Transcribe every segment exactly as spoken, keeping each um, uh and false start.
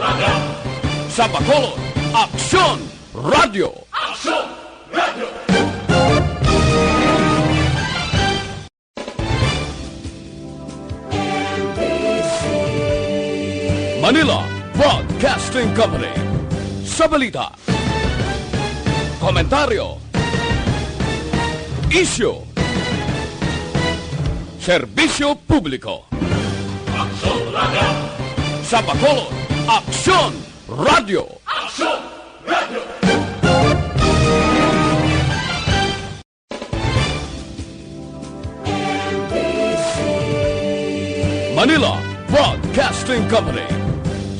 Sa Bacolod, Aksyon Radio. Manila Broadcasting Company. Sa balita, komentaryo, isyu, serbisyo publiko. Aksyon Radio. Sa Bacolod, Aksyon Radio. Aksyon Radio. Manila Broadcasting Company.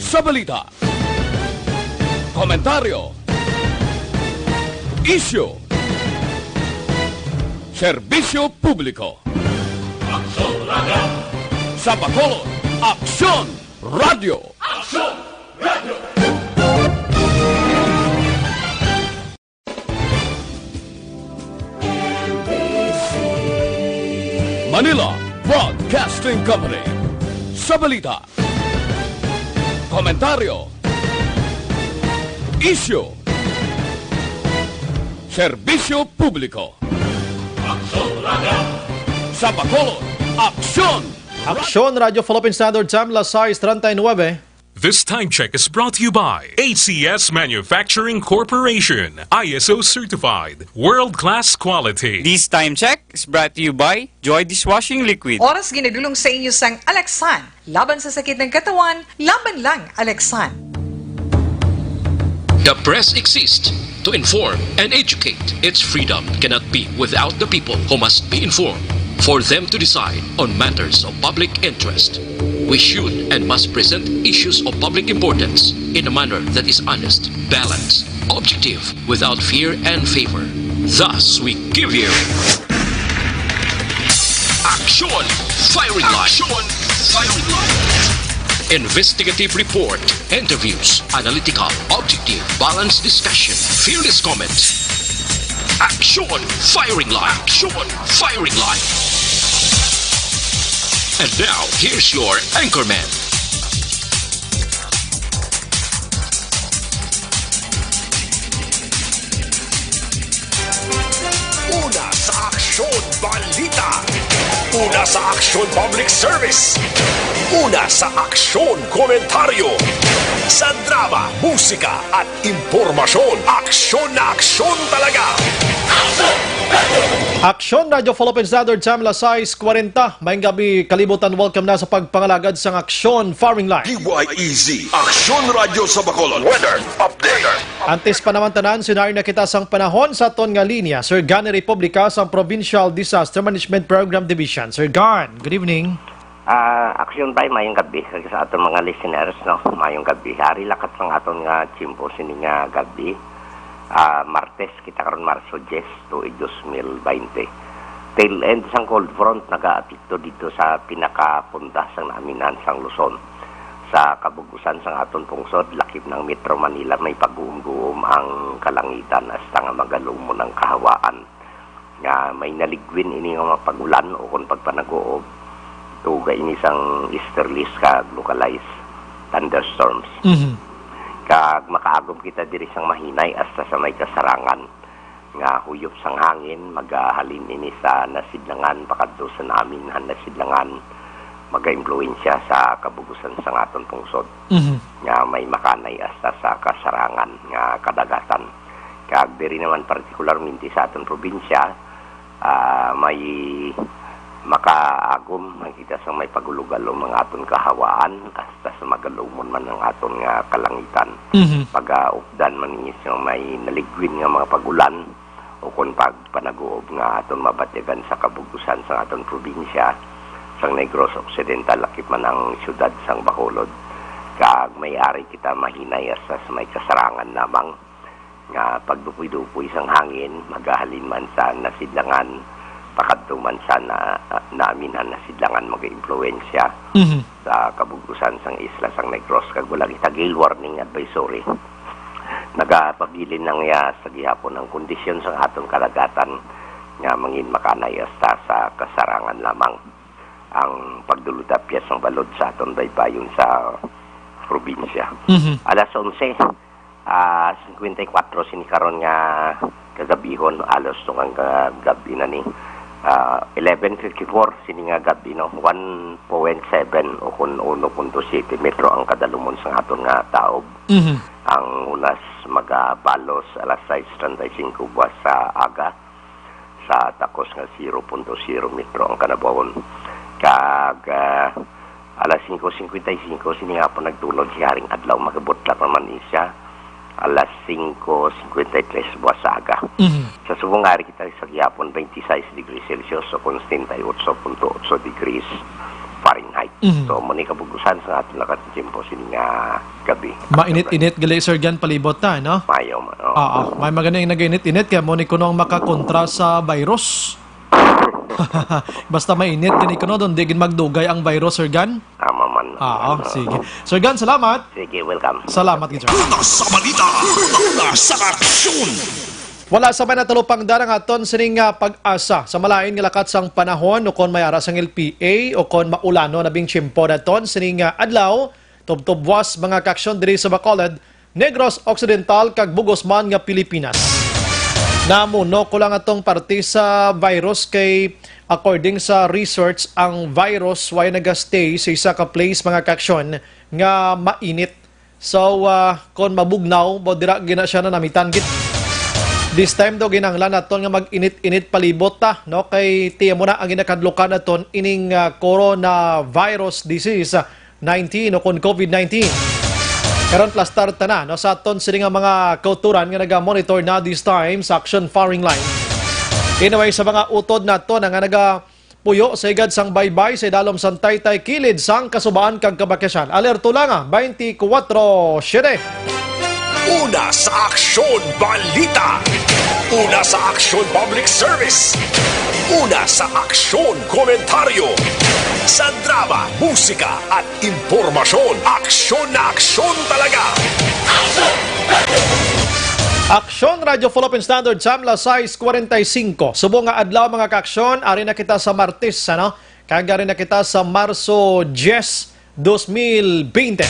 Sa balita, komentaryo, isyu, serbisyo publiko. Aksyon Radio. Sa Bacolod, Aksyon Radio. Aksyon Radio. Manila Broadcasting Company. Sa balita, komentaryo, isyu, serbisyo publiko. Aksyon Radio. Sa Bacolod, Aksyon. Aksyon Radio Philippine Standard Time, las sais treinta y nueve. This time check is brought to you by A C S Manufacturing Corporation, I S O certified, world-class quality. This time check is brought to you by Joy Dishwashing Liquid. Oras ginadulong sa inyo sang Alaksan. Laban sa sakit ng katawan, laban lang Alaksan. The press exists to inform and educate. Its freedom cannot be without the people who must be informed for them to decide on matters of public interest. We should and must present issues of public importance in a manner that is honest, balanced, objective, without fear and favor. Thus, we give you Aksyon Firing Line. Aksyon Firing Line. Investigative report, interviews, analytical, objective, balanced discussion, fearless comments. Aksyon Firing Line. Aksyon Firing Line. And now, here's your anchorman. Una sa Aksyon Balita. Una sa Aksyon Public Service. Una sa Aksyon Komentaryo. Sa drama, musika, at impormasyon, aksyon na aksyon talaga. Aksyon Radio Philippine Standard Time, las sais kwarenta. Maayong gabi, kalibutan. Welcome na sa pagpangalagad sang Aksyon Firing Line. D Y E Z, Aksyon Radio sa Bacolod. Weather update. Antes pa naman tanan, sinari na kita sang panahon sa aton nga linya, Sir Gan Republica sang Provincial Disaster Management Program Division. Sir Gan, good evening. Ah, Aksyon Bay, mayong gabi sa aton mga listeners, no? Mayong gabi. Ari lakat sang aton nga tiyempo sini nga gabi. Ah, Martes kita karon, Marso diyes, tuig dos mil baynte. Tail end sang cold front nagaapekto didto sa pinakapunta sang naaminan sang Luzon. Sa kabug-usan sang aton pungsod, lakip ng Metro Manila, may pagguom-guom ang kalangitan hasta nga magalumon ang kahawaan. Nga may naligwin ini nga mga pag-ulan ukon pagpanaguob, tuga ini sang easterlies kag localized thunderstorms. Mhm. Kag makaagom kita diri sang mahinay hasta sa may kasarangan nga huyop sang hangin, magahalin ini sa nasidlangan pakadto sa naaminhan nasidlangan, magaimpluwensya sa kabug-usan sang aton pungsod. Mhm. Nga may makanay hasta sa kasarangan nga kadagatan. Kag diri naman partikularmente sa aton probinsya, ah, may makaagom, makita sang may pagulog-alom ang aton kahawaan, hasta sa magalumon man ang aton nga kalangitan. Mhm. Pagaupdan man ini sang may naligwin nga mga pag-ulan, ukon pagpanaguob nga aton mabatyagan sa kabug-usan sang aton probinsya, sang Negros Occidental, lakip man ang siyudad sang Bacolod. Kag may ari kita mahinay hasta sa may kasarangan lamang nga pagdupoy-dupoy sang hangin, magahalin man sa nasidlangan, pakadto man sa na, naaminhan nasidlangan, magaimpluwensya Mhm. sa kabug-usan sang isla sang Negros, kag wala kita gale warning advisory. Nagapabilin lang niya sa gihapon ang kondisyon sang aton kadagatan nga mangin makanay hasta sa kasarangan lamang. Ang pagdulod-apyas sang balod sa aton baybayon sa probinsya. Mhm. Alas onse, ah, cincuenta y cuatro sini karon nga kagabihon, alos tungang kagab-i na ni. Ah, eleven fifty-four sini nga gab-i, no? One point seven o kun uno punto siyete metro ang kadalumon sa aton nga taob. Mhm. Ang hunas magabalos alas sais treinta y cinco buwas sa aga. Sa takos nga zero punto zero metro ang kanabawon. Kag, ah, alas singko singkwenta y singko, sini nga po nagtunod si Haring Adlaw, magabutlat naman ni siya alas singko singkwenta y tres buwas sa aga. Mhm. Sa subong nga ari kita sa gihapon, twenty-six degrees Celsius o kon setenta y ocho punto ocho degrees Fahrenheit. Mhm. So, mao ni kabug-usan sa aton nakatitimpo sini nga gabi. Mainit-init gali, Sir Gan, palibot ta, no? Mayo, ma-, oo. Oo, may magani nagainit-init kaya mo ni kuno ang makakontra sa virus. Basta mainit gani kuno, doon di gid magdugay ang virus, Sir Gan. Tama man. Oo, ano. Sige. Sir Gan, salamat. Sige, welcome. Salamat gid, sir. Una sa balita, una sa aksyon. Wala sa may natalupangdan ang aton sining, ah, pag-asa sa malain nga lakat sang panahon, o kon may ara sang L P A, o kon maulano na bing tiyempo naton sining, ah, adlaw, tubtubwas mga kaaksyon diri sa Bacolod, Negros Occidental, kag bugos man nga Pilipinas. Namuno ko lang atong parte sa virus kay, according sa research, ang virus way nagastay sa isa ka place, mga kaaksyon, nga mainit. So, ah, kon mabugnaw, bo, dira gina siya na namitan gid. This time daw, ginahanglan naton nga mag-init-init palibot ta, no? Kay tiyan mo na ang ginakadlukan naton ining, ah, coronavirus disease, ah, nineteen o kon COVID nineteen. Karon, plastar ta na, no, sa aton sini nga mga kauturan nga naga-monitor na this time sa Aksyon Firing Line. Anyway, sa mga utod naton nga naga puyo sa higad sang baybay sa idalom sang taytay, kilid sang kasubaan kag kabakasyan. Alerto lang, ah, twenty-four siete. Una sa aksyon, balita. Una sa aksyon, public service. Una sa aksyon, komentaryo. Sa drama, musika, at impormasyon. Aksyon na aksyon talaga. Aksyon Radio Philippine Standard Time, alas sais kwarenta y singko. Subong nga adlaw, mga kaaksyon, ari na kita sa Martes, ano? Kag ari na kita sa Marso diyes, dos mil bente.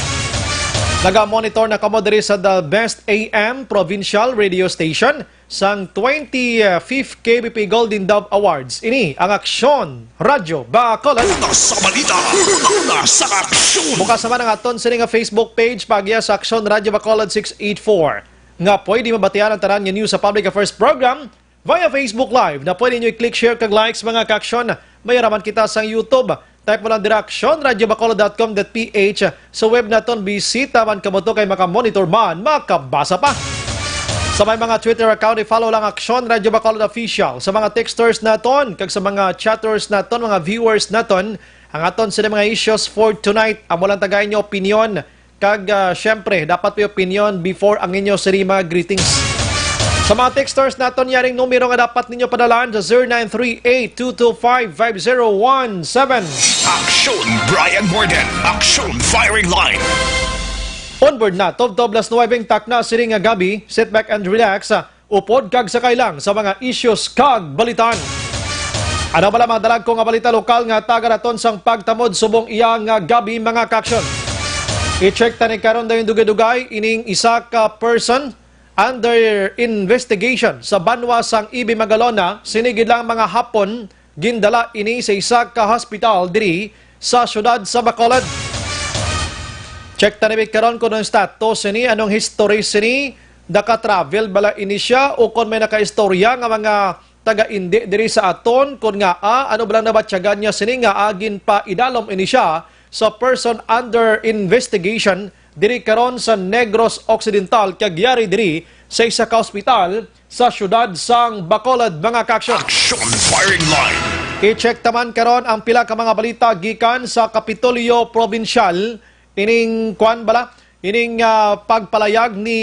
Naga-monitor na kamo diri sa The Best A M Provincial Radio Station sang twenty-fifth K B P Golden Dove Awards. Ini ang Aksyon Radyo Bacolod. Una sa balita, una sa aksyon. Bukas naman ang aton sini nga Facebook page, paagiya sa Aksyon Radyo Bacolod six eight four, nga pwede mabatian ang tanan nga news sa public affairs program via Facebook Live, na pwede nyo i-click share kag likes, mga kaaksyon. May araman kita sang YouTube. Type mo lang dira, aksyon radyo bacolod dot com dot P H. Sa web naton, bisita man kamo to kay makamonitor man, makabasa pa. Sa may mga Twitter account, i-follow lang Aksyon Radyo Bacolod Official. Sa mga texters naton, kag sa mga chatters naton, mga viewers naton, ang aton sini mga issues for tonight, amo lang tagaan inyo opinion. Kag, ah, syempre, dapat may opinion before ang inyo sini mga greetings. Sa mga texters naton, yaring numero nga dapat ninyo padalan sa zero nine three eight two two five five zero one seven. Aksyon Brian Morden, Aksyon Firing Line. Onward na, tubtob alas nuwebe ang takna sini nga gabi. Sit back and relax. Upod kag sakay lang sa mga issues kag balitan. Ano bala mga dalagko nga balita lokal nga taga naton sang pagtamod subong iya nga gabi, mga kaaksyon? I-check ta ni karon dayon dugay-dugay ining isa ka person under investigation sa banwa sang Ibi Magalona. Sini gid lang mga hapon, gindala ini sa isa ka hospital diri sa siyudad sa Bacolod. Check ta ni karon kung anong status sini, anong history sini, naka-travel bala ini siya o kon may nakaistorya nga mga taga-indi diri sa aton, kon ngaa, ano bala ang nabatyagan niya sini nga agin pa idalom ini siya sa person under investigation diri karon sa Negros Occidental, kag yari diri sa isa ka ospital sa siyudad sang Bacolod, mga kaaksyon. Action Firing Line. I-check ta man karon ang pila ka mga balita gikan sa Kapitolyo Probinsyal. Ining kwan bala, ining, ah, pagpalayag ni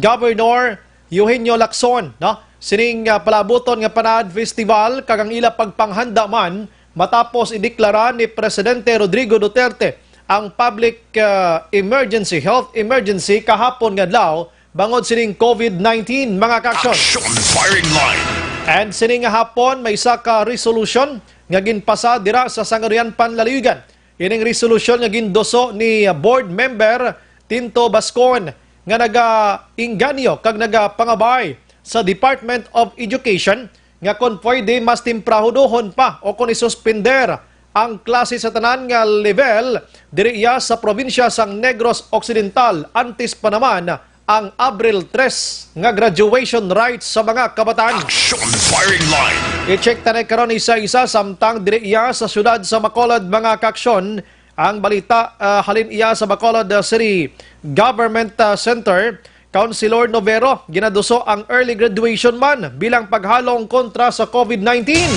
Governor Eugenio Lacson, no? Sining, ah, palabuton nga Panad Festival kag ang ila pagpanghanda man matapos ideklara ni Presidente Rodrigo Duterte ang public, ah, emergency, health emergency kahapon nga adlaw bangod sining COVID nineteen, mga kaaksyon. Action Firing Line. And sini nga hapon, may isa ka resolution nga ginpasa dira sa Sangguniang Panlaligan. Ining resolution nga ginduso ni Board Member Tinto Bascon nga nagainganyo kag nagapangabay sa Department of Education nga kon pwede mas timprahudohon pa o kon isuspender ang klase sa tanan nga level diri iya sa probinsya sang Negros Occidental antes pa naman ang Abril tres nga graduation rites sa mga kabataan. Action Firing Line. I-check ta na karon isa-isa samtang diri iya sa siyudad sa Bacolod, mga kaaksyon. Ang balita, ah, halin iya sa Bacolod, ah, City Government, ah, Center, Councilor Novero, ginaduso ang early graduation man bilang paghalong kontra sa COVID nineteen.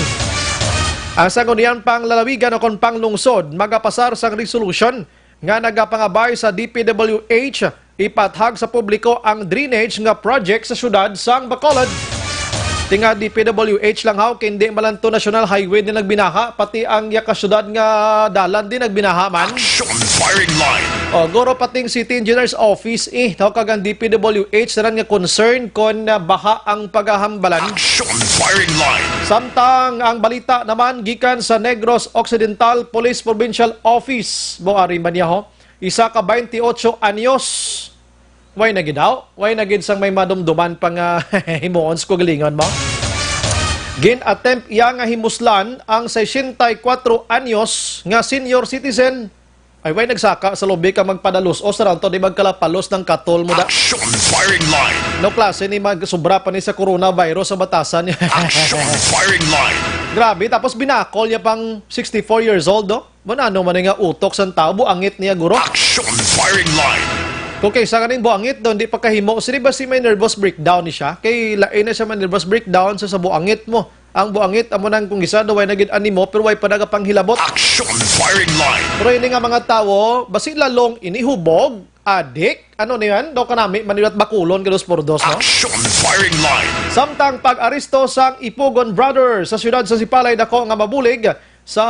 Ang sangguniang panglalawigan o kon panglungsod magapasar sang resolution nga nagapangabay sa D P W H ipathag sa publiko ang drainage nga project sa siyudad sang Bacolod. Tinga D P W H lang haw, kay hindi man lang to National Highway din nagbinaha, pati ang yaka siyudad nga dalan din nagbinaha man. Action Firing Line. O, guro, pating City Engineer's Office, eh, no, kag ang D P W H, saran nga concern kon, ah, baha ang pagahambalan. Action Firing Line. Samtang ang balita naman gikan sa Negros Occidental Police Provincial Office. Mo ari man niya, ho? Isa ka twenty-ocho anyos. Way na gid daw? Way na gid sang may madumduman pa nga himuon sa kugalingon mo? Gin-attempt iya nga himuslan ang sesenta y kuwatro anyos nga senior citizen. Ay, way nagsaka sa lubi ka magpadalos o sa ranto di magkalapalos ng katol mo da. Action Firing Line. No klase ni magsubra pa ni sa coronavirus sa batasan niya. Action Firing Line. Grabe, tapos binakol niya pang sixty-four years old, no? Manano man nga utok sang tao, buangit niya, guro? Action Firing Line. Kung kaysa kaning buangit daw, hindi pa kahimo, sini ba si may nervous breakdown ni siya? Kay lain na siya may nervous breakdown sa, sa buangit mo. Ang buangit, amo nang kung isa daw, way na gid animo, pero way pa nagapanghilabot. Action Firing Line. Pero ini nga mga tawo, basi lalong ini hubog, adik, ano na yan? Daw kanami, manilat bakulon, ka dos por dos, no? Action Firing Line. Samtang pag-aresto sang Ipugon Brothers sa siyudad sa Sipalay, dako nga mabulig sa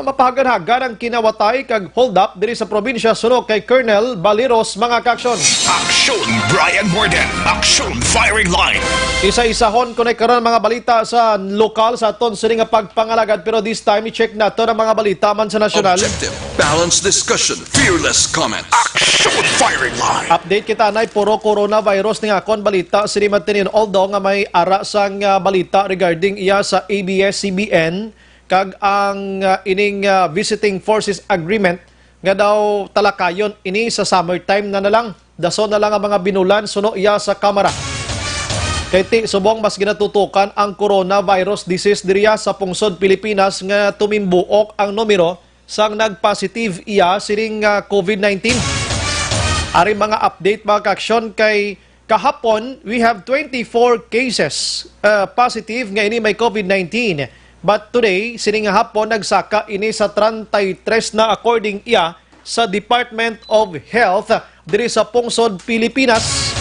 mapahagan-hagan ang kinawatay kag hold up diri sa probinsya suno kay Colonel Baliros, mga kaaksyon. Action Brian Morden. Action Firing Line. Isa-isahon ko na karon mga balita sa lokal sa aton sini nga pagpangalagad, pero this time i-check nato ang mga balita man sa nasyonal. Objective, balanced discussion, fearless comments. Action Firing Line. Update kita, nay, puro coronavirus ni nga akon balita sini matinin, although nga may ara sang, ah, balita regarding iya sa A B S C B N. Kag ang, ah, ining, ah, Visiting Forces Agreement nga daw talakayon ini sa summertime na, na lang. Dason na lang ang mga binulan suno iya sa Kamara. Kay ti subong mas ginatutukan ang coronavirus disease diriya sa pungsod Pilipinas nga tumimbuok ang numero sang nagpositive iya sining, ah, COVID nineteen. Ari mga update, mga kaaksyon, kay kahapon, we have twenty-four cases, uh, positive nga ini may COVID nineteen. But today, sining hapon, nagsaka ini sa treinta y tres na, according iya sa Department of Health diri sa pungsod Pilipinas.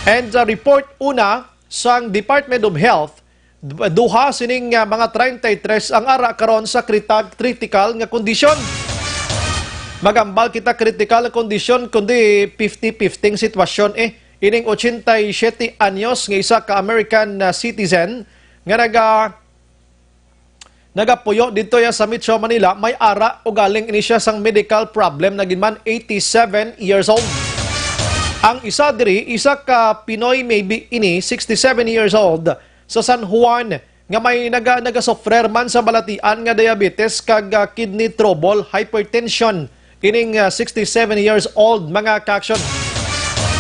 And the report una sang Department of Health, d-, duha sining, ah, mga treinta y tres ang ara karon sa krita-, kritikal nga kondisyon. Magambal kita kritikal nga kondisyon, kundi fifty fifty ang sitwasyon, eh. Ining ochenta y siete anyos nga isa ka American, ah, citizen nga naga-, nagapuyo didto ya sa Metro Manila, may ara ugaling ini siya sang medical problem, na gid man eighty-seven years old. Ang isa diri, isa ka Pinoy, maybe ini, sixty-seven years old, sa San Juan, nga may naga-, nagasufrer man sa balatian nga diabetes kag, ah, kidney trouble, hypertension. Ining, ah, sixty-seven years old, mga kaaksyon.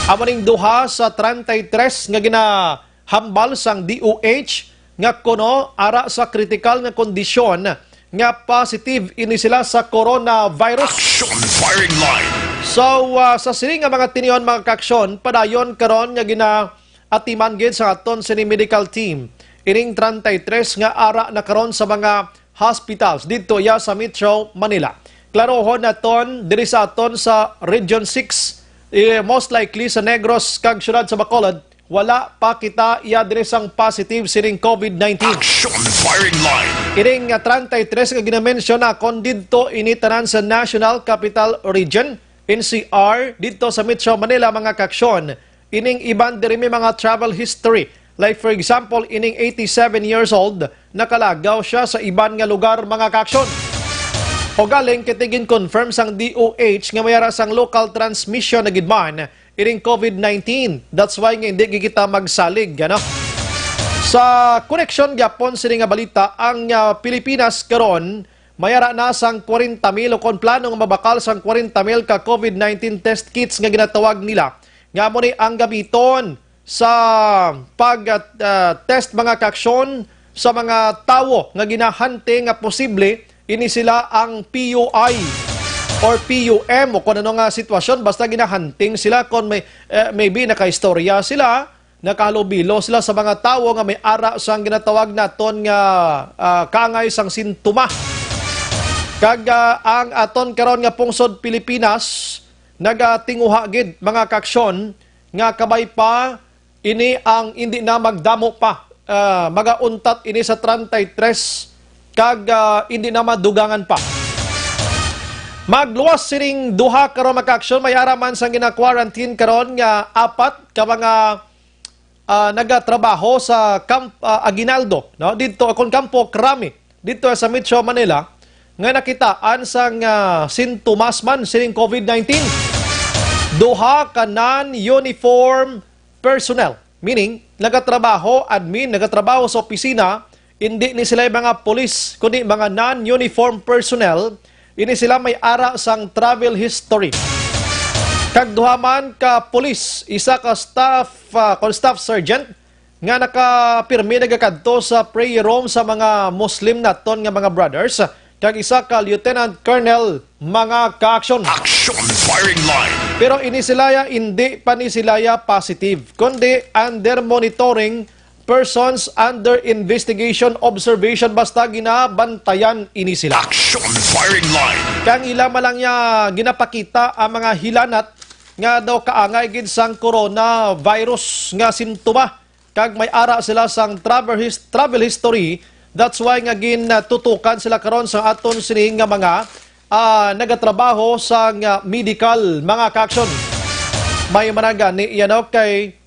Amo ning duha sa treinta y tres nga ginahambal sang D O H nga kuno ara sa kritikal nga kondisyon nga positive ini sila sa coronavirus. Action Firing Line. So, ah, sa sini nga mga tinion, mga kaaksyon, padayon karon nga gina-, atiman gid sa aton sini medical team ining treinta y tres nga ara na karon sa mga hospitals didto ya sa Metro Manila. Klarohon naton diri sa aton sa Region six, eh, most likely sa Negros kag siyudad sa Bacolod, wala pa kita iya diri sang positive sining COVID nineteen. Action Firing Line. Ining, ah, treinta y tres nga ginamensyon nakon didto ini tanan sa National Capital Region, N C R, didto sa Metro Manila, mga kaaksyon. Ining iban diri may mga travel history. Like for example, ining eighty-seven years old, nakalagaw siya sa iban nga lugar, mga kaaksyon. O galing kay gin-confirm sang D O H nga may ara sang local transmission na gid man ining COVID nineteen. That's why nga hindi gid kita magsalig, ano? Sa koneksyon gyapon sini nga balita, ang, ah, Pilipinas karon may ara na sang kwarenta mil o kon plano nga mabakal sang kwarenta mil ka COVID nineteen test kits nga ginatawag nila nga amo ni ang gamiton sa pag, ah, test, mga kaaksyon, sa mga tawo nga ginahunting nga posible ini sila ang P U I or P U M o kung ano nga sitwasyon, basta ginahunting sila kung may, eh, maybe nakaistorya sila, nakahalubilo sila sa mga tawo nga may ara sang ginatawag naton nga, ah, kaangay sang sintoma. Kag, ah, ang aton karon nga pungsod Pilipinas nagatinguha gid, mga kaaksyon, nga kabay pa ini ang hindi na magdamo pa, ah, magauntat ini sa treinta y tres kag, ah, hindi na madugangan pa. Magluwas sining duha karon, mga kaaksyon, may ara man sang gina-quarantine karon nga apat ka mga, ah, nagatrabaho sa Camp, ah, Aguinaldo, no? Didto kon Campo Crame, didto sa Metro Manila, nga nakitaan sang, ah, sintomas man sining COVID nineteen. Duha ka non-uniform personnel, meaning nagatrabaho, admin, nagatrabaho sa opisina, hindi ni sila mga pulis, kundi mga non-uniform personnel. Ini sila may ara sang travel history. Kag duha man ka pulis, isa ka staff, ah, kon staff sergeant, nga nakapirmi nagakadto sa prayer room sa mga Muslim naton nga mga brothers, kag isa ka lieutenant colonel, mga kaaksyon. Action firing line. Pero ini sila ya, hindi pa ni sila ya positive, kundi under monitoring, persons under investigation, observation, basta ginabantayan ini sila. Action firing line. Kang ila man lang niya ginapakita ang mga hilanat nga daw kaangay gid sang coronavirus nga sintoma, kag may ara sila sang travel his-, travel history. That's why nga gintutukan sila karon sa aton sini nga mga, ah, nagatrabaho sa nga medical, mga kaaksyon. May managani yan, okay.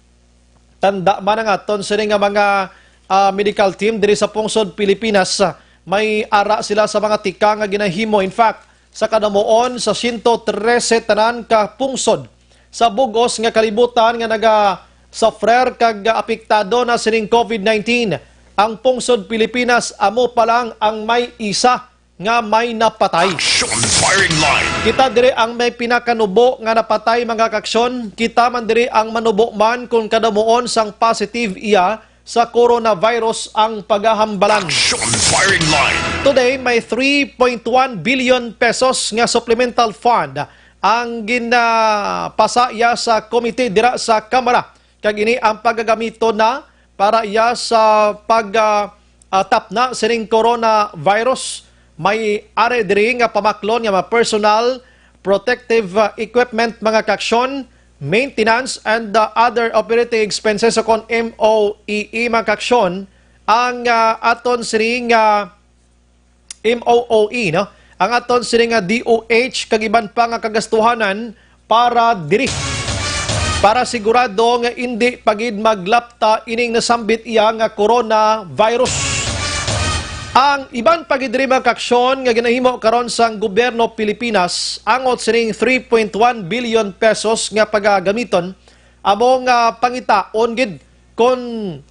Tanda man ang aton sini nga mga, ah, medical team diri sa pungsod Pilipinas, ah, may ara sila sa mga tika nga ginahimo. In fact, sa kadamuon sa siyento trese tanan ka pungsod sa bug-os nga kalibutan nga nagasuffer kag apektado na sining COVID nineteen, ang pungsod Pilipinas amo pa lang ang may isa nga may napatay. Action firing line. Kita diri ang may pinakanubo nga napatay, mga kaaksyon. Kita man diri ang manubo man kung kadamuon sang positive iya sa coronavirus ang pagahambalan. Action firing line. Today, may three point one billion pesos nga supplemental fund ang ginapasa iya sa komite dira sa Kamara. Kag ini ang pagagamiton na para iya sa pag, ah, ah, tapna sining coronavirus. May ari diri nga pamaklon nga mga personal protective, ah, equipment, mga kaaksyon, maintenance, and, ah, other operating expenses, o kon M O E E, mga kaaksyon, ang, ah, aton sining, ah, M O O E, no? Ang aton sini nga D O H kag iban pa nga kagastuhanan para diri. Para sigurado nga indi pa gid maglapta ining nasambit iya nga coronavirus. Ang iban pa gid diri, mga kaaksyon, nga ginahimo karon sang gobyerno Pilipinas, angot sining three point one billion pesos nga pagagamiton, amo nga pangitaon gid kon,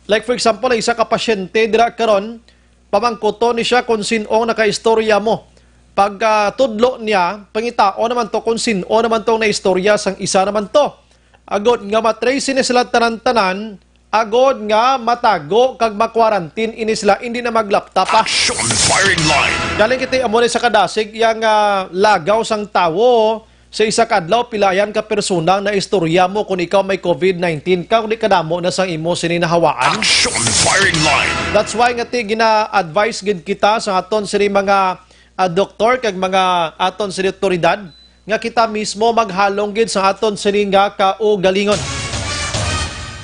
like, for example, ang isa ka pasyente dira karon, pamangkuton ni siya kung sin-o ang nakaistorya mo. Pagkatudlo niya, pangitaon naman to kung sin-o naman tong naistorya sang isa naman to. Agod nga matrace ni sila tanan-tanan, agod nga matago kag ma-quarantine ini sila, hindi na maglapta pa. Action firing line. Galing kita amo ni sa kadasig yang, ah, lagaw sang tawo. Sa isa ka adlaw, pilayan ka persona ang naistorya mo kung ikaw may COVID nineteen ka, kung di kadamo na sang imo sini nahawaan. Action firing line. That's why nga ti gina-advise gid kita sa aton sini mga, ah, doktor kag mga aton sini otoridad nga kita mismo maghalong gid sa aton sini nga kaugalingon.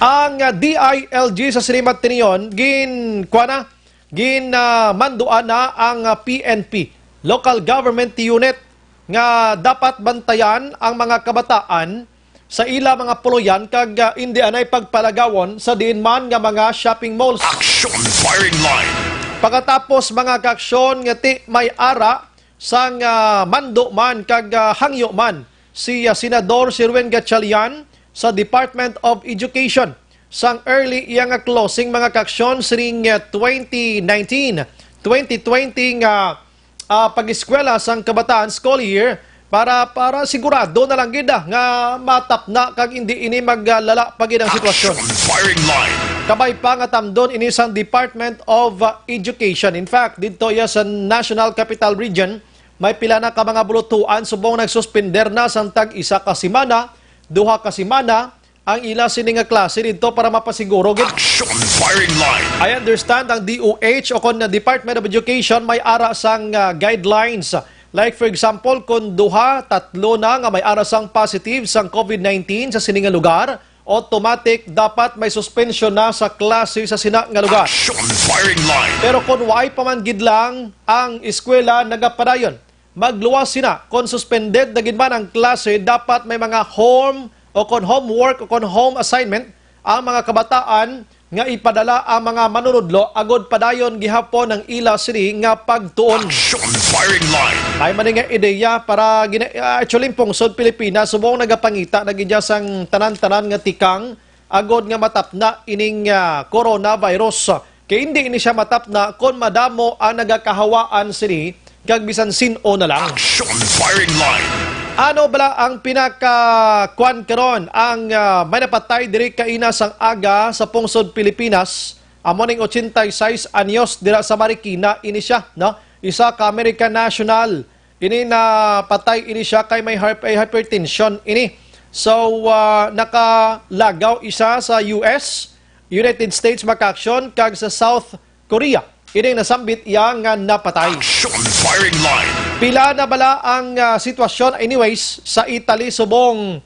Ang, ah, D I L G sa sini matinion, gin-, kuha na, ginamanduan na ang, ah, P N P, Local Government Unit, nga dapat bantayan ang mga kabataan sa ila mga puloy-an kag, ah, indi anay pagpalagawon sa diin man nga mga shopping malls. Action firing line. Pagkatapos, mga kaaksyon, nga ti may ara sang, ah, mando man kag, ah, hangyo man si, ah, Senador Sherwin Gatchalian sa Department of Education sang early iya nga closing, mga kaaksyon, sining, ah, twenty nineteen twenty twenty nga, ah, pag-eskwela sang kabataan, school year, para, para sigurado na lang gid, ah, nga matapna kag hindi ini maglala pa gid ang sitwasyon. Action Firing Line. Kabay pa nga tamdon ini sang Department of, ah, Education. In fact, didto iya sa National Capital Region, may pila na ka mga bulutuan subong nagsuspender na sang tag isa ka semana, duha ka semana ang ila sini nga klase didto para mapasiguro gid. Action Firing Line. I understand ang D O H o kon Department of Education may ara sang, ah, guidelines. Like, for example, kung duha, tatlo na nga may ara sang positive sang COVID nineteen sa sini nga lugar, automatic dapat may suspensyon na sa klase sa sina nga lugar. Action Firing Line. Pero kung waay pa man gid lang ang eskwela nagapadayon, magluwas sina. Kon suspended na gid man ang klase, dapat may mga home o kon homework o kon home assignment ang mga kabataan nga ipadala ang mga manunudlo agod padayon gihapon ang ila sini nga pagtuon. Action Firing Line. May man nga ideya para gina-, ah, actually, ang pungsod Pilipinas subong nagapangita na gid sang tanan-tanan nga tikang agod nga matapna ining, ah, coronavirus. Kay hindi ini siya matapna kon madamo ang nagakahawaan sini kag bisan sin-o na lang. Action Firing Line. Ano bala ang pinaka-, kwan karon, ang, ah, may napatay diri kaina sang aga sa pungsod Pilipinas? Amo ning ochenta y seis anyos dira sa Marikina ini siya, no? Isa ka American national. Ini napatay ini siya kay may hyper-, hypertension ini. So, ah, nakalagaw isa sa U S, United States, mga kaaksyon, kag sa South Korea. Ini nasambit iya nga napatay. Action Firing Line. Pila na bala ang, ah, sitwasyon? Anyways, sa Italy, subong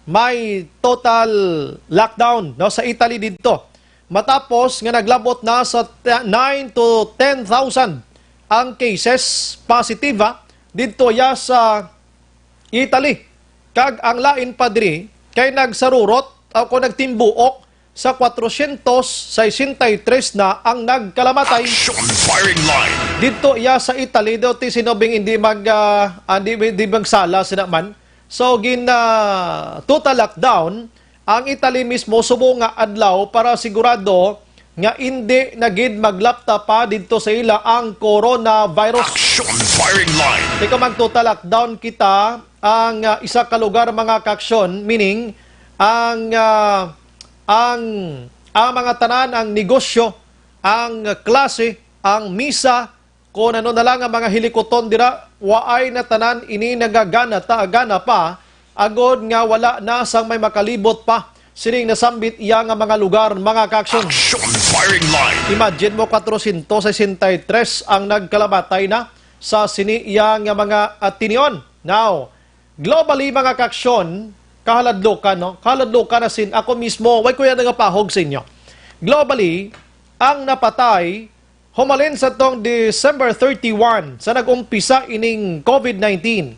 may total lockdown, no, sa Italy didto. Matapos nga naglabot na sa te-, nine to ten thousand ang cases positive, ha, didto ya sa Italy. Kag ang lain pa diri kay nagsarurot o kung nagtimbuok sa kwatrosyentos sesenta y tres na ang nagkalamatay. Action Firing Line. Didto iya sa Italy, daw ti sinubing hindi mag, ah, ah, di, di magsala sina man. So, gin, ah, total lockdown ang Italy mismo subong nga adlaw para sigurado nga indi na gid maglapta pa didto sa ila ang coronavirus. Action Firing Line. Ikaw, mag-total lockdown kita ang, ah, isa ka lugar, mga kaaksyon, meaning ang, ah, ang, ang mga tanan, ang negosyo, ang klase, ang misa, kung ano na lang ang mga hilikuton dira, waay na tanan ini nagagana ta agana pa, agod nga wala na sang may makalibot pa sining nasambit iya nga mga lugar, mga kaaksyon. Action Firing Line. Imagine mo, kwatrosyentos sesenta y tres ang nagkalamatay na sa sini iya nga mga, ah, tinion. Now, globally, mga kaaksyon, kahaladlokan, no? Kahaladlokan na sin ako mismo, way ko yan nangapahog sa inyo. Globally, ang napatay, humalin sa tong December thirty-one, sa nag-umpisa ining COVID nineteen.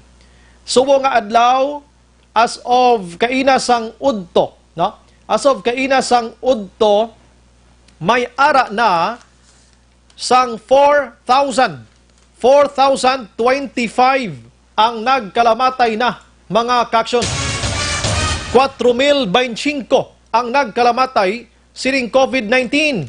Subo nga adlaw, as of kaina sang udto, no? As of kaina sang udto, may ara na sang four thousand, four thousand twenty-five ang nagkalamatay na, mga kaaksyon. Kwatro mil baynte singko ang nagkalamatay sining COVID nineteen.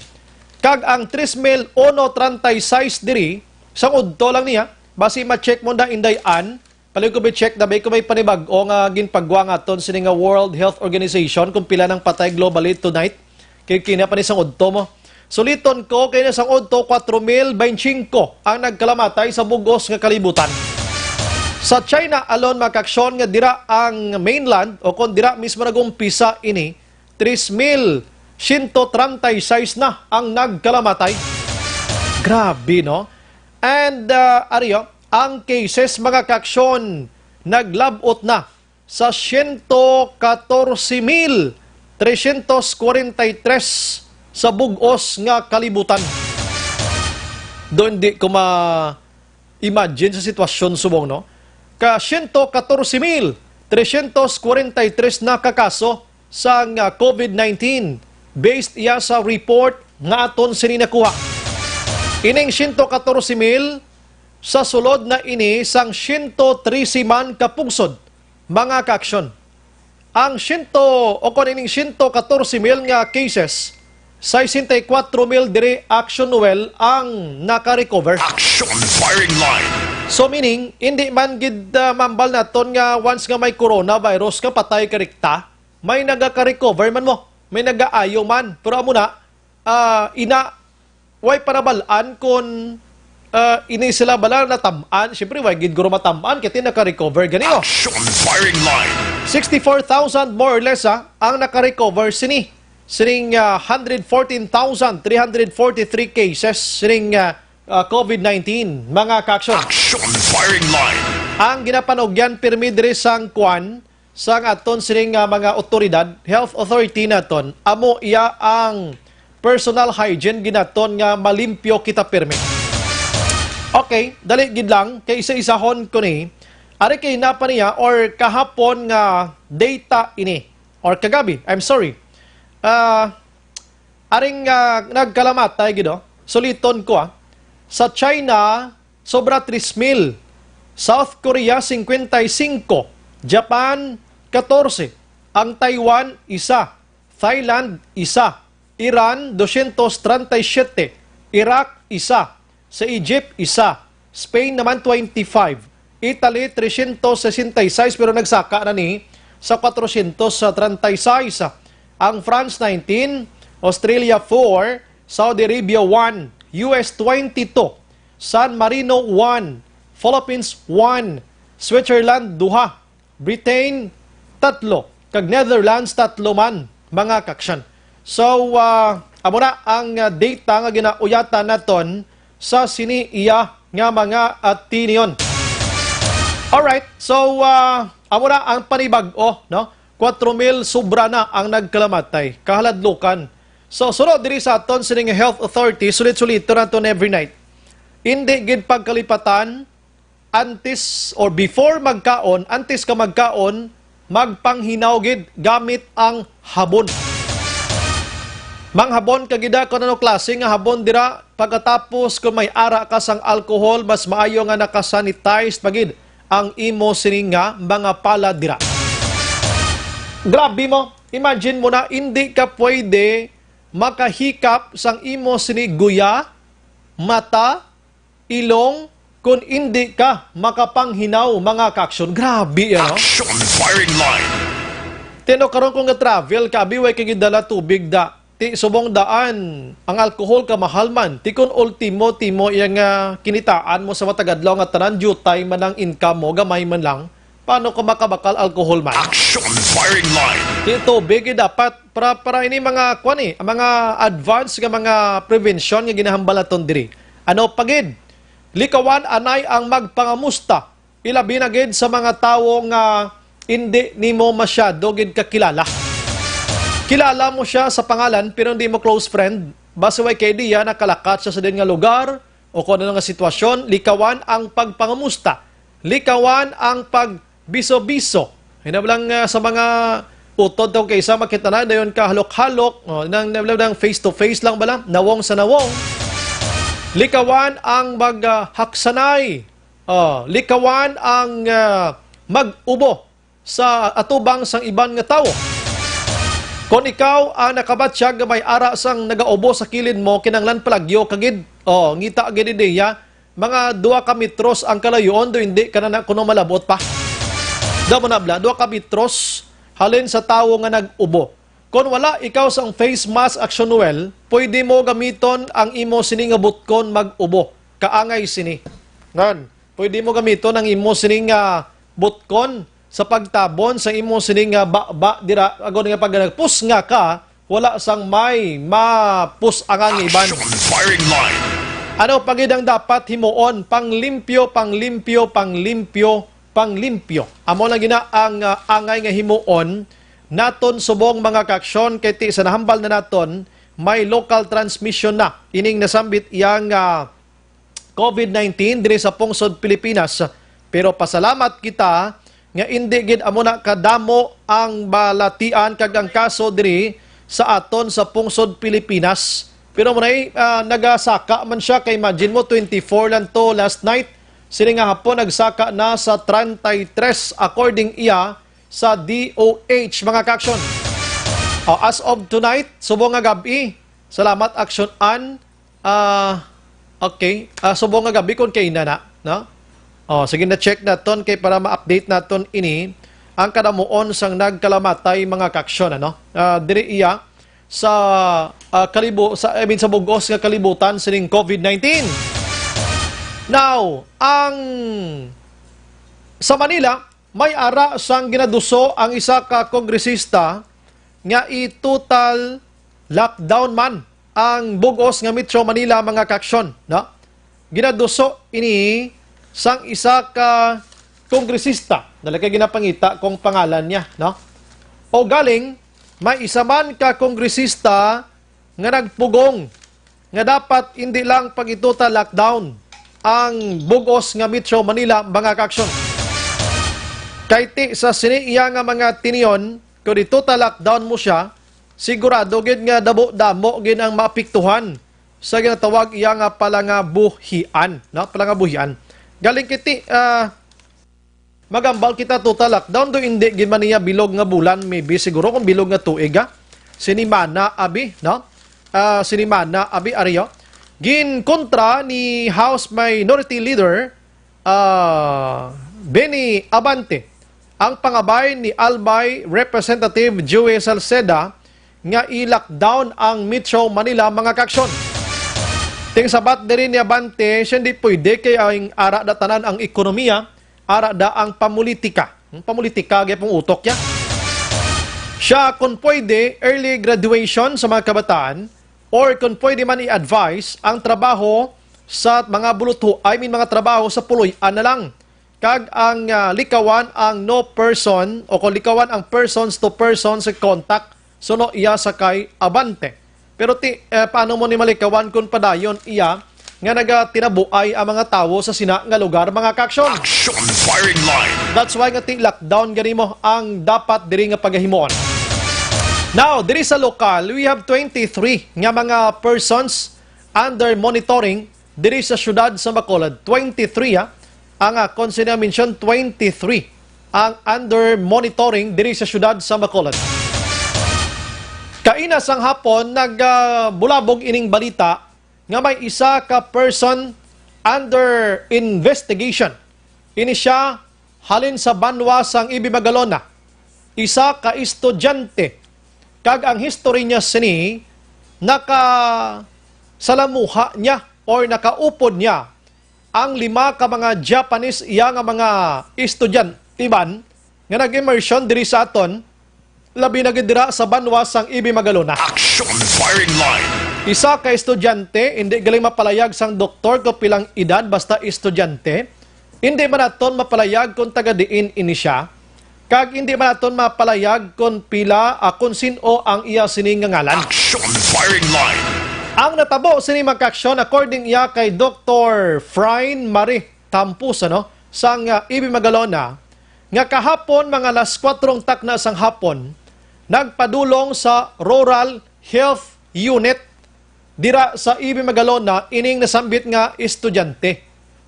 Kag ang tres mil uno treinta y seis diri, sang udto lang niya, basi ma-check mo na, Inday Ann, paliw ko bi-check na ba kung may panibag-o nga ginpagwa nga aton sini nga World Health Organization kung pila nang patay globally tonight. Kay kina pa ni sang udto mo. Suliton ko, kay na sang udto, kwatro mil baynte singko ang nagkalamatay sa bug-os nga kalibutan. Sa China alone, mga kaaksyon, nga dira ang mainland, o kung dira mismo nag-umpisa ini, tres mil siyento treinta y seis na ang nagkalamatay. Grabe, no? And, uh, ariyo, ang cases, mga kaaksyon, naglab-ot na sa siyento katorse mil tresyentos kwarenta y tres sa bug-os nga kalibutan. Do, hindi ko ma-imagine sa sitwasyon subong, no? Ka siyento katorse mil tresyentos kwarenta y tres na ka kaso sang, ah, COVID nineteen, based iya sa report nga aton sini nakuha. Ining siyento katorse mil Sa sulod na ini sang siyento trese man ka pungsod, mga ka-aksyon. Ang siyento, o kon ining siyento katorse mil nga cases, sesenta y cuatro mil diri, Action Noel, ang naka-recover. Action Firing Line. So meaning, hindi man gid, ah, mambal naton nga once nga may coronavirus ka patay ka rikta, may nagaka-recover man mo, may nagaayo man. Pero amo na, ah, ina, way panabal-an kon, ah, ini sila bala natam-an. Siyempre, way gid guro matam-an kay ti naka-recover gani, oh. Action Firing Line. Sixty-four thousand more or less, ah, ang naka-recover sini. Sining, ah, hundred fourteen thousand three hundred forty-three cases sining, ah, ah, COVID nineteen, mga ka-aksyon. Action Firing Line. Ang ginapanugyan pirmi diri sang kwan, sang aton sining, ah, mga otoridad, health authority naton, amo iya ang personal hygiene ginaton nga malimpyo kita pirmi. Okay, dali gid lang, kay isa-isahon ko ni. Ari kay na pa niya or kahapon nga data ini, or kagabi, I'm sorry. Ah, aring, ah, nagkalamatay gid, oh. Suliton ko, ah. Sa China, sobra tres mil. South Korea, cincuenta y cinco. Japan, catorce. Ang Taiwan, isa. Thailand, isa. Iran, doscientos treinta y siete. Iraq, isa. Sa Egypt, isa. Spain naman, twenty-five. Italy, trescientos sesenta y seis, pero nagsaka na ni sa cuatrocientos treinta y seis. Ang France, nineteen. Australia, four. Saudi Arabia, one. U S, twenty-two. San Marino, one. Philippines, one. Switzerland, duha. Britain, tatlo, kag Netherlands, tatlo man, mga ka-aksyon. So, ah, amo na ang, ah, data nga ginauyatan naton sa sini iya nga mga, ah, tinion. Alright, so, ah, amo na ang panibag-o, no? Kwatro mil sobra na ang nagkalamatay, kahaladlukan. So, sunod diri sa aton sining health authority, sulit-suliton naton every night. Indi gid pagkalipatan, antes or before magkaon, antes ka magkaon, magpanghinaw gid gamit ang habon. Manghabon ka gid kon ano klase nga habon dira. Pagkatapos, kung may ara ka sang alcohol, mas maayo nga naka-sanitize pa gid ang imo sini nga mga palad dira. Grabe mo, imagine mo na, hindi ka pwede makahikap sang imo sini guya, mata, ilong, kun indi ka makapanghinaw, mga ka-aksyon. Grabe, ano? Action Firing Line. Tino, karon kung ga-travel ka, abi, way ka gidala tubig da. Ti subong daan, ang alcohol ka mahal man. Ti kun ultimo, timo iya nga kinitaan mo sa matag adlaw nga tanan, diutay man ang income mo, gamay man lang. Paano ka makabakal alcohol man? Action Firing Line. Ti tubig, eh, dapat para, para ini mga, kwan, eh, mga advance nga mga prevention nga ginahambal naton diri. Ano pa gid? Likawan anay ang magpangamusta, ilabi na gid sa mga tawo nga indi nimo masyado gid kakilala. Kilala mo siya sa pangalan pero hindi mo close friend. Basi way ka idea, nakalakat siya sa din nga lugar o kung ano nga sitwasyon, likawan ang pagpangamusta. Likawan ang pagbiso-biso. Hinablang, ah, sa mga utod to kaysa makita na dayon ka halok-halok, oh, nang, nang, nang face to face lang bala, nawong sa nawong. Likawan ang mag, ah, haksanay. Oh, likawan ang, ah, mag-ubo sa atubang sang iban nga tawo. Kon ikaw ang nakabatyag nga may ara sang nagaubo sa kilid mo, kinahanglan palagyo ka gid. Oh, ngita gid ideya, mga dua ka metros ang kalayuon, do hindi ka na, na kuno malabot pa. Daw mo na bala, dua ka metros halin sa tawo nga nag-ubo. Kon wala ikaw sang face mask, Action Noel, pwede mo gamiton ang imo sini nga butkon mag-ubo. Kaangay sini. Ngan, pwede mo gamiton ang imo sini nga butkon sa pagtabon sa imo sini nga baba dira, agod nga pag nagpusnga ka, wala sang may mapus-angan nga iban. Action Firing Line. Ano pa gid ang dapat himuon? Panglimpyo, panglimpyo, panglimpyo, panglimpyo. Amo lang gina ang, ah, angay nga himuon naton subong mga ka-aksyon, kay ti sa nahambal na naton, may local transmission na ining nasambit iyang, ah, COVID nineteen diri sa pungsod Pilipinas. Pero pasalamat kita nga indi gid amo na kadamo ang balatian kag ang kaso diri sa aton sa pungsod Pilipinas. Pero mo na, ah, nagasaka man siya, kay imagine mo, twenty-four lang to last night, Sini nga hapon nagsaka na sa treinta y tres, according iya sa D O H, mga ka-aksyon. Ah, as of tonight, subong nga gab-i, salamat, Aksyon An. Ah, okay. Ah, subong nga gab-i kung kay na na, no? Oh, sige, na-check naton kay para ma-update naton ini ang kadamuon sang nagkalamatay, mga ka-aksyon, ano? Ah, diri iya sa, ah, kalibu-, sa, I mean, sa bug-os nga kalibutan sining COVID nineteen. Now, ang sa Manila, may ara sang ginaduso ang isa ka kongresista nga i-total lockdown man ang bug-os nga Metro Manila, mga ka-aksyon, no? Ginaduso ini sang isa ka kongresista. Dali kay ginapangita kung pangalan niya, no? O galing, may isa man ka kongresista nga nagpugong nga dapat hindi lang pag-i-total lockdown ang bug-os nga Metro Manila, mga ka-aksyon. Kay ti sa sini iya nga mga tinion, kung i-total lockdown mo siya, sigurado gid nga damo-damo gid ang maapektuhan sa ginatawag iya nga palangabuhian, no? Palangabuhian. Galing kiti, ah, magambal kita total lockdown, do hindi gid man niya bilog nga bulan, maybe siguro kung bilog nga tuig, ha? Sinimana, abi, no? Ah, sinimana, abi, ariyo. Ginkontra ni House Minority Leader, ah, Benny Abante ang pangabay ni Albay Representative Joey Salceda nga i-lockdown ang Metro Manila, mga ka-aksyon. Ting sabat diri ni Abante, siya hindi pwede kay ang ara da tanan ang ekonomiya, ara da ang pamulitika. Hmm, pamulitika, gyapon utok niya. Siya, kung pwede, early graduation sa mga kabataan, or kung pwede man i-advise ang trabaho sa mga bulutho, I mean, mga trabaho sa puloy-an na lang. Kag ang, ah, likawan ang no person, o kung likawan ang persons to persons contact, suno iya sa kay Abante. Pero ti, eh, paano mo ni malikawan kung padayon iya nga nagatinabuay ang mga tawo sa sina nga lugar, mga ka-aksyon? Action firing line. That's why nga ti lockdown gani mo ang dapat diri nga pagahimuon. Now, diri sa lokal, we have twenty-three nga mga persons under monitoring diri sa siyudad sa Bacolod. Twenty-three, ah, ang, ah, kung sino mention, twenty-three ang under monitoring diri sa siyudad sa Bacolod. Kaina sang hapon, nagbulabog ining balita nga may isa ka person under investigation. Ini sia halin sa banwa sang Ibi Magalona, isa ka estudyante, kag ang history niya sini, nakasalamuha niya or nakaupod niya ang lima ka mga Japanese iya nga mga estudyante man nga nag-immersion diri sa aton, labi na gid dira sa banwa sang Ibi Magalona. Action firing line. Isa ka estudyante, hindi galing mapalayag sang doktor kung pilang edad, basta estudyante. Hindi man naton mapalayag kung taga diin ini siya, kag hindi man naton mapalayag kung pila, ah, kung sin-o ang iya sini nga ngalan. Action firing line. Ang natabo sini, mga ka-aksyon, according iya kay Doktor Fryn Marie Campos, ano, sang, ah, Ibi Magalona, nga kahapon, mga alas kwatro takna sang hapon, nagpadulong sa Rural Health Unit dira sa Ibi Magalona ining nasambit nga estudyante.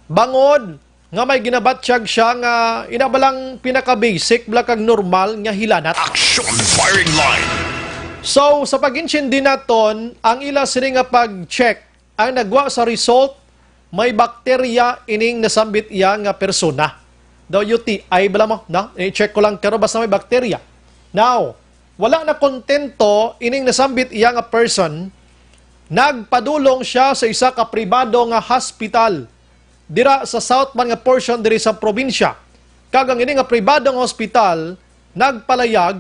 Bangod nga may ginabatyag siya nga ina ba lang pinaka-basic bala kag normal nga hilanat. Action firing line. So, sa pag-intindi naton, ang ila sini nga pag-check, ang nagwa sa result, may bakterya ining nasambit iya nga persona. Daw U T I bala mo, no? I-check ko lang karon, basta may bakterya. Now, wala na kontento ining nasambit iya nga person, nagpadulong siya sa isa ka pribado nga hospital dira sa south man nga portion diri sa probinsya. Kag ang ini nga pribado nga hospital nagpalayag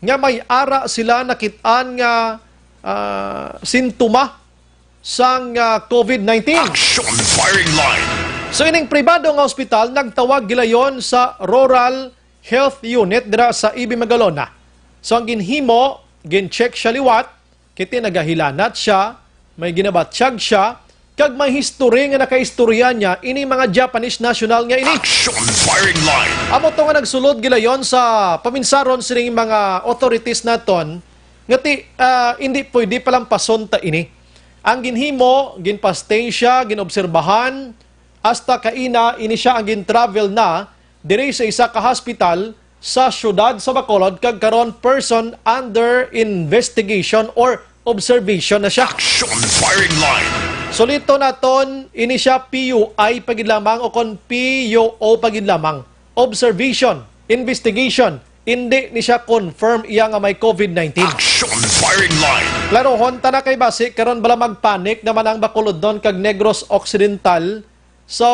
nga may ara sila nakit-an nga, ah, sintoma sang, ah, COVID nineteen. Action firing line. So, ining pribado nga ospital nagtawag gilayon sa Rural Health Unit dira sa Ibi Magalona. So, ang ginhimo, gin-check siya liwat, kay ti nagahilanat siya, may ginabatyag siya, kag may history nga nakaistorya niya ini mga Japanese national nga ini. Action firing line. Amo to nga nagsulod gilayon sa paminsaron sining mga authorities naton nga ti, ah, hindi pwede palampason ta ini. Ang ginhimo, ginpa-stay siya, ginobserbahan, Hasta kaina ini sia ang gin-travel na diri sa isa ka hospital sa siyudad sa Bacolod, kag karon person under investigation or observation na siya. Action firing line. Suliton naton, ini siya P U I pa gid lamang o kon P U O pa gid lamang. Observation, investigation, hindi ni siya confirm iya nga may COVID nineteen. Action firing line. Klarohon ta na kay basi karon bala magpanic naman ang Bacolodnon kag Negros Occidental. So,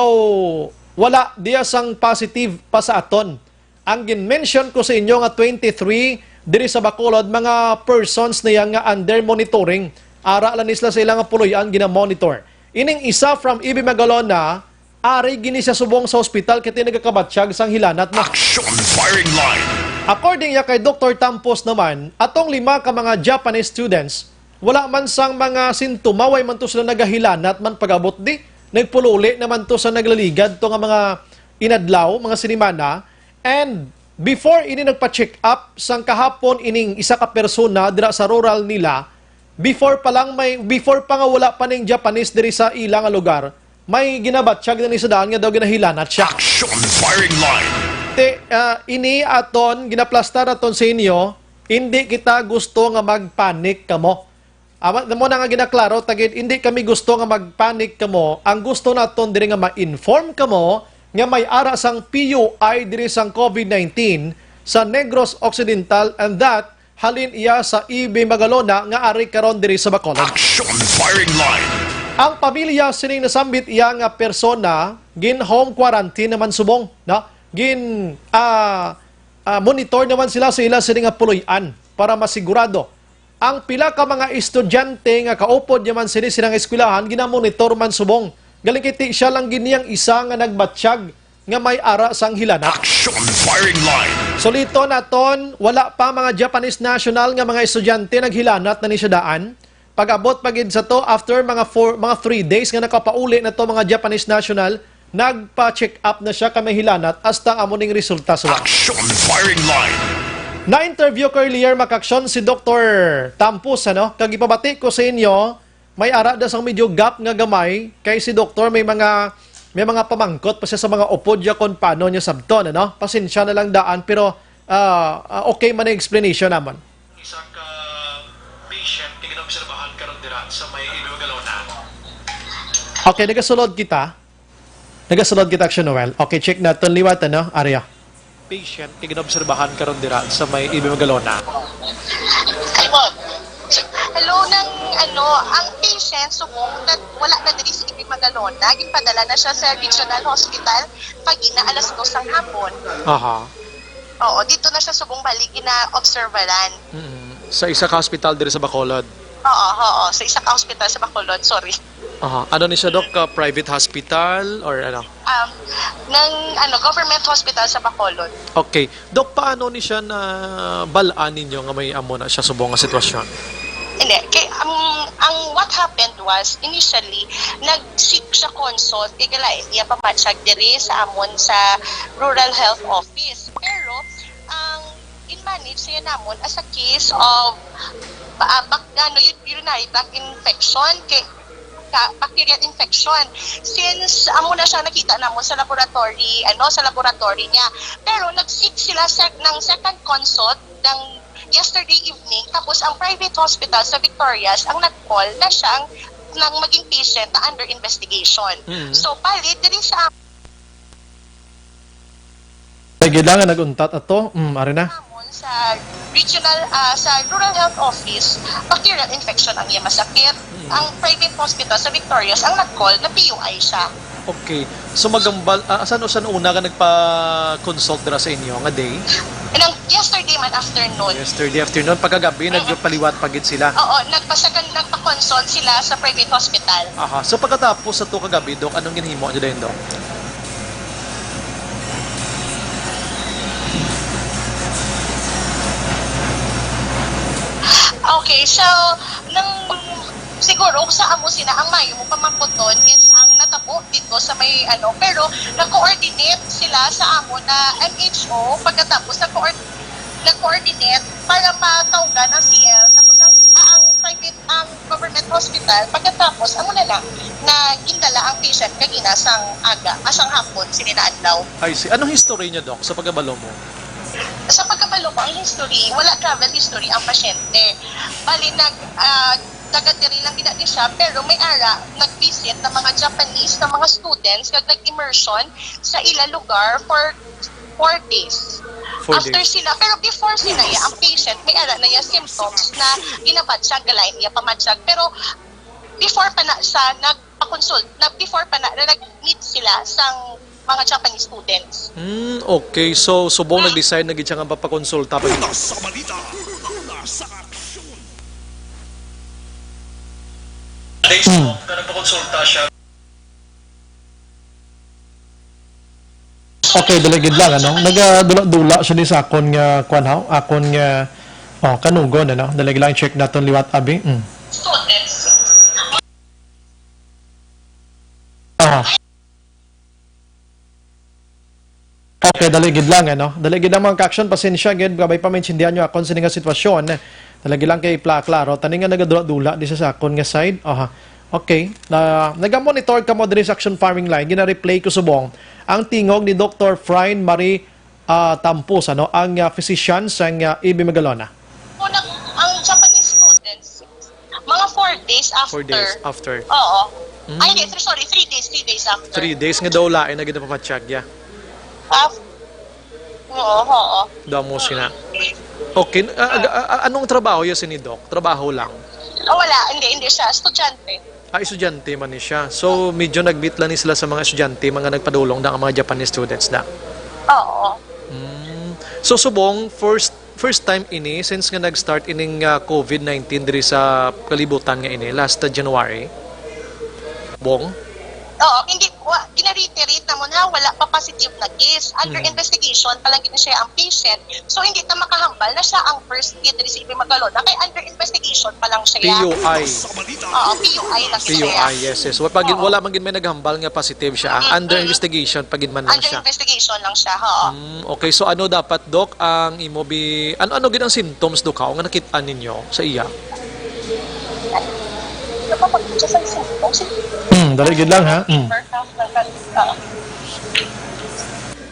wala diya sang positive pa sa aton. Ang gin-mention ko sa inyo nga twenty-three diri sa Bacolod, mga persons niya nga under monitoring. Ara lang ni sila sa ilang puloy-an gina-monitor. Ining isa from E B Magalona, ari gini siya subong sa hospital kay nagakabatyag sang hilanat na. Action firing line. According niya kay Doktor Tampos naman, atong lima ka mga Japanese students, wala man sang mga sintoma, way man to sila nagahilanat man pag-abot di. Nagpululi naman to sa naglaligad to nga mga inadlaw, mga sinimana. And before ini nagpa-check up sang kahapon ining isa ka persona dira sa rural nila, before pa lang may, before pa nga wala pa ning Japanese diri sa ila nga lugar, may ginabatyag na ni sa daan nga daw ginahilanat siya. Action firing line. Te, ah, ini aton, ginaplastar aton sa inyo, hindi kita gusto nga magpanic kamo. Ama, mo na nga ginaklaro, tagid, hindi kami gusto nga magpanic kamo. Ang gusto naton diri nga ma-inform kamo nga may ara sang P U I diri sang COVID nineteen sa Negros Occidental, and that halin iya sa E B Magalona nga ari karon diri sa Bacolod. Action firing line. Ang pamilya sining nasambit iya nga persona gin-home quarantine naman subong, no? Gin, ah, ah, monitor naman sila sa ila sini nga puloy-an para masigurado. Ang pila ka mga estudyante nga kaupod niya man sini silang eskwelahan, ginamonitor man subong. Galing kay ti siya lang gid niyang isa nga nagbatyag nga may ara sang hilanat. Action firing line. Suliton naton, wala pa mga Japanese national nga mga estudyante naghilanat na ni siya daan. Pag-abot pa gid sa to, after mga four, mga three days nga nakapauli na to mga Japanese national, nagpa-check up na siya kay may hilanat, hasta amo ning resulta sa. Action firing line. Na-interview ko earlier, makaksyon, si Doktor Tampos, ano? Kag ipabati ko sa inyo, may ara da sang medyo gap nga gamay kay si Doktor may mga, may mga pamangkot pa siya sa mga upod ya kon paano niya sabton, ano? Pasensya na lang daan, pero, ah, ah, okay man ang explanation naman. Isa ka patient nga ginaobserbahan karon dira sa may Iloilo, Magalona. Okay, nagasulod kita. Nagasulod kita, Action Noel. Okay, check naton liwat, ano, Arya? Patient nga ginaobserbahan karon dira sa may Iloilo, Magalona. Hello, nang ano, ang patient subong na wala na diri sa Iloilo, Magalona, ginpadala na siya sa Regional Hospital pag-ina alas dos sang hapon. Aha. Oo, dito na siya subong balik gina-observeran. Mm. Sa isa ka hospital diri sa Bacolod? Oo, oo, sa isa ka hospital sa Bacolod, sorry. Aha. Ano ni siya, Doc? Ka private hospital or ano? Um, ng ano, government hospital sa Bacolod. Okay. Doc, paano ni siya na balaan ninyo nga may amo na siya subong nga sitwasyon? Hindi. Kay, um, ang what happened was, initially, nag-seek siya consult, kay kalain niya pamatsyag diri sa amon sa Rural Health Office. Pero, ang in-manage siya namon as a case of, ah, bac-, ano, u-, urinary tract infection, kay, ka-, bacterial infection. Since amo na siya nakita namon sa laboratory, ano, sa laboratory niya. Pero nag-seek sila sec-, ng second consult ng yesterday evening, tapos ang private hospital sa Victorias ang nag-call na siyang nang maging patient na under investigation. Mm. So, palit diri sa May kailangan nag-untat ato. Mm, ari na. Amon sa regional, ah, sa Rural Health Office, bacterial infection ang iya masakit. Mm. Ang private hospital sa Victorias ang nag-call na P U I siya. Okay. So, magambal, ah, asan, asan una ka nagpa-consult dira sa inyo nga day? Nang yesterday man afternoon. Yesterday afternoon, pagkagabi, Mm-mm. nagpaliwat pa gid sila? Oo, nagpa-second, nagpa-consult sila sa private hospital. Aha. So, pagkatapos sa to kagabi, Doc, anong ginhimo niyo dayon, Doc? Okay, so, nang, siguro, sa amo sina, ang mayo mo pamangkuton is ang natabo dito sa may, ano, pero nag-coordinate sila sa amo na M H O, pagkatapos nag-coord-, nag-coordinate para matawgan ang C L, tapos ang, ang private, ang government hospital, pagkatapos, amo na lang, nga gindala ang patient kagina sang aga, ah, sang hapon, sini na adlaw. I see. Anong history niya, Doc, sa pagkabalo mo? Sa pagkabalo ko, ang history, wala travel history ang pasyente. Bali, nag, ah, taga diri lang gid ni siya, pero may ara nag-visit na mga Japanese na mga students kag nag-immersion sa ila lugar for four days. Four After days. Sila, pero before sila, ya, ang patient, may ara na ya symptoms na ginabatyag, galain niya pamatyag. Pero before pa na siya nagpa-consult, na before pa na, na nag-meet sila sang mga Japanese students. Hmm, okay. So, subong Ah. nag-decide na gid siya nga papakonsulta pa. Una sa balita, una sa aksyon. Days Hmm. off na nagpakonsulta siya. Okay, dali gid lang, ano? Nagadula-dula siya ni sa akon nga, kwan, ha? Akon nga, oh, kanugon, ano? Dali lang, check naton liwat, abi. Mm. Students. Ah. Okay, dali gid lang, ano? Dali gid lang, mga ka-action, pasensya gid, kabay pa maintindihan nyo akon sini nga sitwasyon. Dali gid lang kay pla-, klaro. Tani nga nagadula-dula di sa, sa akon nga side. Aha. Okay. Na, nagamonitor ka mo diri sa action firing line. Gina-replay ko subong ang tingog ni Doktor Frine Marie, ah, Tampos, ano, ang, ah, physician sang, ah, E B Magalona. Unang, ang Japanese students, mga four days after. Four days after. Oo. Mm. Ay, hindi, three, sorry, three days, three days after. Three days nga daw lain na ginapamatsyag, ya. Ah, oo, oo. Damo sina. Okay, ah, ah, ah, anong trabaho ya sini, Doc? Trabaho lang? Ah, wala, hindi, hindi siya. Estudyante. Ah, estudyante man ni siya. So, medyo nag-meet lang ni sila sa mga estudyante, mga nagpadulong na ang mga Japanese students na. Oo. Mm. So, subong, first, first time ini, since nga nag-start ining, ah, COVID nineteen diri sa kalibutan nga ini, last, ah, January? Bong? Oo, hindi, wa, gina-reiterate namon ha, wala pa positive na case. Under Mm. investigation pa lang gid siya ang patient. So, hindi ta makahambal na siya ang first kid diri sa E B Magalona. Kay under investigation pa lang siya. P U I. Oo, P U I lang siya. P U I, yes, yes. Wa pa gid, Oo. wala man gid may naghambal nga positive siya. Mm, Under mm. investigation pa gid man lang Under siya. investigation lang siya, oo. Mm, okay, so ano dapat, Doc, ang imo bi-, ano, ano gid ang symptoms, Doc, ha, nga nakit-an ninyo sa iya? Ano pa pag siya sa symptoms? Hmm, dali gid lang, ha? Hmm. First half ng kan-, oo.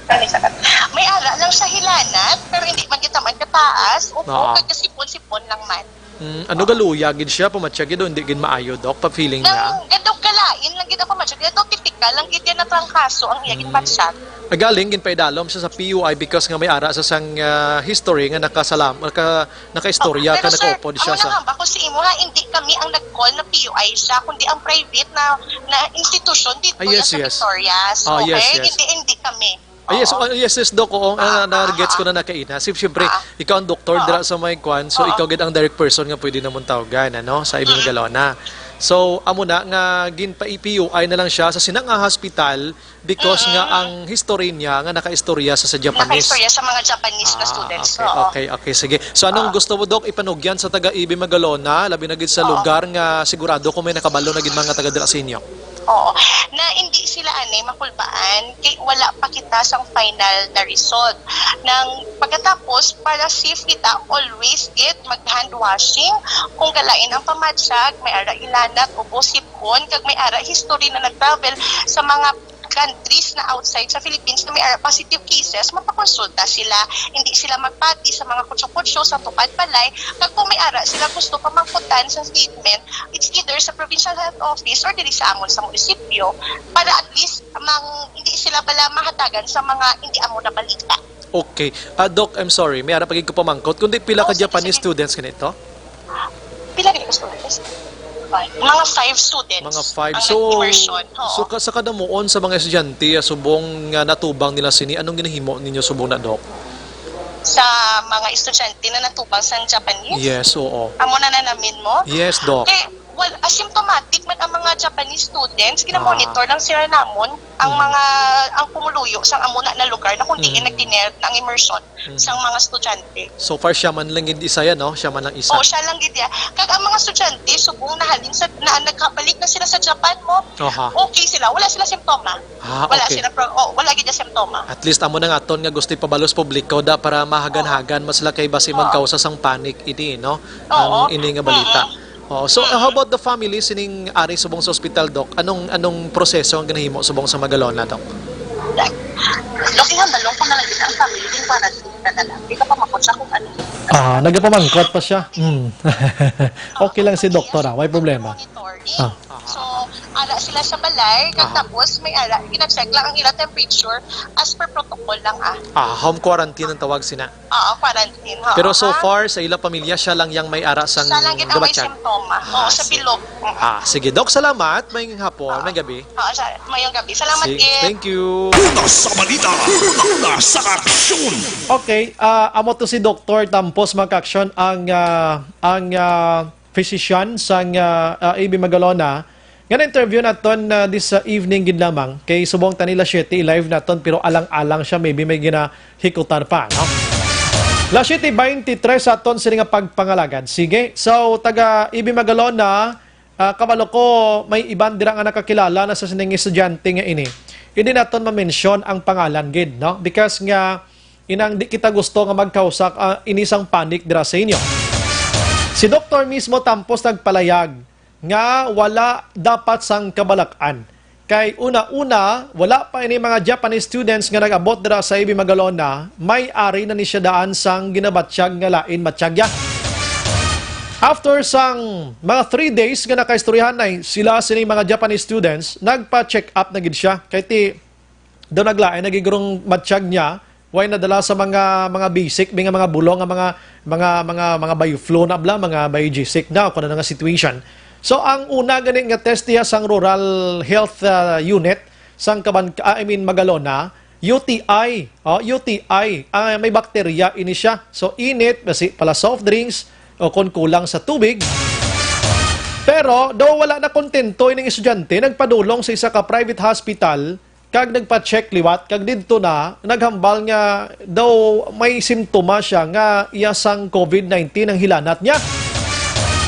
Kani sa kat-, may ara lang sa hilanat, pero hindi man kita man kataas. Upo, Oo. kag kasipon-sipon lang man. Mm, ano, galuya gid siya, pamatsyag gid, o hindi gid maayo, Doc, pa feeling niya? Nang gadog kalain lang gid ang pamatsyag. Ito, tipikal lang gid yan na trangkaso ang iya Mm. ginpatsyag. Nagaling, ginpaidalom siya sa P U I because nga may ara sa sang, ah, history nga nakasalam-, naka-, nakaistorya Oh, ka, pero sir, nakaupod siya amo sa na nga ba, kung sa imo ha, hindi kami ang nag-call na P U I siya, kundi ang private na, na institusyon dito Ah, yes, yan sa yes. Victorias. Ah, yes, Okay? yes. Hindi, hindi kami. Ah, yes, Oo. oh, yes, yes, Doc. Oo, Ah, na, na, ah, gets ko ah. na nakaina. Si, siyempre, Ah. ikaw ang doktor Oo. dira sa may kwan, so Oo. ikaw gid ang direct person nga pwede namon tawgan, ano, sa Mm. Ibilgalona. So, amo na nga ginpa-P U I na lang siya sa sina nga hospital because nga Mm. ang history niya nga nakaistorya sa, sa Japanese. Nakaistorya sa mga Japanese na Ah, students. okay, Oo. okay, okay, sige. So, anong Oo. gusto mo, Doc, ipanugyan sa taga Ibi Magalona, labi na gid sa Oo. lugar nga sigurado ko may nakabalo na gid mga taga dira sa inyo? Oo. Na hindi sila ani makulbaan kay wala pa kita sang final na result. Nang pagkatapos, para safe kita, always gid mag-hand washing. Kung galain ang pamadyag, may ara hilanat, ubo, sipon, kag may ara history na nag-travel sa mga countries na outside sa Philippines na may ara positive cases, mapakonsulta sila. Hindi sila magpati sa mga kutso-kutso sa tupad balay. Kag kung may ara sila gusto pamangkutan sa statement, it's either sa Provincial Health Office or diri sa amon sa munisipyo para at least mang, hindi sila bala mahatagan sa mga hindi amo na balita. Okay. Ah, Doc, I'm sorry. May ara pa gid ko pamangkot. Kundi pila Oh, ka sige, Japanese sige. students ganito? Pila gid ka students? Five. Mga five students Mga five. ang So, nag-immersion. Oo. so ka-, sa kadamuon sa mga estudyante, ah, subong nga natubang nila sini, anong ginahimo ninyo subong na, Doc? Sa mga estudyante na natubang sa Japanese? Yes, oo. Amo na nanamin mo? Yes, Doc. Kay, well, asymptomatic man ang mga Japanese students, gina-monitor Ah. lang sila namon ang Mm. mga, ang pumuluyo sang amo na, na lugar na kung diin Mm. nagtinel na ang immersion Mm. sang mga estudyante. So far, siya man lang gid isa yan, no? Siya man lang isa. Oh, siya lang gid ya. Kag ang mga estudyante, subong nahalin sa, na, nagkabalik na sila sa Japan mo, Aha. okay sila. Wala sila simptoma. Ah, Wala okay. sila pro-, oh, wala gid ya simptoma. At least, amo na nga aton nga gusto ipabalos publiko da para mahagan-hagan mas sila kay basi Oo. magkausa sang panic ini, no? Oo. Ang ini nga balita. Mm-mm. Oh, so, uh, how about the family sining ari subong sa ospital, Doc? Anong, anong proseso ang ginahimo subong sa Magalona, Doc? Laki nga balong ko na lagi ang family din para sa na lang. Di ka pa maputsa kung ano. Ah, nagapamangkot pa siya. Mm. Okay lang si doktora, may problema. Monitoring. Ah. So, ara sila sa balay, kag tapos may ara, gina-check lang ang ila temperature as per protocol lang, ah. Ah, home quarantine ang tawag sina. Oo, quarantine, oo. Pero so far, sa ila pamilya, siya lang yang may ara sang gabatsyag. Siya lang gid ang may simptoma. Oo, sa bilog. Mm. Ah, sige. Doc, salamat. Mayong hapon, mayong gabi. Oo, sa, mayong gabi. Salamat gid. Thank you. Una sa balita, una sa aksyon. Okay, ah, amo to si Doktor Tampos, mga ka-aksyon, ang, ah, ang, ah, physician sang, ah, ah, A B Magalona, nga na-interview naton, ah, this, ah, evening gid lamang. Kay subong ta ni las siyete i-live naton, pero alang-alang siya, maybe may ginahikutan pa, no? Las siyete beintitrés sa aton sini nga pagpangalagad. Sige, so, taga A B Magalona, ah, kabalo ko, may iban dira nga nakakilala na sa sining estudyante nga ini. Hindi naton ma-mention ang pangalan gid, no? Because nga, inang di kita gusto nga magkausa, ah, ini sang panic dira sa inyo. Si Doktor mismo tampos nagpalayag nga wala dapat sang kabalak-an. Kay una-una, wala pa ini mga Japanese students nga nag-abot dira sa A B Magalona, may ari na ni siya daan sang ginabatyag nga lain batyagya. After sang mga three days nga nakaistoryahanay sila sini mga Japanese students, nagpa-check up na gid siya. Kay ti, daw naglain na gid gurong batyag niya, way nadala sa mga, mga basic, mga, mga bulong nga mga, mga, mga, mga bioflu na bla, mga biogesic na, kung ano nga situation. So, ang una gani nga test niya sang Rural Health, ah, Unit, sang Kaban-, ah, I mean, Magalona, U T I, oh, U T I, ah, may bakterya ini siya. So, init, basi pala soft drinks, o kung kulang sa tubig. Pero, daw wala na kontento ining estudyante, nagpadulong sa isa ka private hospital, kag nagpa-check liwat, kag didto na naghambal nga daw may simptoma siya nga iya sang COVID nineteen ang hilanat niya.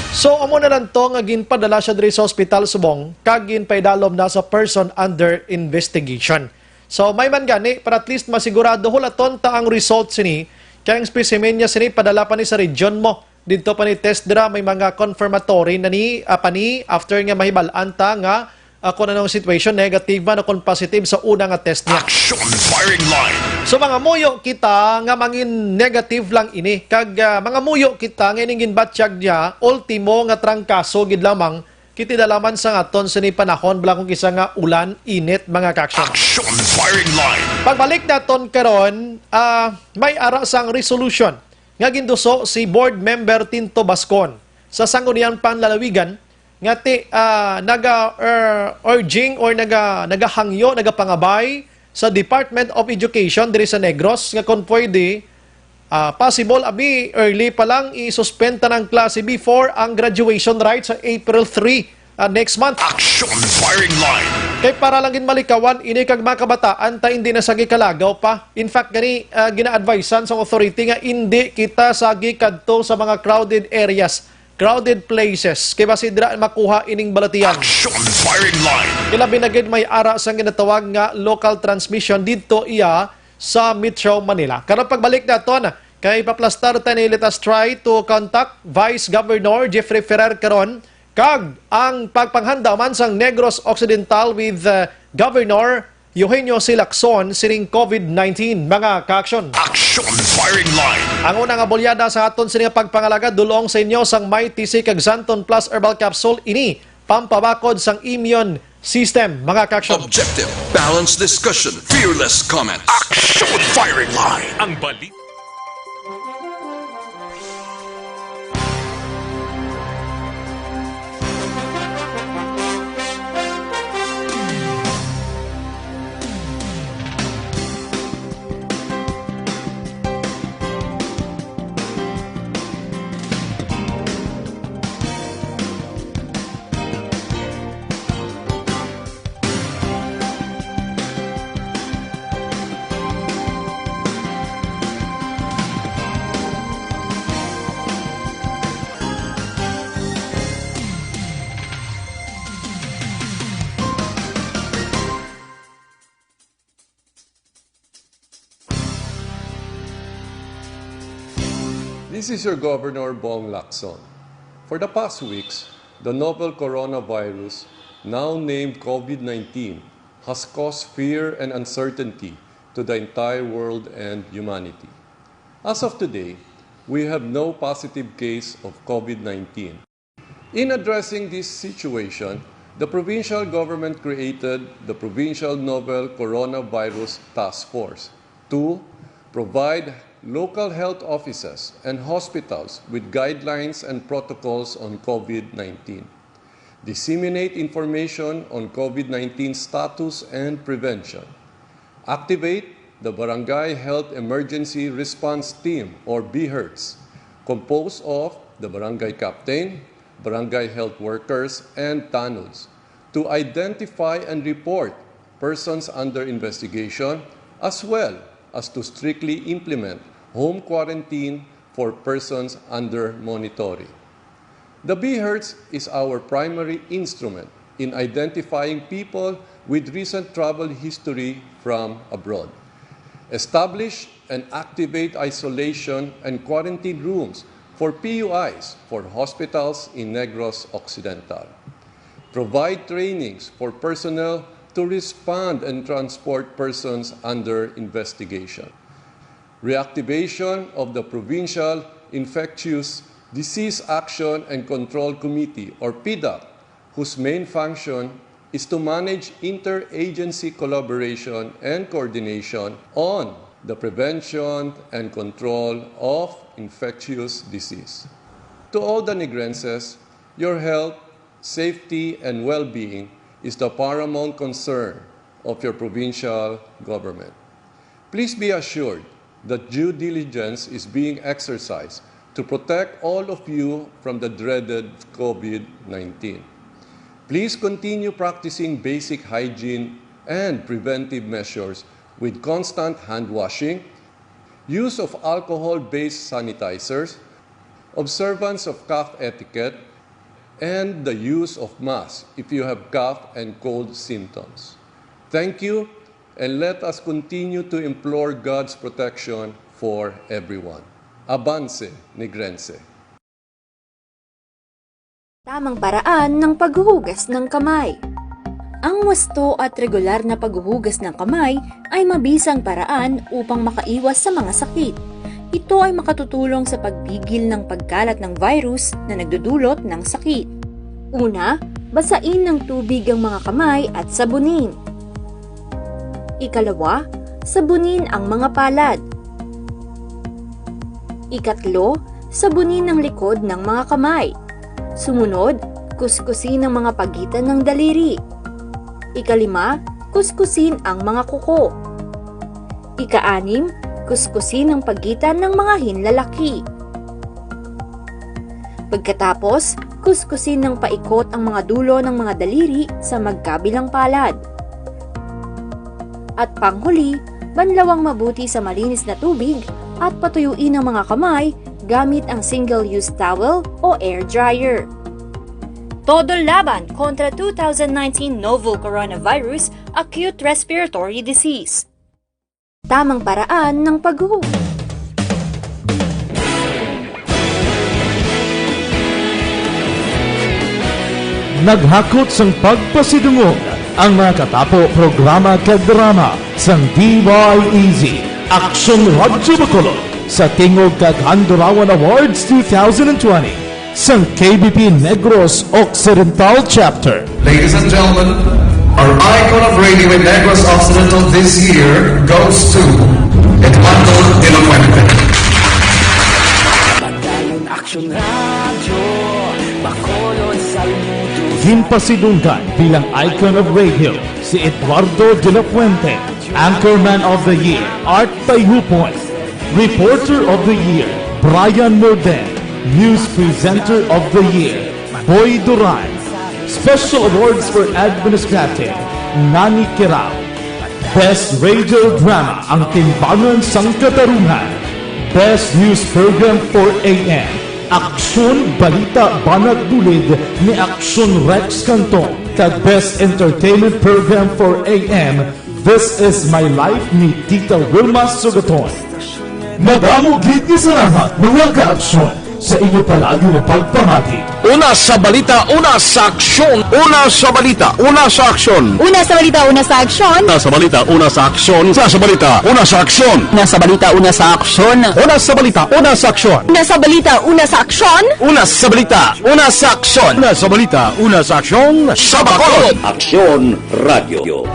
So, amo na lang to nga ginpadala siya diri sa ospital subong kag ginpaidalom na sa person under investigation. So, may man gani, para at least masigurado, hulaton ta ang result sini, kay ang specimen niya sini padala pa ni sa region mo. Didto pa ni test dira, may mga confirmatory na ni, ah, pa ni, after nga mahibal-an ta nga, ah, kung anong situation, negative man o kung positive sa una nga test niya. Action firing line. So, mangamuyo kita nga mangin negative lang ini. Kag, ah, mangamuyo kita nga ining ginbatyag niya, ultimo nga trangkaso gid lamang, kitidalaman sa aton sini panahon, bala kung kisa nga ulan, init, mga ka-action. Action firing line. Pagbalik naton karon, ah, may ara sang resolution nga ginduso si Board Member Tinto Bascon sa Sangguniang Panlalawigan nga ti, ah, naga, er, urging or naga, nagahangyo, nagapangabay sa Department of Education diri sa Negros nga kon pwede, ah, possible, abi, early pa lang, i-suspend ta ng klase before ang graduation, right, sa April three, ah, next month. Action firing line. Kay para lang gid malikawan ini kag mga kabataan ta hindi na sagi kalagaw pa. In fact, gani, ah, gina-advisean sa authority nga hindi kita sagi kadto sa mga crowded areas, crowded places, kay basi dira makuha ining balatian. Action firing line. Ilabi na gid may ara sang ginatawag nga local transmission didto iya sa Metro Manila. Karon pagbalik naton, kay paplastar ta ni, let us try to contact Vice Governor Jeffrey Ferrer karon, kag ang pagpanghanda man sang Negros Occidental with, uh, Governor Eugenio C. Lacson sining COVID nineteen, mga ka-action. Action firing line. Ang una nga bulyada sa aton sini nga pagpangalagad dulong sa inyo sang May T C kag Xanthone Plus Herbal Capsule, ini pampabakod sang immune system, mga ka-action. Objective, balanced discussion, fearless comment. Action firing line. Ang bali- This is your Governor Bong Lacson. For the past weeks, the novel coronavirus, now named COVID nineteen, has caused fear and uncertainty to the entire world and humanity. As of today, we have no positive case of COVID nineteen. In addressing this situation, the provincial government created the Provincial Novel Coronavirus Task Force to provide local health offices and hospitals with guidelines and protocols on COVID nineteen, disseminate information on COVID nineteen status and prevention, activate the Barangay Health Emergency Response Team or BHERTs, composed of the barangay captain, barangay health workers, and tanods, to identify and report persons under investigation, as well as to strictly implement home quarantine for persons under monitoring. The BHERTs is our primary instrument in identifying people with recent travel history from abroad. Establish and activate isolation and quarantine rooms for PUIs for hospitals in Negros Occidental. Provide trainings for personnel to respond and transport persons under investigation. Reactivation of the Provincial Infectious Disease Action and Control Committee, or PDAC, whose main function is to manage interagency collaboration and coordination on the prevention and control of infectious disease. To all the Negrenses, your health, safety, and well-being is the paramount concern of your provincial government. Please be assured that due diligence is being exercised to protect all of you from the dreaded COVID nineteen. Please continue practicing basic hygiene and preventive measures with constant hand washing, use of alcohol-based sanitizers, observance of cough etiquette, and the use of masks if you have cough and cold symptoms. Thank you, and let us continue to implore God's protection for everyone. Abanse, Negrense. Tamang paraan ng paghuhugas ng kamay. Ang wasto at regular na paghuhugas ng kamay ay mabisang paraan upang makaiwas sa mga sakit. Ito ay makatutulong sa pagpigil ng pagkalat ng virus na nagdudulot ng sakit. Una, basain ng tubig ang mga kamay at sabunin. Ikalawa, sabunin ang mga palad. Ikatlo, sabunin ang likod ng mga kamay. Sumunod, kuskusin ang mga pagitan ng daliri. Ikalima, kuskusin ang mga kuko. Ikaanim, kuskusin ang pagitan ng mga hinlalaki. Pagkatapos, kuskusin ng paikot ang mga dulo ng mga daliri sa magkabilang palad. At panghuli, banlawang mabuti sa malinis na tubig at patuyuin ang mga kamay gamit ang single-use towel o air dryer. Todo laban kontra two thousand nineteen novel coronavirus acute respiratory disease. Tamang paraan ng paghuhugas. Naghakot sang pagpasidungog ang mga katapo programa kag drama sang D Y E Z Aksyon Radyo Bacolod sa Tingog kag Handurawan Awards two thousand twenty sang K B P Negros Occidental Chapter. Ladies and gentlemen, our icon of radio in Negros Occidental this year goes to Eduardo de la Fuente. Padayon Aksyon Radyo, Bacolod, Salbuto. Ginpasidunggan bilang icon of radio si Eduardo de la Fuente, Anchorman of the Year, Art Tayhupon, Reporter of the Year, Brian Morden, News Presenter of the Year, Boy Duran, Special Awards for Administrative, Nani Kirao, Best Radio Drama, Ang Timbangan sang Katarungan, Best News Program for A M, Aksyon Balita Banat Bulid ni Aksyon Rex Canton, kag Best Entertainment Program for A M, This Is My Life ni Tita Wilma Sugaton. Madamo gid nga salamat, mga kaaksyon, Sa inyo palagi nga pagpamati. Una sa balita, una sa aksyon. Una sa balita, una sa aksyon. Una sa balita, una sa aksyon. Una sa balita, una sa aksyon. Una sa balita, una sa aksyon. Una sa balita, una sa aksyon. Una sa balita, una sa aksyon. Una sa balita, una sa aksyon. Una sa balita, una sa aksyon. Una sa balita, una sa aksyon. Sa Bacolod. Aksyon Radio.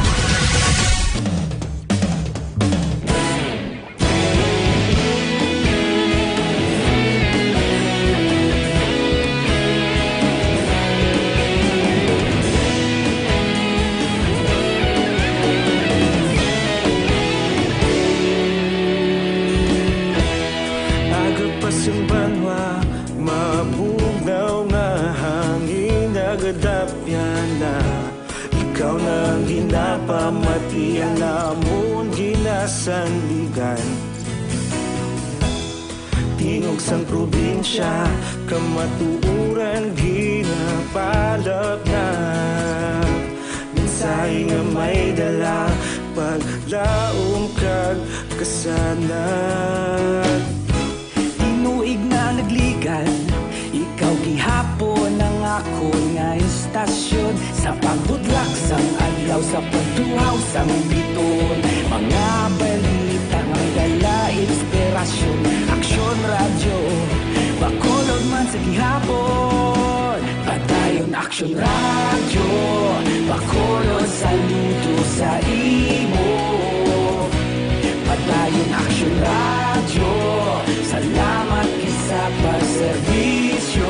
Aga pa sang banwa, mabugnaw nga hangin, nagadapya na. Ikaw na ang ginapamatian namon, ginasandigan. Tingog sang probinsya, kamatuoran ginapalapnap. Mensahe nga may dala, paglaom kag kasanag. Tinuig na nagligan, ikaw gihapon ang akon nga istasyon. Sa pagbutlak sang adlaw, sa pagtuhaw sang biton, mga balita nga may dala inspirasyon. Aksyon Radyo, Bacolod man sa gihapon. Padayon Aksyon Radyo, Bacolod, saludo sa imo. Padayon Aksyon Radyo, salamat gid sa pagserbisyo.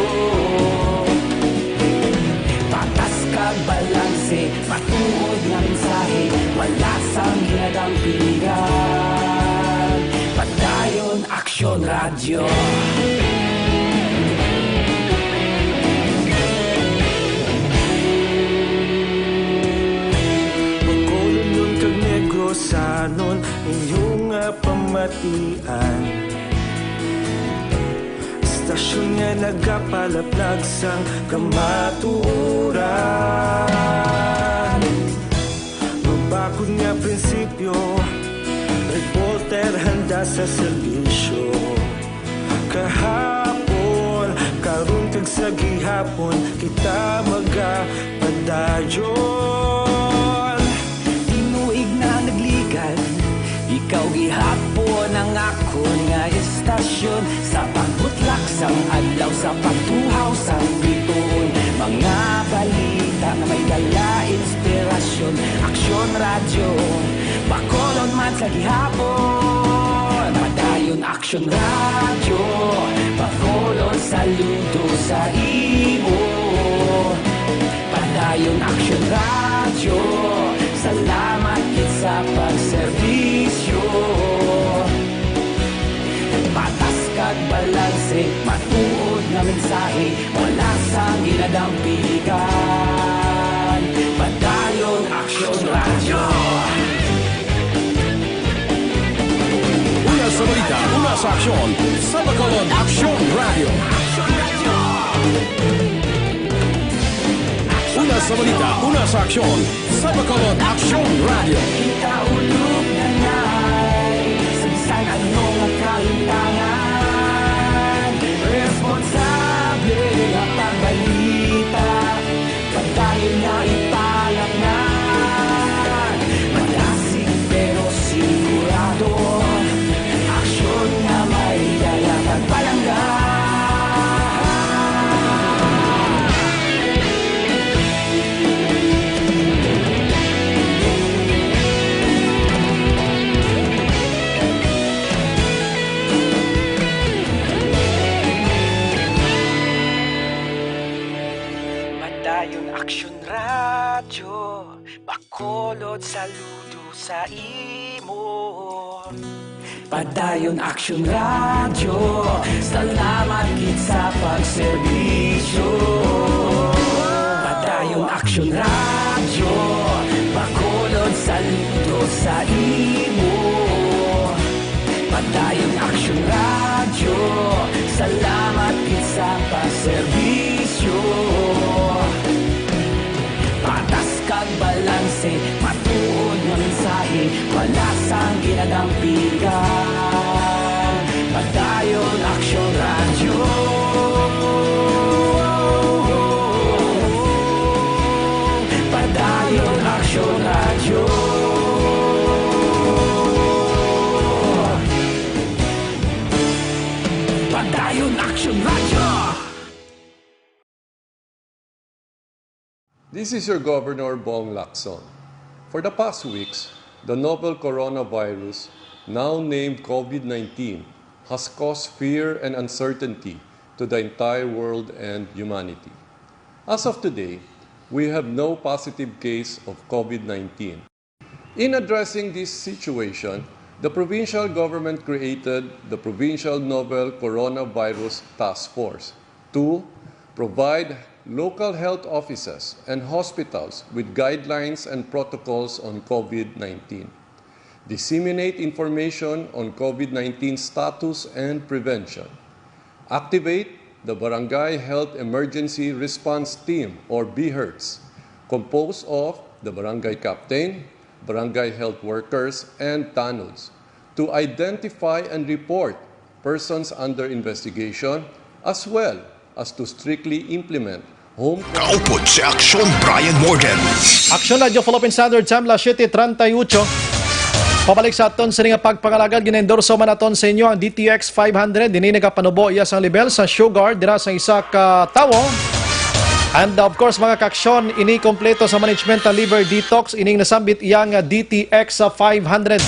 Patas kag balanse, matuod nga mensahe, wala sang ginadampigan. Padayon Aksyon Radyo. Bacolodnon kag Negrosanon, inyo nga pamatian. Istasyon nga nagapalaplag sang kamatuoran. Mabakod nga prinsipyo, reporter handa sa serbisyo. Kahapon, karon kag sa gihapon, kita magapadayon. Tinuig na nagligan, ikaw gihapon ang akon nga istasyon. Sa pagbutlak sang adlaw, sa pagtuhaw sang biton, mga balita nga may dala inspirasyon. Aksyon Radyo, Bacolod man sa gihapon. Padayon Aksyon Radyo, Bacolod, saludo sa imo. Padayon Aksyon Radyo, salamat gid sa pagserbisyo. Patas kag balanse, matuod nga mensahe, wala sang ginadampigan. Padayon Aksyon Radyo. Una sa balita, una sa aksyon, sa Bacolod Aksyon Radyo. Una sa balita, una sa aksyon, sa Bacolod Aksyon Radyo. Kita ulog na nay, sa bisan ano nga kalimtangan, responsable nga pagbalita. Padayon nga ipalapngan, madasig pero sigurado, aksyon nga may dala kag palangga. Padayon Aksyon Radyo, Bacolod, saludo sa imo. Padayon Aksyon Radyo, salamat gid sa pagserbisyo. Padayon Aksyon Radyo, Bacolod, saludo sa imo. Padayon Aksyon Radyo, salamat gid sa pagserbisyo. Patas kag balanse, matuod nga mensahe, wala sang ginadampigan. Padayon Aksyon Radyo. This is your Governor Bong Lacson. For the past weeks, the novel coronavirus, now named COVID nineteen, has caused fear and uncertainty to the entire world and humanity. As of today, we have no positive case of COVID nineteen. In addressing this situation, the provincial government created the Provincial Novel Coronavirus Task Force to provide local health offices and hospitals with guidelines and protocols on COVID nineteen, disseminate information on COVID nineteen status and prevention, activate the Barangay Health Emergency Response Team, or BHERTs, composed of the barangay captain, barangay health workers, and tanods, to identify and report persons under investigation, as well as to strictly implement home Kaupod si Aksyon Brian Morgan. Aksyon Radio Philippine Standard Time, las siete treinta y ocho. Pabalik sa aton sini nga pagpangalagad, ginaendorso man aton sa inyo ang D T X five hundred. Ini nagapanubo iya sang level sa sugar dira sa isa ka tawo. And of course, mga kaaksyon, ini kompleto sa management ng liver detox, ining nasambit iya nga D T X five hundred.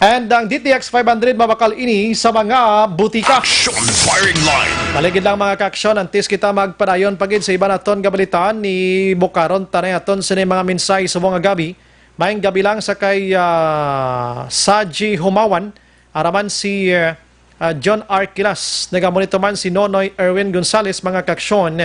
And ang D T X five hundred mabakal ini sa mga butika. Action Firing Line. Maligid lang, mga kaaksyon, antes kita magpadayon pa gid sa iban naton nga balita, ni bukaron ta na aton sini mga mensahe subong nga gabi. Maayong gabi lang sa kay, ah, Saji Humawan, araman si, ah, ah, John Arquilas, nagamonitor man si Nonoy Erwin Gonzales, mga kaaksyon,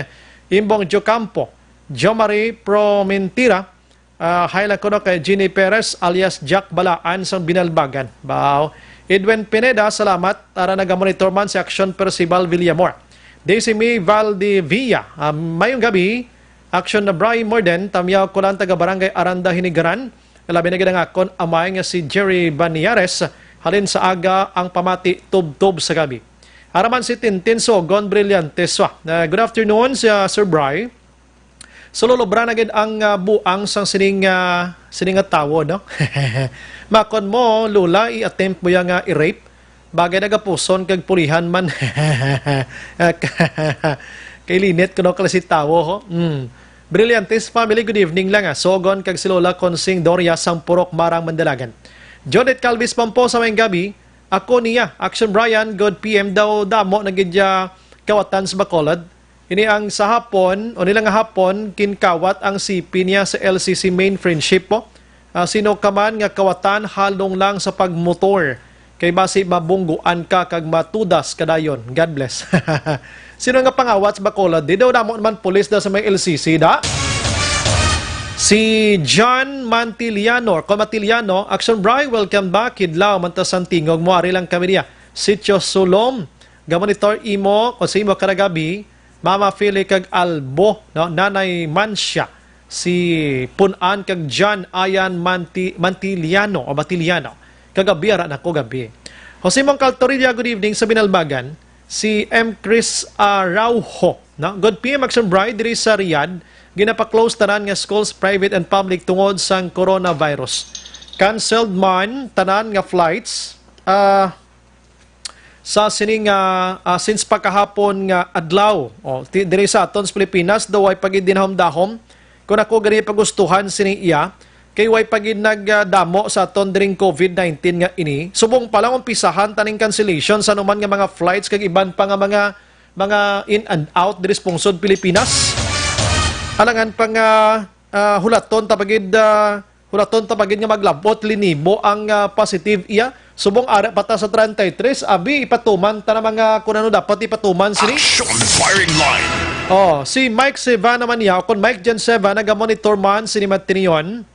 Imbong Jocampo, Jomari Promentira, ah, hi lang kuno kay Jeannie Perez alias Jack Balaan sang Binalbagan. Bao. Edwin Pineda, salamat. Ara nagamonitor man si Aksyon Percival Villamor. Daisy May Valdivia, ah, maayong gabi. Aksyon na Bri Morden, tamyaw ko lang taga Barangay Aranda, Hinigaran. Labi na gid ang akon amay nga si Jerry Baniares, halin sa aga ang pamati tubtob sa gabi. Araman si Tintin Sogon Brillantes. Ah, good afternoon, si, ah, Sir Bri. Sululobra na gid ang, ah, buang sang sining, ah, sining nga tawo, no? Makon mo, Lola, i-attempt mo ya nga i-rape. Bagay nagapuson kag pulihan man. Kay linit kuno klase tawo, ho. Mm. Brillantes family, good evening lang, ah. Sogon kag si Lola Consing Doria sang Purok Marang, Mandalagan. Judith Calvis Pomposa, maayong gabi. Ako niya, Action Brian, good P M daw, damo na gid ya kawatan sa Bacolod. Ini ang sa hapon, o nila nga hapon, kinkawat ang sipi niya sa L C C main friendship po. Ah, sino ka man nga kawatan, halong lang sa pagmotor. Kay basi mabungguan ka kag matudas ka dayon. God bless. Sino nga pangawat sa Bacolod? Di daw damo naman pulis na sa may L C C, da? Si John Mantiliano, or Kon Mantiliano, Action Bri, welcome back. Kidlaw, man ta sang tingog mo, ari lang kami diya. Sitio Sulom, gamonitor imo, o sa imo karagabi, Mama Fili kag Albo, no? Nanay Mansya, si Punan kag John Ayan Manti-, Mantiliano o Batiliano. Kagabi, ara na ko gabi. Jose Mongcal Torilla, good evening sa Binalbagan. Si M. Chris Araujo, no? Good P M, Action Bri, diri sa Riyadh, ginapa-close tanan nga schools, private and public, tungod sang coronavirus. Canceled man tanan nga flights. Ah, sa sining, ah, ah, since pagkahapon nga adlaw, oh, ti-, diri sa aton sa Pilipinas, daw way pa gid dinahom-dahom. Kung ako gani pagustuhan sini iya, kay way pa gid nagdamo sa aton diring COVID nineteen nga ini. Subong pa lang umpisahan taning cancellation sa anuman nga mga flights kag iban pa nga mga, mga in and out diri sa pungsod Pilipinas. Alangan pa nga, ah, hulaton ta pa gid, ah, hulaton ta pa gid nga maglabot linibo ang, ah, positive iya. Subong ara pa ta sa treinta y tres, abi, ipatuman ta na mga kung ano dapat ipatuman sini. Action Firing Line. Oh, si Mike Seva naman niya, o kon Mike Jen Seva, nagamonitor man sini Matinion.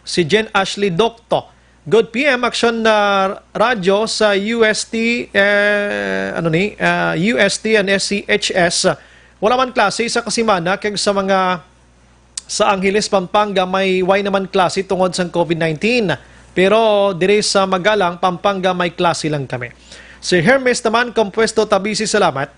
Si Jen Ashley Docto. Good P M, Action na Radyo sa U S T, eh, ano ni, ah, U S T and S C H S. Wala man klase sa kasimana kag sa mga sa Angeles, Pampanga, may way naman klase tungod sang COVID nineteen. Pero diri sa Magalang, Pampanga, may klase lang kami. Si Hermes naman, Compuesto, Tabisi, salamat.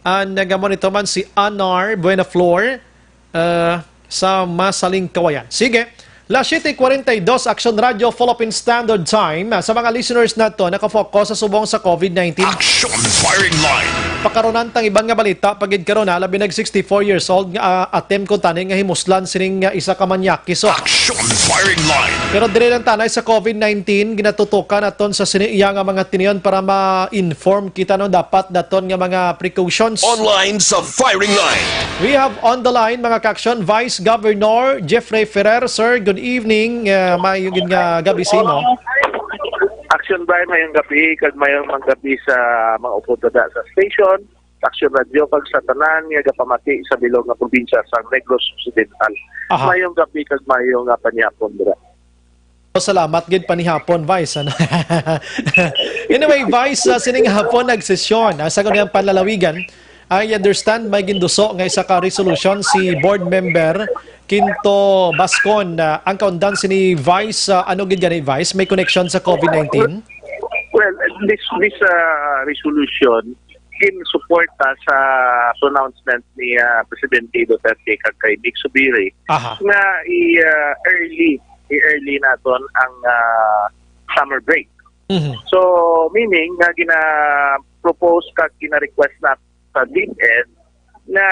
Ang nagamonitor man si Anar Buenaflor, ah, sa Masaling, Kawayan. Sige, Las siete cuarenta y dos, Action Radio, Philippine Standard Time. Sa mga listeners nato, nakafocus sa subong sa COVID nineteen. Action Firing Line. Pakarunan tang iban nga balita, pagid karon, ha, labi nag sixty-four years old nga, ah, attempt ko tani nga himuslan sining, ah, isa ka manyakis, oh. Action Firing Line. Pero diri lang tanay sa COVID nineteen, ginatutukan naton sa sini iya nga mga tinion para ma-inform kita, no, dapat daton nga mga precautions. Online sa Firing Line. We have on the line, mga ka-action, Vice Governor Jeffrey Ferrer. Sir, good evening. Uh, maayong nga gabi sa imo. Action Brian, mayong gabi, kag mayong mang gabi sa mga upod dada sa station, Action Radio, kag sa tanan nga gapamati sa bilog nga probinsya sa Negros Occidental. Aha. Mayong gabi kag mayong nga panihapon dira. Salamat gid panihapon, Vice, ano? Anyway, Vice, ah, sining hapon nagsesyon, ah, sa kanilang panlalawigan. I understand may ginduso nga isa ka resolution si Board Member Quinto Bascon. Ah, ang kaundan sini, Vice, ah, ano gid gani, Vice? May connection sa COVID nineteen? Well, this, this, uh, resolution ginsuporta sa pronouncement ni, uh, Presidente Duterte kag kay Vic Zubiri. Aha. Nga i, uh, early, i-early naton ang, uh, summer break. Mhm. So, meaning nga gina-propose kag gina-request na sa DepEd na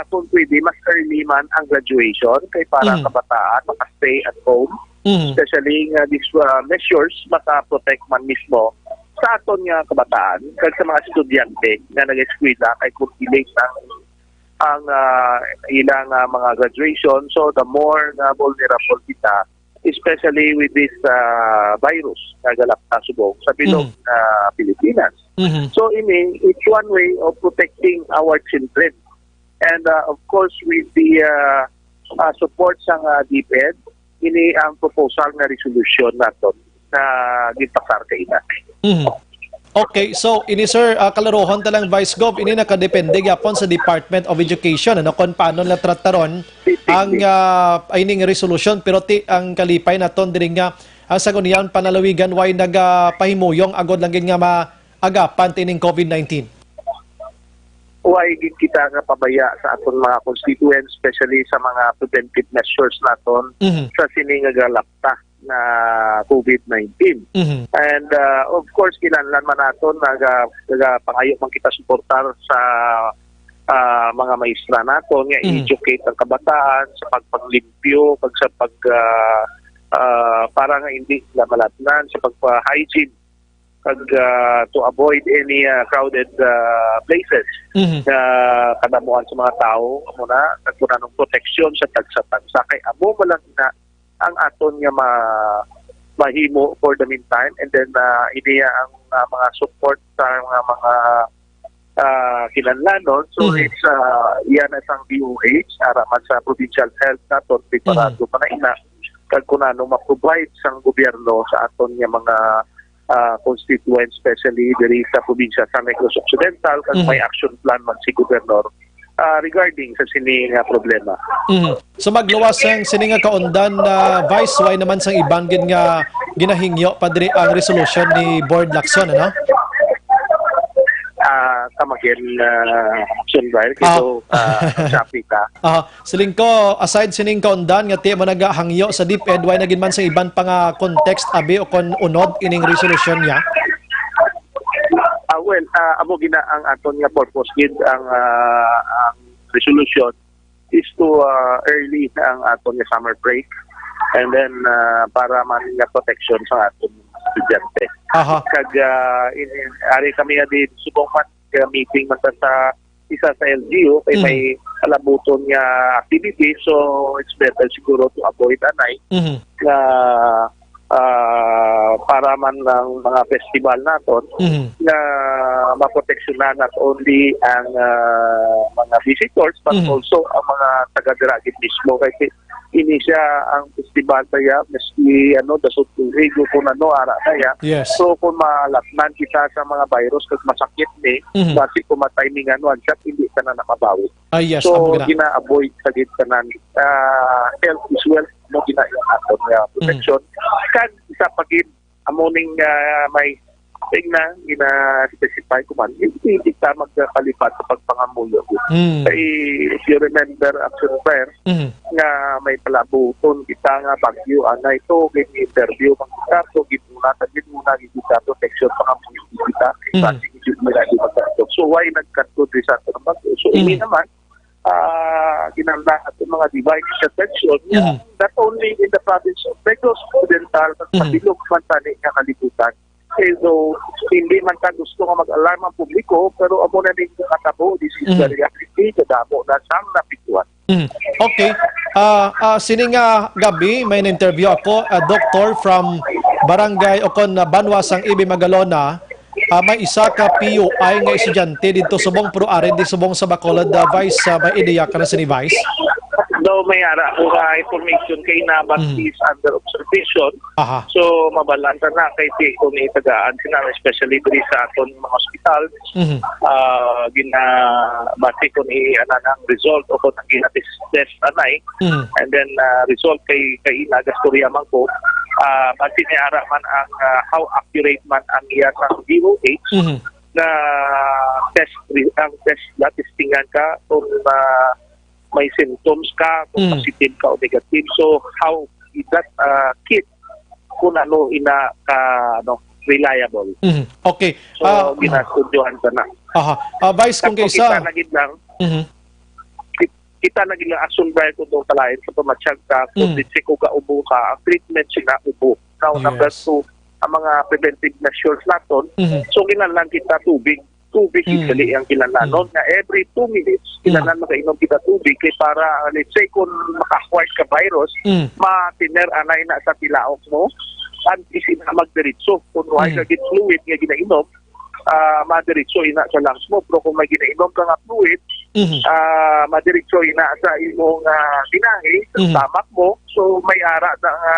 kung pwede, mas early man ang graduation kay para, mm, kabataan maka-stay at home. Mhm. Especially nga these, uh, measures maka-protect man mismo sa aton nga kabataan kag sa mga estudyante nga nag-eskwela, kay kung delayed ang, ang, uh, ilang, uh, mga graduation, so the more nga vulnerable kita, especially with this, uh, virus nga galapta subong sa bilog, mm, uh, Pilipinas. Mhm. So, ini, it's one way of protecting our children. And, uh, of course, with the, uh, uh, support sang, uh, DepEd, ini ang proposal nga resolution naton na ginpasar kaina. Mhm. Okay, so ini, sir, uh, kalaruhon ta lang, Vice Gov, ini nakadepende gyapon sa Department of Education, ano, kung paano nila trataron ang, uh, ining resolution, pero ti ang kalipay naton diri nga, uh, sa Sangguniang Panlalawigan way nagapahimuyong agod lang gid nga ma- agapan tining COVID nineteen? Way gid kita nga pabaya sa aton mga constituents, especially sa mga preventive measures naton, mhm, sa sini nga galapta na COVID nineteen. Mhm. And, uh, of course, kinahanglan man naton naga-, nagapangayo man kita suportar sa, uh, mga maestra naton nga, mhm, i-educate ang kabataan sa pagpanglimpyo kag sa pag, uh, uh, para nga hindi sila malatnan sa pagpa-hygiene kag, ah, to avoid any, ah, crowded, ah, places, mhm, nga kadamuhan sa mga tawo, amo na, kag kun anong proteksyon sa tagsa-tagsa. Kay amo man lang na ang aton nga ma-, mahimo for the meantime, and then, ah, iniya ang, ah, mga support sa mga, mga, ah, kinahanglanon. So, mhm, it's, ah, iya na sang D O H, ara man sa provincial health naton, preparado, mhm, pa na ina, kag kun ano ma-provide sang gobyerno sa aton nga mga, ah, constituents, especially diri sa probinsya sa Negros Occidental, kag, mhm, may action plan man si Gobernador, ah, regarding sa sini nga problema. Mhm. So, magluwas sang sini nga kaundan, ah, Vice, way naman sang iban gid nga ginahingyo pa diri ang resolution ni Board Lacson, ano? Ah, come again, ah, Action Brian, kay, ah, so, ah, choppy ka. Ah, siling ko, aside sining kaundan nga ti mo nagahangyo sa DepEd, way na gid man sa iban pa nga context, abi, o kon unod ining resolusyon niya? Ah, well, ah, amo gina ang aton nga purpose gid ang, ah, ang resolution is to, ah, early ang aton nga summer break, and then, ah, para man nga protection sa aton estudyante. Aha. Kag, ah, in, in, ari kami nga di subong man nga meeting man sa, sa isa sa L G U, kay, mhm, may kalabuton nga activity, so it's better siguro to avoid anay, mhm, nga, ah, para man ang mga festival naton, mhm, nga maproteksyonan not only ang, ah, mga visitors but, mhm, also ang mga taga dira gid mismo, kay si, ini siya ang festival sa iya, maski ano, dasot tubig o kung ano, ara na iya. Yes. So, kung malatnan kita sa mga virus kag masakit ni, mhm, basi kung matay ni nga ano, ang shot, hindi ka na nakabawi. Ah, yes, so, amo gina, gina-avoid sa gid tanan. Ah, health is wealth, mo gina yung aton nga, mm, protection. Kag isa pa gid, amo ning, ah, may Kaya na, gina-specify ko man, hindi, hindi ta magkalipat sa pagpangamuyo. Mm. Kay, if you remember, Action Fair, Mhm. nga may palabuton kita nga bagyo, anay to, gin-interview, man kita to, gid una, gid una, gid kita to, section pangamuyo, gid kita, Mhm. kasi gid una, di magkadto. So, why nagkadto di sa ato ng bagyo? So, ini Mhm. naman, ah, ginamit nato mga divine intervention, Mhm. not only in the province of Negros Occidental, but Mhm. sa bilog man tani nga kalibutan. Okay, so, hindi man ta gusto nga mag-alarm ang publiko, pero amo na ning nakatabo, this is the Mhm. reality, kadamo na sang napiktuhan. Mhm. Okay. Ah, ah, sini nga gabi, may na-interview ako, ah, doktor from Barangay o kon, ah, Banwa sang Ibi Magalona. Ah, may isa ka P U I nga estudyante didto subong, pero ari di subong sa Bacolod, ah, Vice, ah, may ideya ka na sini, Vice? Daw may ara ko nga information kay na, but Mhm. is under observation. Aha. So, mabalaan ta na kay ti kung itagaan sila, especially diri sa aton mga hospital. Mhm. Ah, gina-, base kung i-, ano na ang result o kung ang gina-test anay. Mhm. And then, ah, result kay, kay ina, gastorya man ko. Ah, base ni ara man ang, ah, how accurate man ang iya sa D O H Mhm. na test, re-, ang test na testingan ka kung, ah, may symptoms ka, kung Mm. positive ka o negative. So, how is that, ah, kit kung ano ina ka, ano, reliable? Mhm. Okay. So, Ah, ginastudyohan ka na. Aha. Ah, Vice, kung Tapos kaisa kita na gid lang, Mhm. ki-, kita na gid lang action ba kung doon palain sa pamatsag ka, kung Mm. di siya ko kaubo ka, ang treatment sila ubo. Now, Yes. number two, ang mga preventive measures naton. Mhm. So, kinahanglan kita tubig. Tubig Mm. usually ang kinahanglanon Mm. nga every two minutes, Mm. kinahanglan makainom kita tubig. Kay para, let's say, kung maka-acquired ka virus, Mm. ma-thinner anay na sa tilaok mo, at isin na magdiretso. Kung wala Mm. ka gid fluid nga ginainom, ah, madiretso ina sa lungs mo. Pero kung may ginainom ka nga fluid, Mhm. ah, madiretso ina sa imong, ah, binahi, sa Mhm. stomach mo. So, may ara na nga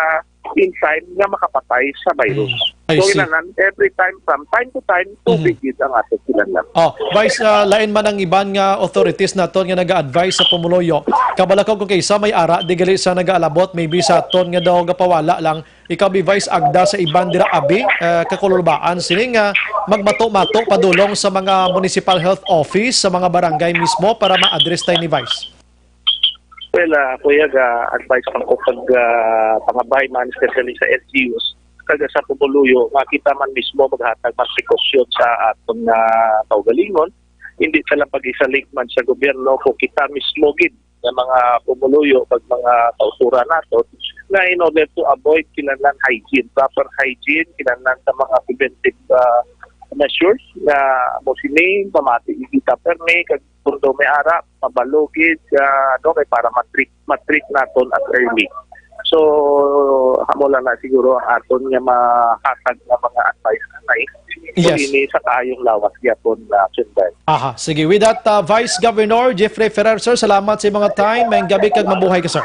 enzyme nga makapatay sa virus. Mm. I So, see. Kinahanglan, every time, from time to time, tubig Mhm. gid ang ato kinahanglan. Oh, Vice, ah, lain man ang iban nga authorities naton nga naga-advise sa pumuluyo. Kabalo ko kung kaisa may ara di gali sa nagaalabot, maybe sa aton nga daw gapawala lang. Ikaw, bi Vice, agda sa iban dira abi, ah, kakulubaan sini nga magmato-mato padulong sa mga municipal health office sa mga barangay mismo para ma-address tayo ni Vice. Well, ah, kuya, ga-advise man ko kag, ah, pangabay man, especially sa L G Us, kag sa pumuluyo, nga kita man mismo maghatag man precaution sa aton nga kaugalingon. Hindi sa lang pag-isalip man sa gobyerno, kung kita mismo gid nga mga pumuluyo kag mga kauturan nato, nga in order to avoid, kinahanglan hygiene, proper hygiene, kinahanglan sa mga preventive, ah, measures nga mo sini, pamati kita permi, kag kung daw may ara, mabalo gid, ah, ano, kay para matreat, matreat naton at early. So, amo lang na siguro ang aton nga mahatag nga mga advice anay. Yes. Kung ini sa kaayong lawas gyapon na sundan. Aha, sige. With that, uh, Vice Governor Jeffrey Ferrer, sir, salamat sa imong time. Maayong gabi kag mabuhay ka, sir.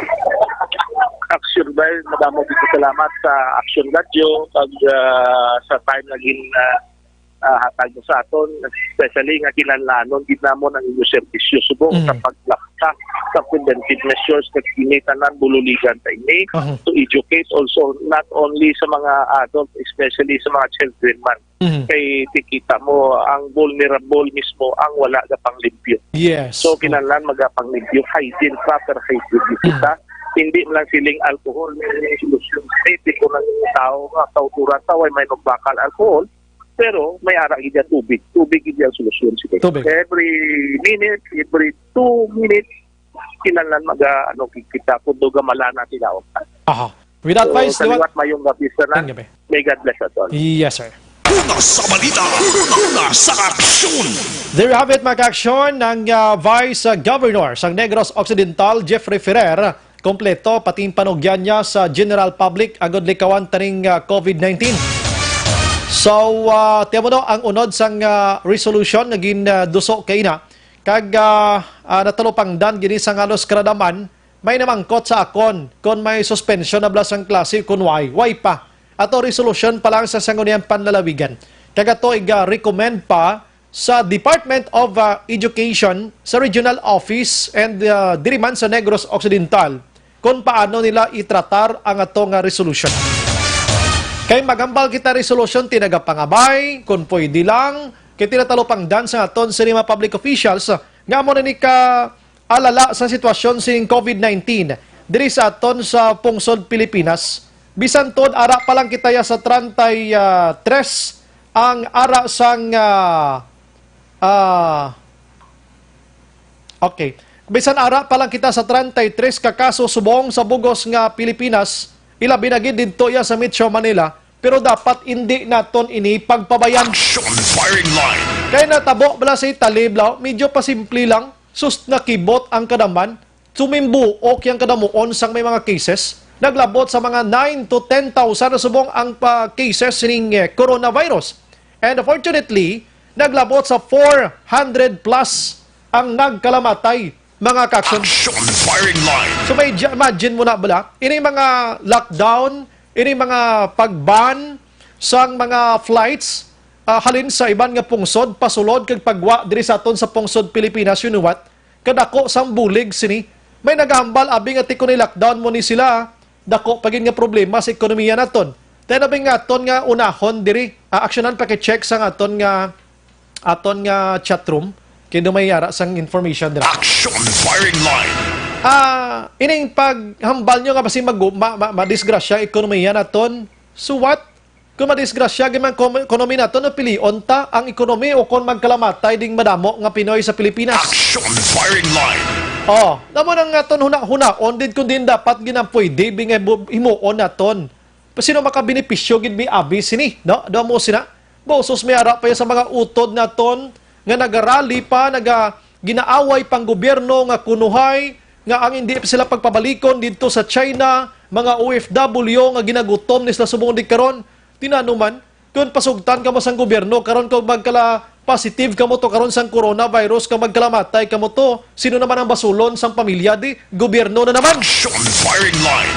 Action Bell, madamo gid salamat sa Action Radio pag, ah, sa time nga gin, ah, ah, hatag mo sa aton, especially nga kinahanglanon gid namon ang inyo serbisyo subong Mm. sa paglakta sa preventive measures kag ini tanan bululigan ta ini Mhm. to educate also not only sa mga adult, especially sa mga children man. Mhm. Kay tikita mo ang vulnerable mismo ang wala ka panglimpyo. Yes. So, kinahanglan magapanglimpyo, hygiene, proper hygiene Mm. kita. Hindi man lang siling alcohol, may solusyon. Hindi ko ng tao nga kauturan tao ay may magbakal alcohol, pero may ara gid ang tubig. Tubig gid ang solusyon, sige. Tubig. Every minute, every two minutes, kinahanglan mag, ah, ano, kita kung duga malana sila. Aha. With that, So, Vice, sa liwat, liwat mayong gabi, sir, na. Mayong gabi. May God bless us all. Yes, sir. Una sa balita, una sa aksyon. There you have it, mga ka-aksyon, ng, ah, Vice, ah, Governor sang Negros Occidental, Jeffrey Ferrer. Kompleto pati ang panugyan niya sa general public agud likawan taning, ah, COVID nineteen. So, ah, tiyan mo, no, ang unod sang, ah, resolution nga gin, ah, duso kaina kag, ah, ah, natalupangdan gini sa halos karadaman, may namangkot sa akon kon may suspensyon na bala sang klase kon way. Way pa. Ato resolution pa lang sa Sangguniang Panlalawigan. Kag ato iga-recommend pa sa Department of, ah, Education, sa regional office, and, ah, diri man sa Negros Occidental, kung paano nila itratar ang ato nga resolution. Kay magambal kita resolution ti nagapangabay, kung pwede lang, kay tinatalupangdan sa aton sini mga public officials nga amo na ni ka alala sa sitwasyon sining covid nineteen diri sa aton sa pungsod Pilipinas. Bisan tuod ara pa lang kita ya sa treinta y tres, ang ara sang, ah, ah, okay. Bisan ara pa lang kita sa treinta y tres ka kaso subong sa bugos nga Pilipinas, ilabi na gid didto ya sa Metro Manila, pero dapat indi naton ini pagpabayan. Action firing line. Kay natabo bala sa Italy, bla, medyo pasimple lang. Sus, nakibot ang kadaman. Sumimbuok yang kadamuon sang may mga cases. Naglabot sa mga nine to ten thousand na subong ang pa cases ning, eh, coronavirus. And unfortunately, naglabot sa four hundred plus ang nagkalamatay, mga ka-action. Action firing line. So may ja-, imagine mo na bala, ini mga lockdown, ini mga pag-ban sang mga flights, ah, halin sa iban nga pungsod, pasulod kag pagwa diri sa aton sa pungsod Pilipinas, you know what? Kadako sang bulig sini. May nagahambal, abi nga ti kon i-lockdown mo ni sila, dako pa gid nga problema sa ekonomiya naton. Tayo na ba nga aton nga unahon diri, ah, aksyonan, paki-check sang aton nga, aton nga chat room. Kay do may yara sang information dira. Action firing line. Ah, ining paghambal nyo nga basi mag, ma, ma, madisgrasya ekonomiya naton. So what? Kung madisgrasya gid man kom-, ekonomi naton, napilion ta ang ekonomi o kon magkalamatay ding madamo nga Pinoy sa Pilipinas. Action firing line. Oh, namo nang aton huna-hunaon did kung diin dapat ginampoy di bi nga bu-, himuon naton. Sino makabenepisyo gid mi abi sini, no? Do mo sina. Bausos may ara pa ya sa mga utod naton nga nagarali pa, naga ginaaway pang gobyerno nga kunuhay nga ang hindi pa sila pagpabalikon didto sa China, mga O F W nga ginagutom ni sila subong di karon. Tinano man, kung pasugtan kamo sang gobyerno karon, kung magkala positive kamo to karon sang coronavirus, kung magkalamatay kamo to, sino naman ang basulon sang pamilya di? Gobyerno na naman. Action firing line.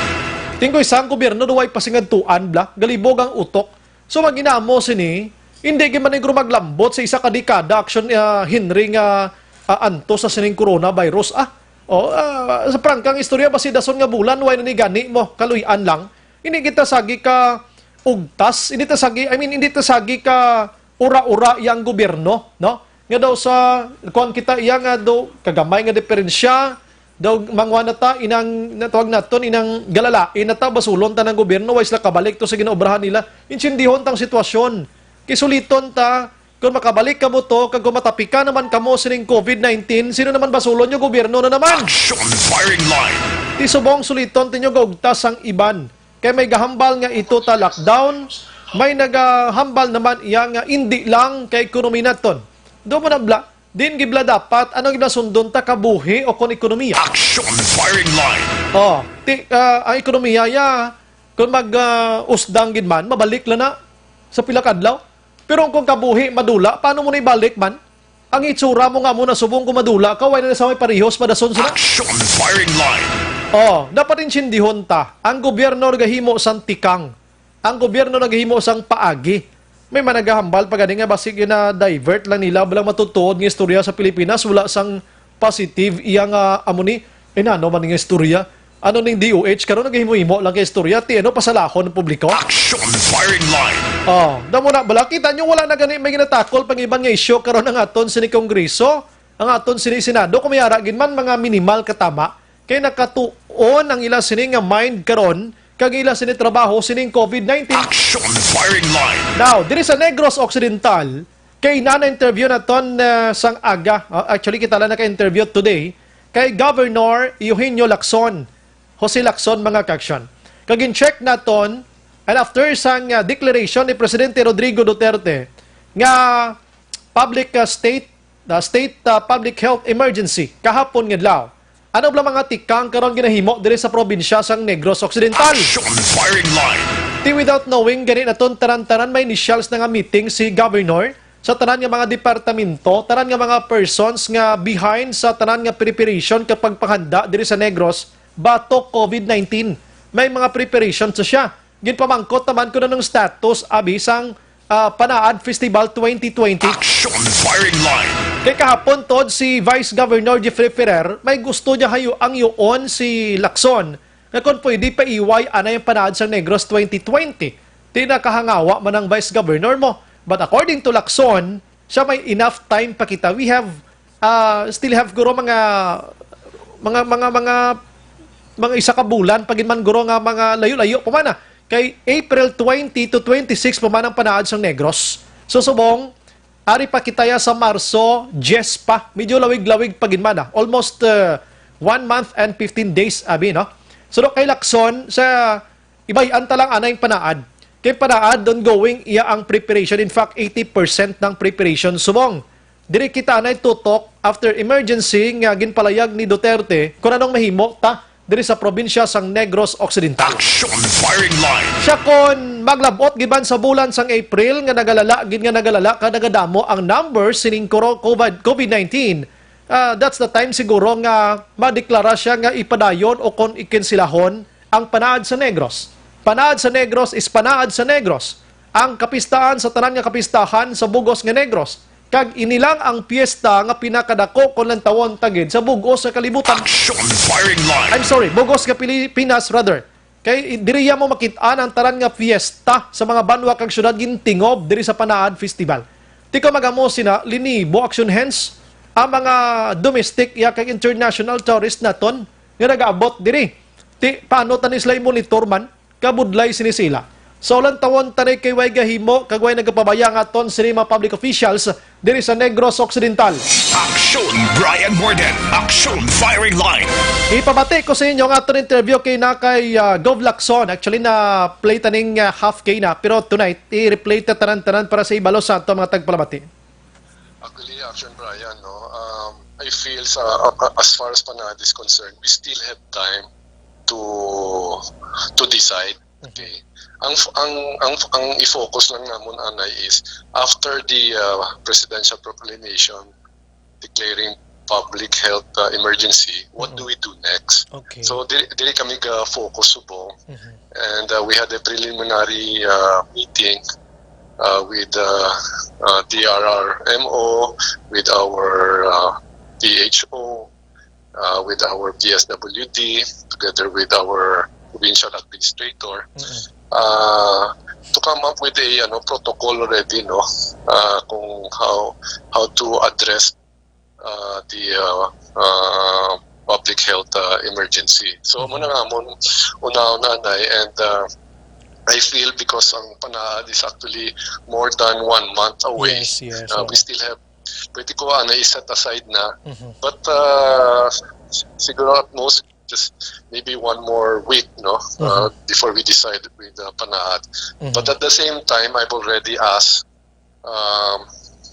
Tingko isang gobyerno duway pasingadtuan bla, galibog ang utok. So, maginamo sini, hindi gid man siguro maglambot sa isa ka dekada action, ah, Henry nga, ah, antos sa sining coronavirus, ah. Oh, ah, sa prangkang istorya, basi dason nga bulan, way na ni gani mo, kaluy-an lang. Hindi kita sagi ka ugtas, hindi ta sagi, I mean, hindi ta sagi ka ura-ura yang gobyerno, no? Nga daw sa, kuwan kita iya nga daw, kagamay nga diferensya, daw mangwa na ta, inang, natawag naton, inang galalain na ta, basulon ta ng gobyerno, way sila kabalik to sa ginaobrahan nila. Insindihon tang sitwasyon. Kisuliton ta, kung makabalik kamo to, kag kung matapika naman kamo sining covid nineteen, sino naman basulon nyo? Gobyerno na naman. Action firing line. Ti subong suliton tinyo gaugtas ang iban. Kay may gahambal nga ito ta lockdown, may nagahambal naman iya nga indi lang kay ekonomi naton. Do mo na bla, din gibla dapat, ano gibla sundon ta, kabuhi o kon ekonomiya? Action firing line. Oh, ti, ah, ang ekonomiya ya, kung mag, ah, usdang gid man, mabalik lang na sa pila ka adlaw. Pero kung kabuhi madula, paano mo na ibalik man? Ang itsura mo nga mo na subong kung madula ka, way na sa may parihos, madason sila. Action firing line. Oh, dapat insindihon ta. Ang gobyerno nagahimo sang tikang. Ang gobyerno nagahimo sang paagi. May managahambal pa gani nga basig na-divert lang nila, walang matutuod nga istorya sa Pilipinas, wala sang positive iya nga amo ni, eh, nano man nga istorya. Ano ning D O H karon, naghimo-himo lang ka istorya, ti ano, pasalahon ang publiko? Action firing line. Oh, damo na bala, kita nyo, wala na gani may ginatakol pang iban nga isyu karon ang aton sini Kongreso, ang aton sini Senado, kung may ara gid man, mga minimal katama, kay nakatuon ang ila sini nga mind karon, kag ila sini trabaho sining covid nineteen. Action firing line. Now, diri sa Negros Occidental, kay na-interview naton, uh, sang aga. Uh, actually, kita lang naka-interview today kay Governor Eugenio Lacson, Jose Lacson, mga ka-action. Kag in-check naton, and after sang, uh, declaration ni Presidente Rodrigo Duterte nga public, uh, state, uh, state, uh, public health emergency kahapon nga adlaw, ano bala mga tikang karon ginahimo diri sa probinsya sang Negros Occidental? Action firing line. Ti without knowing, gani naton tanan-tanan may initials na nga meeting si Governor sa tanan nga mga departamento, tanan nga mga persons nga behind sa tanan nga preparation kag pagpanghanda diri sa Negros batok covid nineteen. May mga preparation sa siya. Ginpamangkot naman kung anong status abi sang, ah, Panaad Festival twenty twenty. Action firing line. Kay kahapon, tod, si Vice Governor Jeffrey Ferrer, may gusto niya hayo ang yuon si Lacson nga kung pwede paiway anay ang Panaad sang Negros twenty twenty. Di na kahangawa man ang vice governor mo. But according to Lacson, siya may enough time pa kita. We have, ah, still have guro mga, mga, mga, mga, mga isa ka bulan pa gid man guro nga mga layo-layo pa man, ah. Kay April twenty to twenty-six pa man ang panaad sang Negros. So, subong, ari pa kita ya sa Marso diyes pa. Medyo lawig-lawig pa gid man, ah. Almost, uh, one month and fifteen days, abi, no? So, do kay Lacson, sa ibay-an ta lang anay ang panaad. Kay panaad, ongoing iya ang preparation. In fact, eighty percent ng preparation subong. Diri kita anay tutok after emergency nga ginpalayag ni Duterte kung anong mahimo ta diri sa probinsya sang Negros Occidental. Action Firing Line. Siya kon maglabot gid man sa bulan sang April nga nagalala gid nga nagalala ka nagadamo ang numbers sining koro-, COVID, COVID nineteen. Ah, that's the time siguro nga madeklara siya nga ipadayon o kon ikinsilahon ang panaad sa Negros. Panaad sa Negros is panaad sa Negros. Ang kapistahan sa tanan nga kapistahan sa bugos nga Negros. Kag ini lang ang piyesta nga pinakadako kon lantawon ta gid sa bugos nga kalibutan. Action Firing Line. I'm sorry, bugos nga Pilipinas, rather. Kay diri ya mo makit-an ang tanan nga fiesta sa mga banwa kag syudad gintingob diri sa Panaad Festival. Ti ko magamo sina linibo action hence ang mga domestic ya kag international tourist naton nga nagaabot diri. Ti paano tani sila i-monitor man? Kabudlay sini sila. Sa ulan tawon tanay kay way gahimo kag way nagapabaya nga aton sini mga public officials diri sa Negros Occidental. Action Brian Morden. Action Firing Line. Ipabati ko sa inyo nga aton interview kay na kay, ah, Gov Lacson. Actually, na play taning, ah, half kay na, pero tonight i-replay ta tanan-tanan para sa ibalo sa ato mga tagpalamati. Actually, Action Brian, no, um, I feel sa, uh, uh, as far as Panad is concerned, we still have time to to decide. Okay. Ang f-, ang ang ang i-focus lang namon anay is after the, uh, presidential proclamation declaring public health, uh, emergency, what do we do next? Okay. So diri, diri kami ga focus subong. And, uh, we had a preliminary, uh, meeting, uh, with, uh, uh, D R R M O, with our, uh, P H O, uh, with our P S W D, together with our provincial administrator. Uh, to come up with a, ano, protocol already, no, uh, kung how how to address, uh, the, uh, uh, public health, uh, emergency. So, amo na nga amon una-una na, and, uh, I feel because ang Panaad is actually more than one month away. Yes, yes, uh, we still have, pwede ko ana i-set aside na. But, uh, s-, siguro at most just maybe one more week, no? Uh, before we decide with, uh, Panaad. But at the same time, I've already asked, um,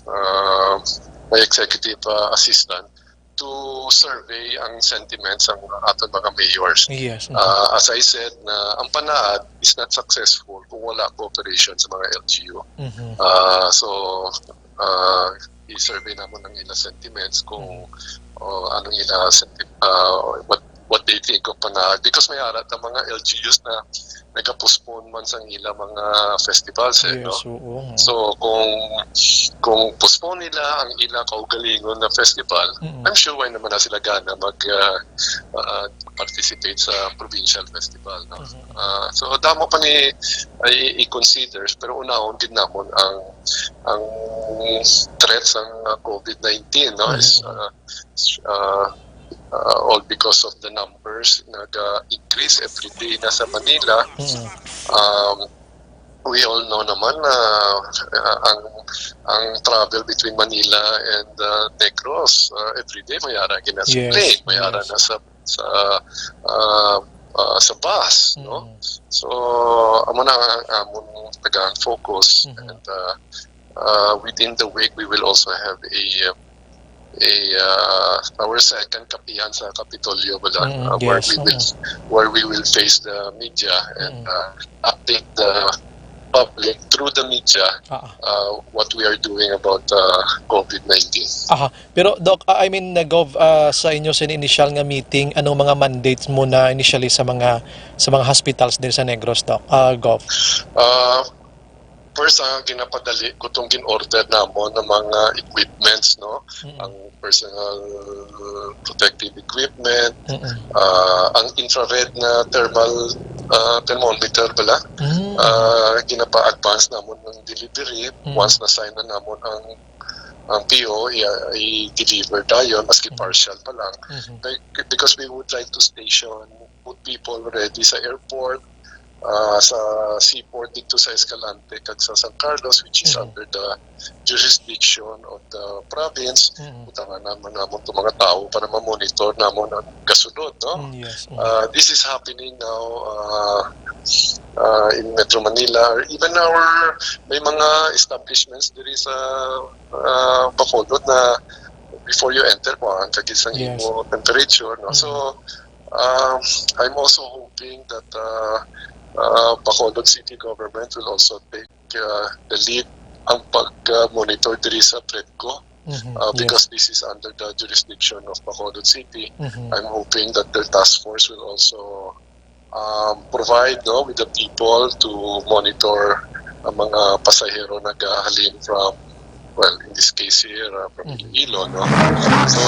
uh, my executive, uh, assistant to survey ang sentiments ang aton mga mayors. Yes. Uh, as I said, na ang Panaad is not successful kung wala cooperation sa mga L G U. Uh, so, uh, i-survey namon ang ila sentiments kung, oh, anong ila senti-, uh, what what they think of Panaad. Because may ara ta mga L G Us na nagapostpone man sang ila mga festivals, eh, no? Yes, oo nga. So, kung, kung postpone nila ang ila kaugalingon na festival, I'm sure way naman na sila gana mag, ah, ah, participate sa provincial festival, no? Ah, so, damo pa ni ay i-consider, pero unahon gid namon ang, ang threats ang, ah, COVID nineteen, no? Is, ah, uh, uh, all because of the numbers naga-increase every day na sa Manila. Um, we all know naman na, uh, ang ang travel between Manila and, uh, Negros, uh, every day may ara gina sa plane, may ara na sa sa uh, uh, sa bus, no? So amo na ang amon tagaan focus, and, uh, uh, within the week we will also have a, uh, a, uh, our second kapihan sa Kapitolyo, wala, uh, where we will, where we will face the media and, uh, update the public through the media, uh, what we are doing about, uh, COVID nineteen. Aha. Pero, Doc, uh, I mean, uh, Gov, uh, sa inyo sa initial nga meeting, anong mga mandates mo na initially sa mga, sa mga hospitals din sa Negros, Doc? Uh, Gov? Uh, First, ang ginapadali ko tong gin-order namon ng mga equipments, no? Ang personal protective equipment, ah, ang infrared na thermal, ah, thermometer pala. ah, ginapa-advance namon ang delivery. Mhm. Once na-sign na namon ang, ang P O, i-, i-deliver dayon, maski Mhm. partial pa lang. Mhm. Be-, because we would like to station, put people ready sa airport, ah, sa seaport dito sa Escalante kag sa San Carlos, which is Mhm. under the jurisdiction of the province. Mhm. Butangan naman namon itong mga tao para ma-monitor namon ang gasunod, no? Mm, yes. Mm. Ah, this is happening now, ah, ah, in Metro Manila, or even our, may mga establishments diri sa, ah, Bacolod na before you enter, kuhaan ka gid sang Yes. imo temperature, no? Mm. So, um, I'm also hoping that, uh, uh, Bacolod City Government will also take, uh, the lead ang pag-monitor diri sa PREDCO, Mhm. uh, Yes. because this is under the jurisdiction of Bacolod City. Mhm. I'm hoping that the task force will also, um, provide, no, with the people to monitor ang mga pasahero nagahalin from, well, in this case here, uh, from Mhm. Iloilo, no? So,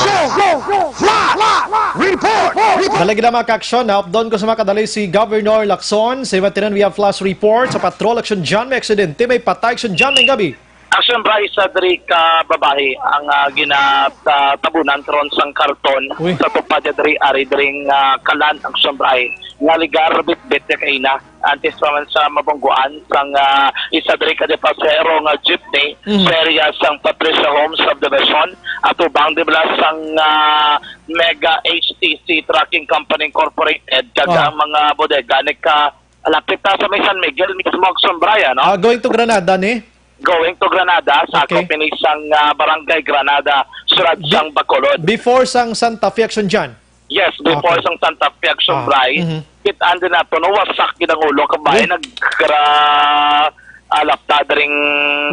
Dali gid ang mga ka-aksyon, ha? Updon ko sa mga kadali si Governor Lacson. Sa Iwatinan, we have flash report. Sa patrol, Action John, may aksidente, may patay, Action John, may gabi. Action Bryce, sa diri ka babayi ang, ah, ginatabunan karon sang karton Uy. sa tupad niya diri, ari diri nga kalan, Action Bryce, nga ligar bitbit niya kaina. Antes pa man sa mabungguan sang, ah, isa diri ka de pasahero nga jeepney Mhm. sa area sang Patricia Homes Subdivision, atubang di bala sang, ah, Mega H T C Trucking Company Incorporated, kag Ah. ang mga bodega ni ka lapit na sa may San Miguel mismo, Action Bryce, no? Ah, going to Granada ni? Going to Granada, sakop Okay. ini sang, ah, Barangay Granada, siyudad Be-, sang Bacolod. before sang Santa Fe, Action John? Yes, before Okay. sang Santa Fe, Action Ah, Bryce. mhm. Kit-an din nato, no, wasak gid ang ulo, kabay, Uy. nagra-, ah, lapta dring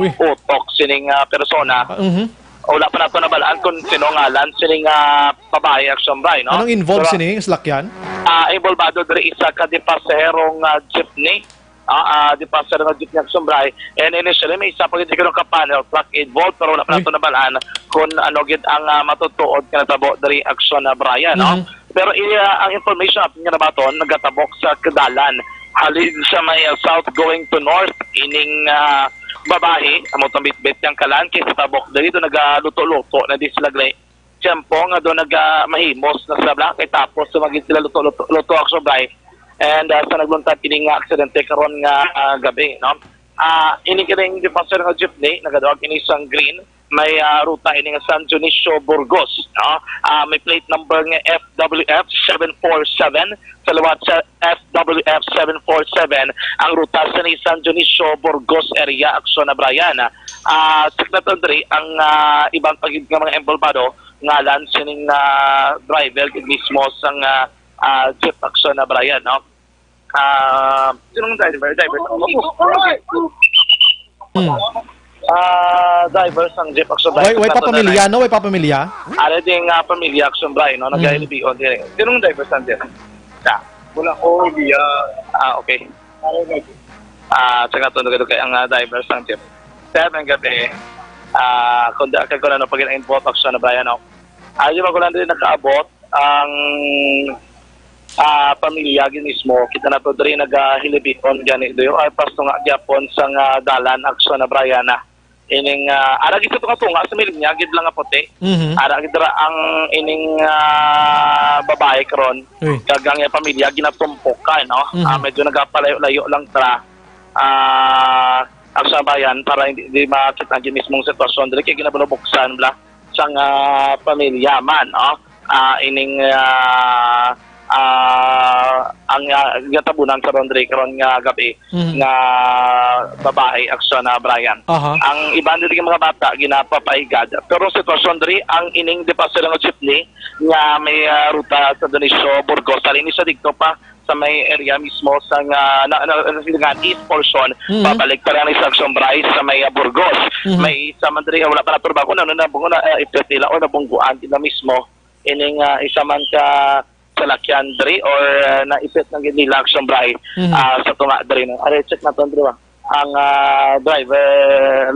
Uy. utok sining, ah, persona. Ah, mhm. Wala pa nato nabalaan kung sino ngalan sining, ah, babayi, Action Bryce, no? Anong involved Pero, sining salakyan? ah, involvado diri isa ka de pasahero nga jeepney. Ah, ah, de pasahero nga jeepney, Action Bryce. And initially, may isa pa gid ka panel truck involved, pero wala pa Uy. nato nabalaan kung ano gid ang, ah, matutuod nga natabo diri, Action, ah, Brian, no? Mhm. Pero iya, ang information aton nga nabaton, nagatabok sa kadalan halin sa may, ah, south going to north, ining, ah, babayi, amo tong bitbit niyang kalan, kay sa tabok diri do nagaluto-luto na di sila gali. Tiyempo nga do naga-, mahimos na sila bala, kay tapos sumagid sila luto-luto, luto, Action Bryce. And, ah, sa nagluntad ini nga aksidente karon nga, ah, gabi, no? Ah, ini kining pasahero nga jeepney, nagaduag ini sang green, may, ah, ruta ini nga San Dionisio, Burgos, no? Ah, may plate number nga F W F seven four seven, sa liwat sa F W F seven four seven, ang ruta sa ni San Dionisio, Burgos area, Action, ah, Brian. Ah, check naton diri ang, ah, iban pa gid nga mga involvado, ngalan sining, ah, driver gid mismo sang, ah, ah, jeep, Action, ah, Brian, no? Ah, sinong driver? Driver sa Hmm. Ah, driver sang jeep, Action, Way, driver way sa pa pamilya, Tanay. no? Way pa pamilya? Ari ding, ah, pamilya, Action Bryce, no? Mm. Nagahilibion diri. Sinong driver sang jeep? Sa? Wala ko idea. Ah, okay. Ari, driver. Ah, sa nga to, nagado kay ang, ah, driver sang jeep. Sir, ang gabi. Ah, kung da-, kay kung ano pa gid ang involved, Action, ah, Brian, no? Ah, di ba ko lang din nakaabot ang, ah, pamilya gid mismo, kita na to diri nagahilibion gani. Do you are pasto nga gyapon sang, ah, dalan, Action, ah, Brian, ah. Ining, ah, ara gid sa tunga-tunga, sa may linya gid lang nga puti. Mhm. Ara gid ra ang ining, ah, babayi karon. Uy. Kag ang iyang pamilya ginatumpok ka, no? Mhm. Ah, medyo nagapalayo-layo lang tra. Ah, Action, ah, Brian, para hindi, di makita ang mismong sitwasyon diri kay ginabalubuksan bala sang, ah, pamilya man, no? Ah, ining, ah, ah, ang, ah, gatabunan karon diri karon nga gabi Mhm. nga babayi, Action, ah, Brian. Aha. Ang iban diri nga mga bata ginapapahigad. Pero ang sitwasyon diri, ang ining de pasahero nga jeepney nga may, ah, ruta sa Dionisio, Burgos, halin ni siya didto pa sa may area mismo sa nga, na, na, na, nga east portion, Mhm. pabalik pa lang ni sa Action, Bryce, sa may, ah, Burgos. Mhm. May isa man diri, wala pa naturba kung ano na, kung na, ah, ipit nila o nabungguan nila mismo. Ining, ah, isa man ka salakyan diri or, ah, naipit ng nila, Action, Bryce, Mhm. ah, sa tunga diri, no? Are, check naton diri ba? Ang, ah, driver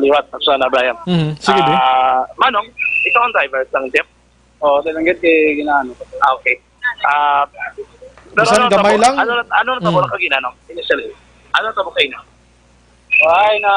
liwat, Action, ah, Brian. Mhm. Sige, di. Ah, Manong, ikaw ang driver sang jeep? Oo, talanggit kay ginaano ko. Ah, okay. Ah, pero Bisan ano gamay tabo-, lang? ano, ano na tabo Mm. na kagina, no? Initially. Ano na tabo kayo, no? Ay, na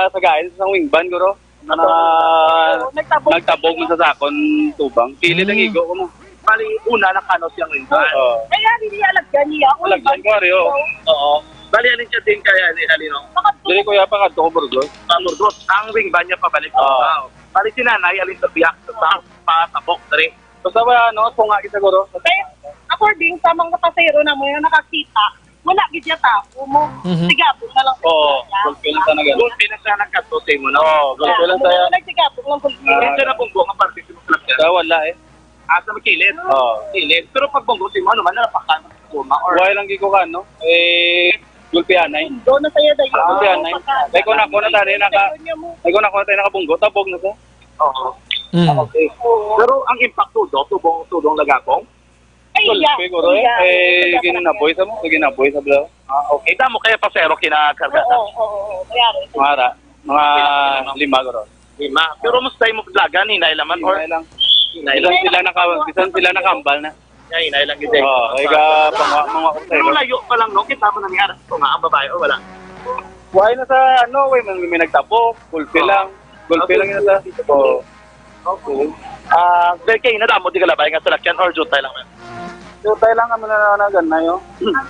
sa guys, sa wing van, guro. Na Oo, nagtabog. Nagtabog man sa sakon tubang. Pili lang Mm. igo ko mo. Bali, una na kano siyang wing van. Oo. Kaya hindi alagyan niya. Alagyan ko, Rio. Oo. Bali, alin siya din kaya ni Alino? Dili, kuya, pa kadto ko Burgos. Pa Burgos. Ang wing van niya pabalik sa Oo. Cubao. Bali, si nanay, alin sa biyak sa pa, pa tabok, dali. Basta ba, ano, tunga kita, guro? Kaya, according sa mga pasahero na mo yung nakakita, wala gid ya tao mo. Mhm. Sigabog na lang sa Oo, gulpi lang sana ganun. Gulpi lang sana kadto sa imo, no? Oo, gulpi lang Ano saya. Mo nagsigabog ng gulpi? Ah. Dito na bunggo ang parte sa mga Wala eh. Ah, sa may kilid? Oo. Kilid. Pero pag bunggo sa imo, ano man, nalapakan sa guma or Wala lang giko ka, no? Eh, gulpihan na eh. Doon na sa'yo, dayo. Ah, gulpihan na eh. Ay, kung ako na tani, naka-, ay, kung ako na tani, nakabunggo, tabog na to. Oo. Mm. Okay. Pero ang impact tudo, tubong, tubong lagabong? Ay, Gulpi, yeah. Guro, eh. Yeah. Eh, ginaboy sa mo, ginaboy sa bro. Ah, okay. Damo kaya pasero kinakarga Oo, na? Oo, oo. Kaya rin. Mara, mga lima, guro. Lima. Pero mas tayo mo paglagan, hinay laman, or? Hinay lang. Hinay lang. Bisan sila naka-, bisan sila nakambal na. Hinay lang gid, eh. Oo, ay ga, mga, mga Pero layo pa lang, no? Kita mo na niya, kung nga ang babae o wala. Why na sa, ano, may, may, may nagtapok, gulpi Oo. lang. Gulpi lang yun sa, oo. Okay. Ah, dahil kayo, nadamo di kalabay nga salakyan or jutay lang, man? Jutay lang kami na nanagan na yun.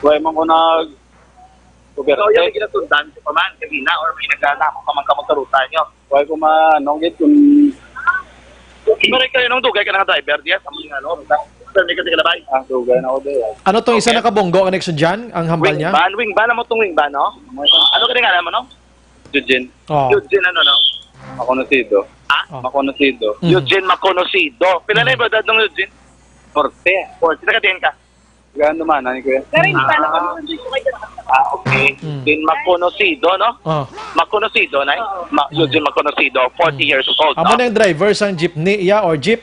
Why man ko nag- So, yung ginasundan, si Paman, kagina, or may nagdaan ako, Paman, ka magkarutan nyo? Why ko ma-, ano, gid, kung Pero ikaw, nung dugay ka na nga driver, diya, sa mga, ano, basta, pero may kasi kalabay. Ah, dugay na ako, di, ah. Ano tong isa Okay. nakabunggo ka, Nexo Jan, ang hambal niya? Wing van, wing van, amo tong wing van, no? Ano ka nga naman, no? Eugene. Oh. Eugene, ano, no? Makonosido. Ha? Oh. Makonosido. Mm. Eugene Maconocido. Pila na Mm. yung edad ng Eugene? Forty. Forty. Taga diin ka? Gano man, ano, kuya? Karin, Ah. paano ka mo Ah, okay. Mm. Eugene Maconocido, no? Oh. Maconocido, na eh? Oo. Ma-, Mm. Eugene Maconocido, forty Mm. years old, Amo no? na yung driver sang jeepney, iya, or jeep?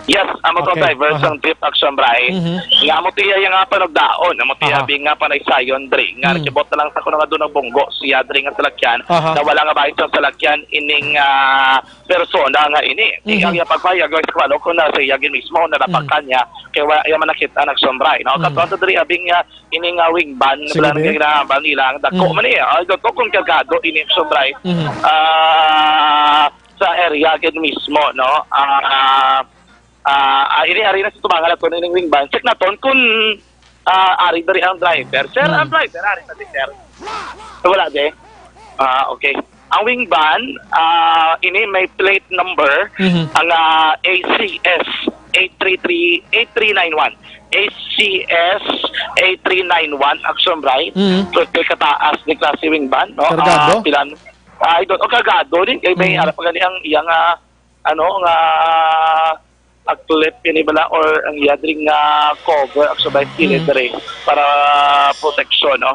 Yes, amo to Okay. driver Aha. sang jeep, Action Bray. Mhm. Nga amo to iya yung nga panagdaon, amo to iya Aha. bing nga panaysayon, Dre. Nga Mm. nakibot na lang sa kuno nga doon ang bunggo, siya, Dre, nga salakyan, Aha. na wala nga bahis ang salakyan, ining, ah, persona nga ini. Mhm. Ang iya pagpahayag, guys, sa kabalo, kung na sa iya gid mismo, nalapakan Mm. niya, kay wala iya man nakita, nagsombray, no? Mm. Kato, ato, Dre, abing nga, ini nga wing van, Sige, wala nang Dre. ginahambal nila, ang dako Mm. man iya, ay, dako kung kargado, ini, Action Bray. Mhm. Ah, sa area gid mismo, no? Ah, ah, ah, ini ari na sa tubangan nato ning wing van. Check naton kung, ah, ari diri ang driver. Sir, Hmm. ang driver, ari pa di, sir? Wala di? Ah, okay. Ang wing van, ah, ini may plate number, Mhm. ang, ah, A C S eight three three, eight three nine one. A C S eight three nine one, Action Bray. Mhm. So, kay kataas ni klase wing van, no? Kargado? Ah, pilan? Ah, I don't, o, kargado din. Kay may Mm. harap pa gani ang iyang, ah, ano, nga, ah, clip ini bala or ang iya diri nga cover, actually, by Mm. military para protection, no?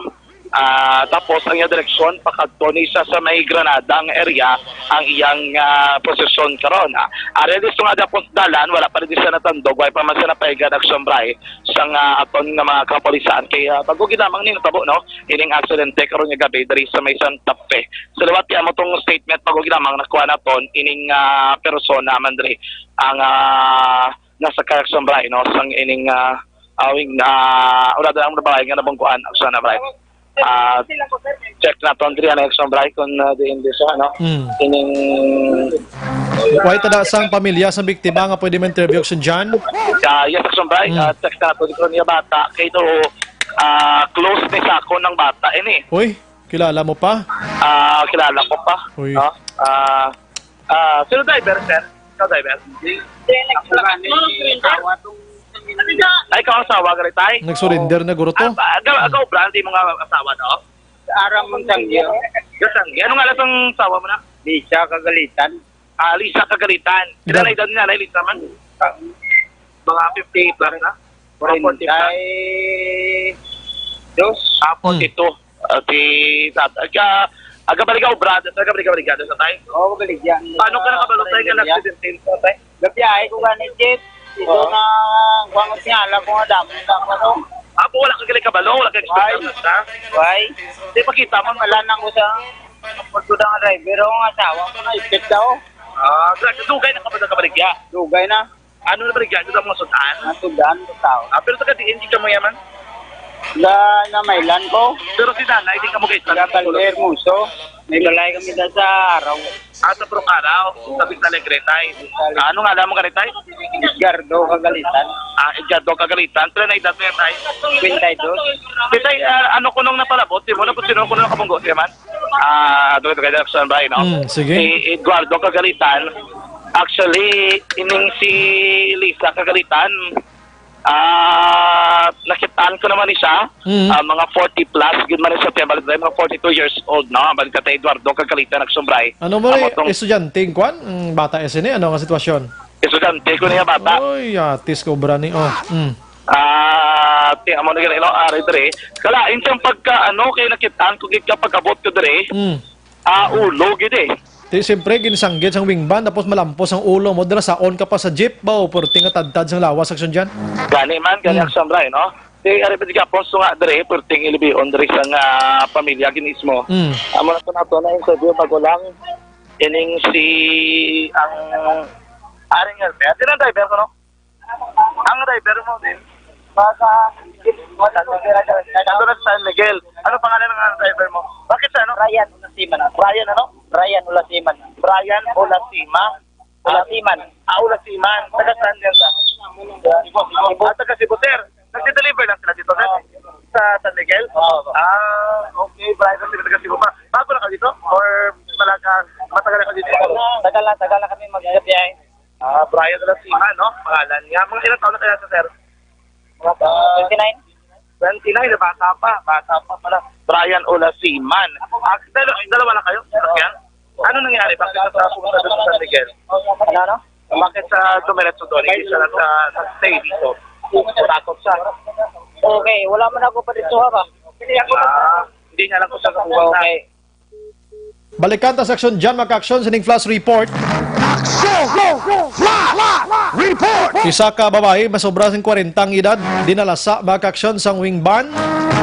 Ah, tapos ang iya direksyon, pakadto ni sa, sa may Granada ang area, ang iyang, ah, posisyon karon. Ah, ari gusto nga dapos dalan, wala pa rin siya natandog, wala pa man siya napahigan, Action Bray, sa nga aton nga mga kapulisan. Kay, ah, bago gid lamang ni natabo, no? Ining aksidente karon nga gabi diri sa may Santa Fe. Sa liwat kay amo tong statement, pag-ugi lamang nakuha naton ining, ah, persona man diri ang, ah, nasa Carson Bray, no, sang ining, ah, awing, ah, wala na lang babae nga nabungkuan, Action Bray. Ah, check naton diri ang Action Bray kung, ah, diin di siya, no? Mm. Ining Why tada sang pamilya sa biktima nga pwede ma-interview, Action Jan? Ah, yes, Action Bray. Mm. Ah, check naton kung niya bata kay to, ah, close ni sa ako ng bata ini. Uy, kilala mo pa? Ah, kilala ko pa. Uy. No? Ah, ah, sino driver, sir? Ikaw driver? Ay, ikaw ang asawa, gari, tay? Nagsurrender na, guro, to? Ah, ba, aga, aga, obra, hindi mo nga asawa, no? Arang mong tanggi, oh. Yes, tanggi. Ano nga lang ang asawa mo na? Lisa Kagalitan. Ah, Lisa Kagalitan. Pila Gar- na edad ni Nanay Lisa man? Mga fifty plus na? Mga forty plus. Forty-two. Ah, Hmm. forty-two. Ah, si tat-, aga, aga baliga obra, aga baliga, baliga, sa tay? Oo, baliga. Paano ka nakabalo, tay, nga Baliga. Nag-seventeen sa tay? Gabiyahe ko gani, Chief. Ito Oo. na, kuwan ko siya, alam ko nga damo, damo, no? Ah, po, wala ka gali kabalo, wala ka Why? expectation sa? Why? Di, pakita mo, Wala nang usa. Pagod ang driver, ang asawa ko na, ipit daw. Ah, grabe, dugay na ka ba nakabaligya? Dugay na. Ano na baligya? Ano na mga sudan? Ang sudan, sa tao. Ah, pero taga diin, di ka mo yaman? Ga, na mailan ko. Pero si nanay, di ka mo kaisan? Ga, Balde Hermoso. May balay kami dyan sa Araw. Ah, sa Purok Araw, sa Vista Alegre, tay. Ah, ano nga alam mo ka, tay? Edgardo Kagalitan. Ah, Edgardo Kagalitan. Pila na edad mo yan, tay? Twenty-two. Tay, ah, ano kunong napalabot? Di mo na kung sino kunong nakabunggo siya man? Ah, doon, doon, doon, Action Brian, no? Mm, sige. Si Eduardo Kagalitan. Actually, ining si Lisa Kagalitan, ah, nakitaan ko naman ni siya, Mm. ah, mga forty plus, gid man siya, kaya balik tayo, mga forty-two years old, no? Balik ka tayo, Eduardo Kagalitan, Action Brian. Ano mo Amo ni tong estudyante, kwan? Mm, bata ese ni, ano nga sitwasyon? Estudyante ko niya, bata. Oy, atis ko, bra ni, oh. Mm. Ah, ti, amo na gani, no? Ari, dire. Kalain siyang pagka, ano, kay nakitaan ko gid ka pagkabot ko, dire. Mm. Ah, ulo, gid eh. Ti, siyempre, ginsanggit sang wing ban, tapos malampos ang ulo mo, dira saon ka pa sa jeep, ba, o perting nga tadtad sang lawas, Action Jan? Gani man, gani Mm. Action Brian, no? Ti, ari pa di gapon, so nga, dire, perting ilibion, dire, sang, ah, pamilya, gid mismo. Mm. Amo na to nato na interview, bago lang, ining si, ang, Aring Albert, yun ang driver ko, no? Ang driver mo din. Baka, San Miguel. Ito na sa San Miguel. Ano pangalan ng driver mo? Bakit sa ano? Brian Ulasiman. Brian ano? Brian Ulasiman. Brian Olasima. Ulasiman. Ah, Ulasiman. Taga saan yan sa? Cebu, Cebu. Ah, taga Cebu, sir. Nagde-deliver lang sila dito, sir? Oo. Sa San Miguel? Oo. Ah, okay. Brian sila taga Cebu pa. Bago na kayo dito? Or malaga, matagal na kayo dito? Tagal na, tagal na kami magbiyahe. Ah, Brian Olasima, no? Pangalan niya. Mga ilang taon na kaya siya, sir? Mga twenty-nine. Twenty-nine, bata pa. Bata pa pala. Brian Olasiman. Ah, dalawa, dalawa lang kayo? Sasakyan? Ano nangyari? Bakit sa pumunta doon sa San Miguel? Ano, ano? Bakit sa dumiretso doon? Hindi siya sa, sa stay dito. Takot siya. Okay, wala man ako pa dito, ha, ba? Ah, hindi niya lang kung saan ka pupunta. Okay. Balikan ta sa aksyon dyan, mga ka-aksyon, sining flash report. Aksyon! Flash report! Isa ka babayi, masobra sing kwarenta ang edad, dinala sa mga ka-aksyon sang wing ban.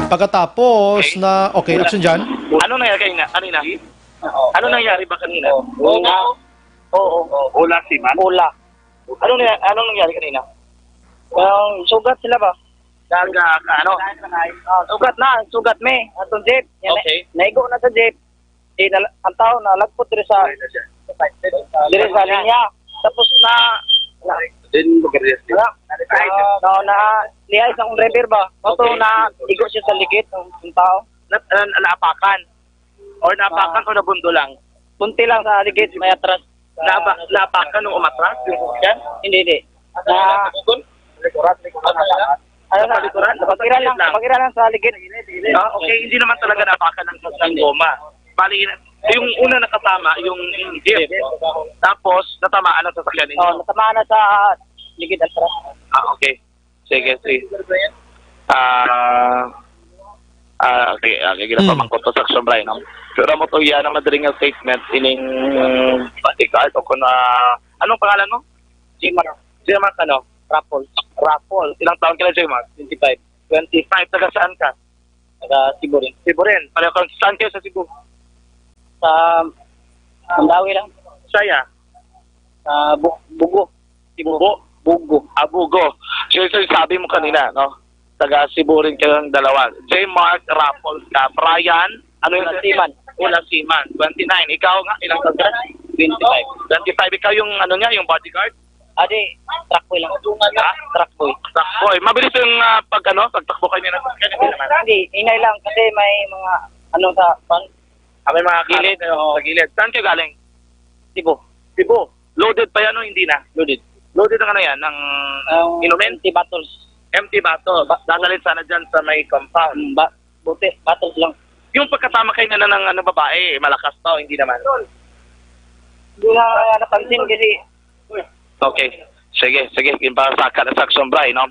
Pagkatapos Okay. na, okay, aksyon dyan. Ano nangyari kanina? Kanina? Ano nangyari ba kanina? Oo. Oo. Ola si man? Ola. Ano na, anong nangyari kanina? Ang sugat sila ba? Daga, ano? Ah, sugat na, sugat me. Atong jeep. Yan, Okay. Naigo na sa jeep. Di na, ang tao na lagpot diri sa, diri sa linya. Tapos na, Din, bukariyas din. Wala. Ah, na, na, lihay sa akong driver ba? Ato Okay. na, igo siya sa ligid ng, ng tao. Na, na, naapakan? Or naapakan Ah. o nabundo lang? Kunti lang sa ligid, may atras. Naaba-, naapakan nung umatras yung sasakyan? Hindi, hindi. Na, Likuran, likuran. Ano na? Sa likuran? Pag-ira lang, Sa gilid lang. Pag-ira lang sa ligid. Ah, okay, hindi naman talaga naapakan ng, ng goma. Bali, yung una nakatama, yung, yung jeep. Tapos, natamaan ang sasakyan ninyo. Oh, natamaan na sa ligid, atras. Ah, okay. Sige, sige. Ah, ah, okay, okay, gila Hmm. pamangkot to sa action, Brian, no? Pero mo to, yan ang madaling nga statement, ining bodyguard o kung, ah, anong pangalan mo? Jimar. Jimar, ano? Raffles. Raffles. Ilang taon ka na, Jimar? Twenty-five. Twenty-five. Taga saan ka? Taga Cebu rin. Cebu rin. Pareho ka, saan kayo sa Cebu? Sa Mandaue lang. Saya? Sa Bu-, Bugo. Cebu. Bugo? Bugo. Ah, Bugo. So, ito yung sabi mo kanina, no? Taga Cebu rin kayong dalawa. J Mark Raffles ka. Brian, ano yung Ulasiman. Ulasiman. Twenty-nine. Ikaw nga, ilang taon ka? Twenty-five. Twenty-five. Ikaw yung, ano niya, yung bodyguard? Adi, truck boy lang. Ha? Truck boy. Truck boy. Mabilis yung, ah, pag, ano, pagtakbo kayo nila. Hindi, hinay lang kasi may mga, ano, sa pan-, Ah, may mga Gilid. Kalat kayo Oo. sa gilid. Saan kayo galing? Cebu. Cebu. Loaded pa yan o hindi na? Loaded. Loaded ang ano yan? Ang Ang inumin? empty bottles. Empty bottle. Ba- Dadalhin sana dyan sa may compound. Mm, ba-, buti, bottles lang. Yung pagkatama kayo na ng ano, babae, malakas pa o hindi naman? Hindi na napansin kasi Okay. Sige, sige. Ginpasaka na sa action, Bray, no?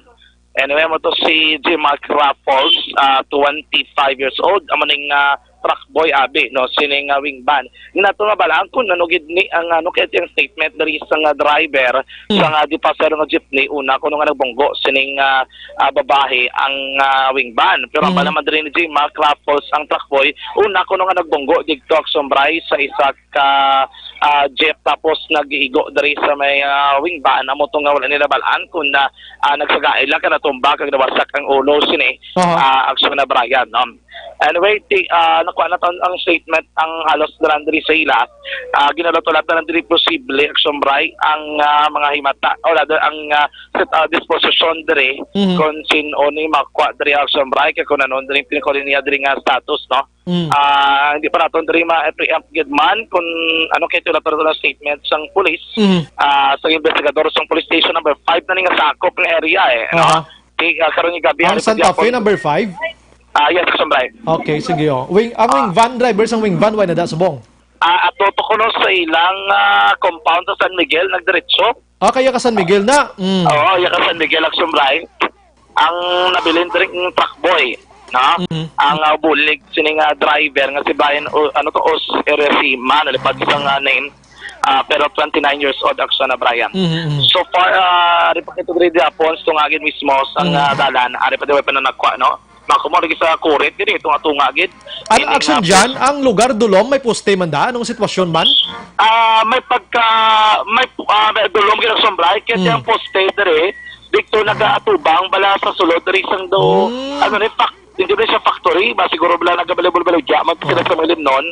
Anyway, mo to si G Mark Raffles, ah, twenty-five years old. Amo ning, ah, truck boy, abi, no? Sining, ah, wing ban. Inato nga balaan kung ano gid ni ang, ano, kaya ang statement diri sa nga driver Hmm. sa nga di pasero nga jeepney, una kuno nga nagbunggo sining, ah, ah, babae ang, ah, wing ban. Pero ang Hmm. bala man diri ni G Mark Raffles ang truck boy, una kuno nga nagbunggo didto, action, Bray, sa isa ka, ah, jeep, tapos nag-iigo diri sa may, ah, wing ban. Amo to nga wala nila balaan kung na, ah, nagsagain lang ka natumba kag nawasak ang ulo sini, Aha. ah, action na Brian, no? Anyway, ti, ah, nakuha na ton ang statement ang halos diri sa ila. Ah, ginalatulatan na diri posible, Action Bri, ang, ah, mga himata, o rather, ang, ah, set, ah, disposition diri Mhm. kung sin-o ni makuha diri, Action Bri, kay kung ano diri pinakuli niya diri nga status, no? Mm. Ah, hindi pa naton diri ma-preempt gid man kung ano kay tula-tula na statement sang pulis, Mhm. ah, sang investigador sang police station number five na ni nga sakop nga area, eh, no? Aha. Ti, ah, karon nga gabi, Ang ari pa Santa Fe, gyapon. Number five? Ah, yes, Action Bri. Okay, sige, oh. Wing, ang wing Ah. van, driver sang wing van, wala na da subong? Ah, ato to kuno sa ilang, ah, compound sa San Miguel, nagdiretso. Ah, kaya ka San Miguel na? Mm. Oo, iya ka San Miguel, Action Bri. Ang nabilin diri ang truck boy, no? Mm. Ang, ah, bulig sini nga driver nga si Brian, o, ano to, Os Eresima, nalipad sa nga name. Ah, pero twenty-nine years old, Action na Brian. Mm, mm. So far, ah, ari pa kita diri gihapon, sa tunga gid mismo sang, Mm. ah, dalan, ari pa di pa na nagkuha, no? Makumo lagi sa kurit, diri, tunga-tunga gid. Ano, Ini Action nga Jan, ang lugar dulom may poste man da? Anong sitwasyon man? Ah, may pagka, may, ah, may dulom gid, Action Bri, kaya Mm. ang poste diri, dito nagaatubang bala sa sulod diri sang do, Mm. ano ni, fac-, hindi ba siya factory, ba siguro bala nagabalibol-balibol, diya, man sila Oh. sa mga limnon.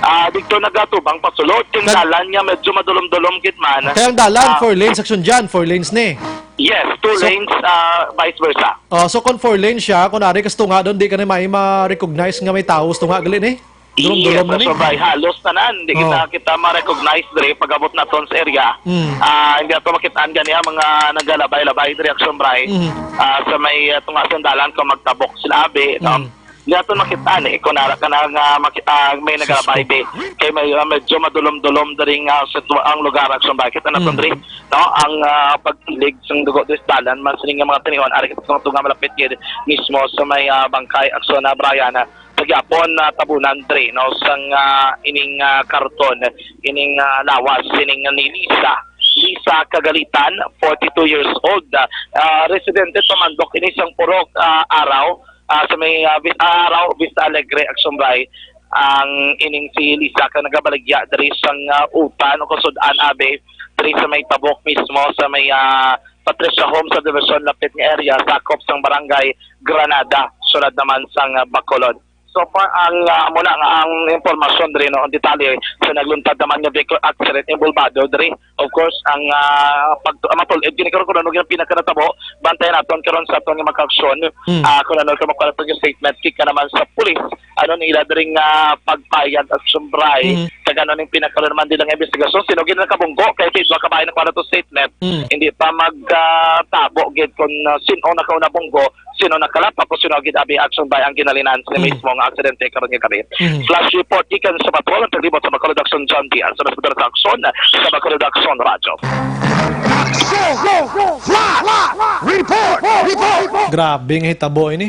Ah, dito nagatubang pasulod, yung Nag- dalan niya medyo madulom-dulom gid man. Kaya ang dalan, Ah. four lanes, Action Jan, four lanes ni. Yes, two So lanes, ah, vice versa. Oh, so kung four lanes siya, kung ari kas tunga doon, di ka na may ma-recognize nga may tao sa tunga gali ni? Yes, Dulom-dulom na ni? Action Bri, halos tanan. Di Oh. kita, kita ma-recognize diri pag-abot naton sa area. Mm. Ah, hindi ato makitaan gani ang mga nagalabay-labay diri, Action Bri. Mm. Ah, sa may, ah, tunga sang dalan kung magtabok sila abi, no? Mm. Hindi ato makitaan eh. Kung nara ka na nga maki-, ah, may nagalabay, Sus ko. Di. Kay may, ah, medyo madulom-dulom diri nga sitwa-, ang lugar, Action Bri. Kita naton Mm. diri, no? Ang, ah, pagtilig sang dugo diri sa dalan, man sini nga mga tinion, ari kita tunga malapit gid mismo sa may, ah, bangkay, Action na Brian, ah, sa gyapon na tabunan diri, no, sang, ah, ining, ah, karton, ining, ah, lawas, ining ni Lisa. Lisa Kagalitan, forty-two years old, ah, ah, residente sa Mandok ini sang Purok, ah, Araw, ah, sa may, ah, Vis-, ah, Araw, Vista Alegre, Action Bri, ang ining si Lisa ka nagabaligya diri sang, ah, utan o kasudan abi diri sa may tabok mismo sa may, ah, Patricia Home Subdivision, lapit nga area, sakop sang Barangay Granada, sulod naman sang, ah, Bacolod. So far, ang, ah, muna nga ang impormasyon diri, no, ang detalye sa nagluntad naman nga vehicle accident involvado diri. Of course, ang, ah, pag, ang matulid gini karon kung ano gyud ang pinaka natabo, bantayan naton karon sa aton nga makaaksyon. Mm. Ah, kung ano ka makuha naton yung statement, kika naman sa pulis, ano nila diri nga pagpayag, Action Bri, Mm. kag ano ning pinaka naman nila nga investigasyon, sino gid nakabunggo, kay sa duha ka bahin nakuha naton statement, Mm. hindi pa mag, ah, tabo gid kung, ah, sino nakauna bunggo, sino nakalap, tapos sino gid abi, Action Bri, ang ginalinan sa Mm. mismo nga aksidente karon nga gabi. Mm. Flash report gikan sa patrol ang paglibot sa Bacolod Action, John Diaz, sa mas sa Action, sa Bacolod Action Radyo. Go, go, go, fly, fly, fly. Report, report, report. Grabe nga hitabo ini.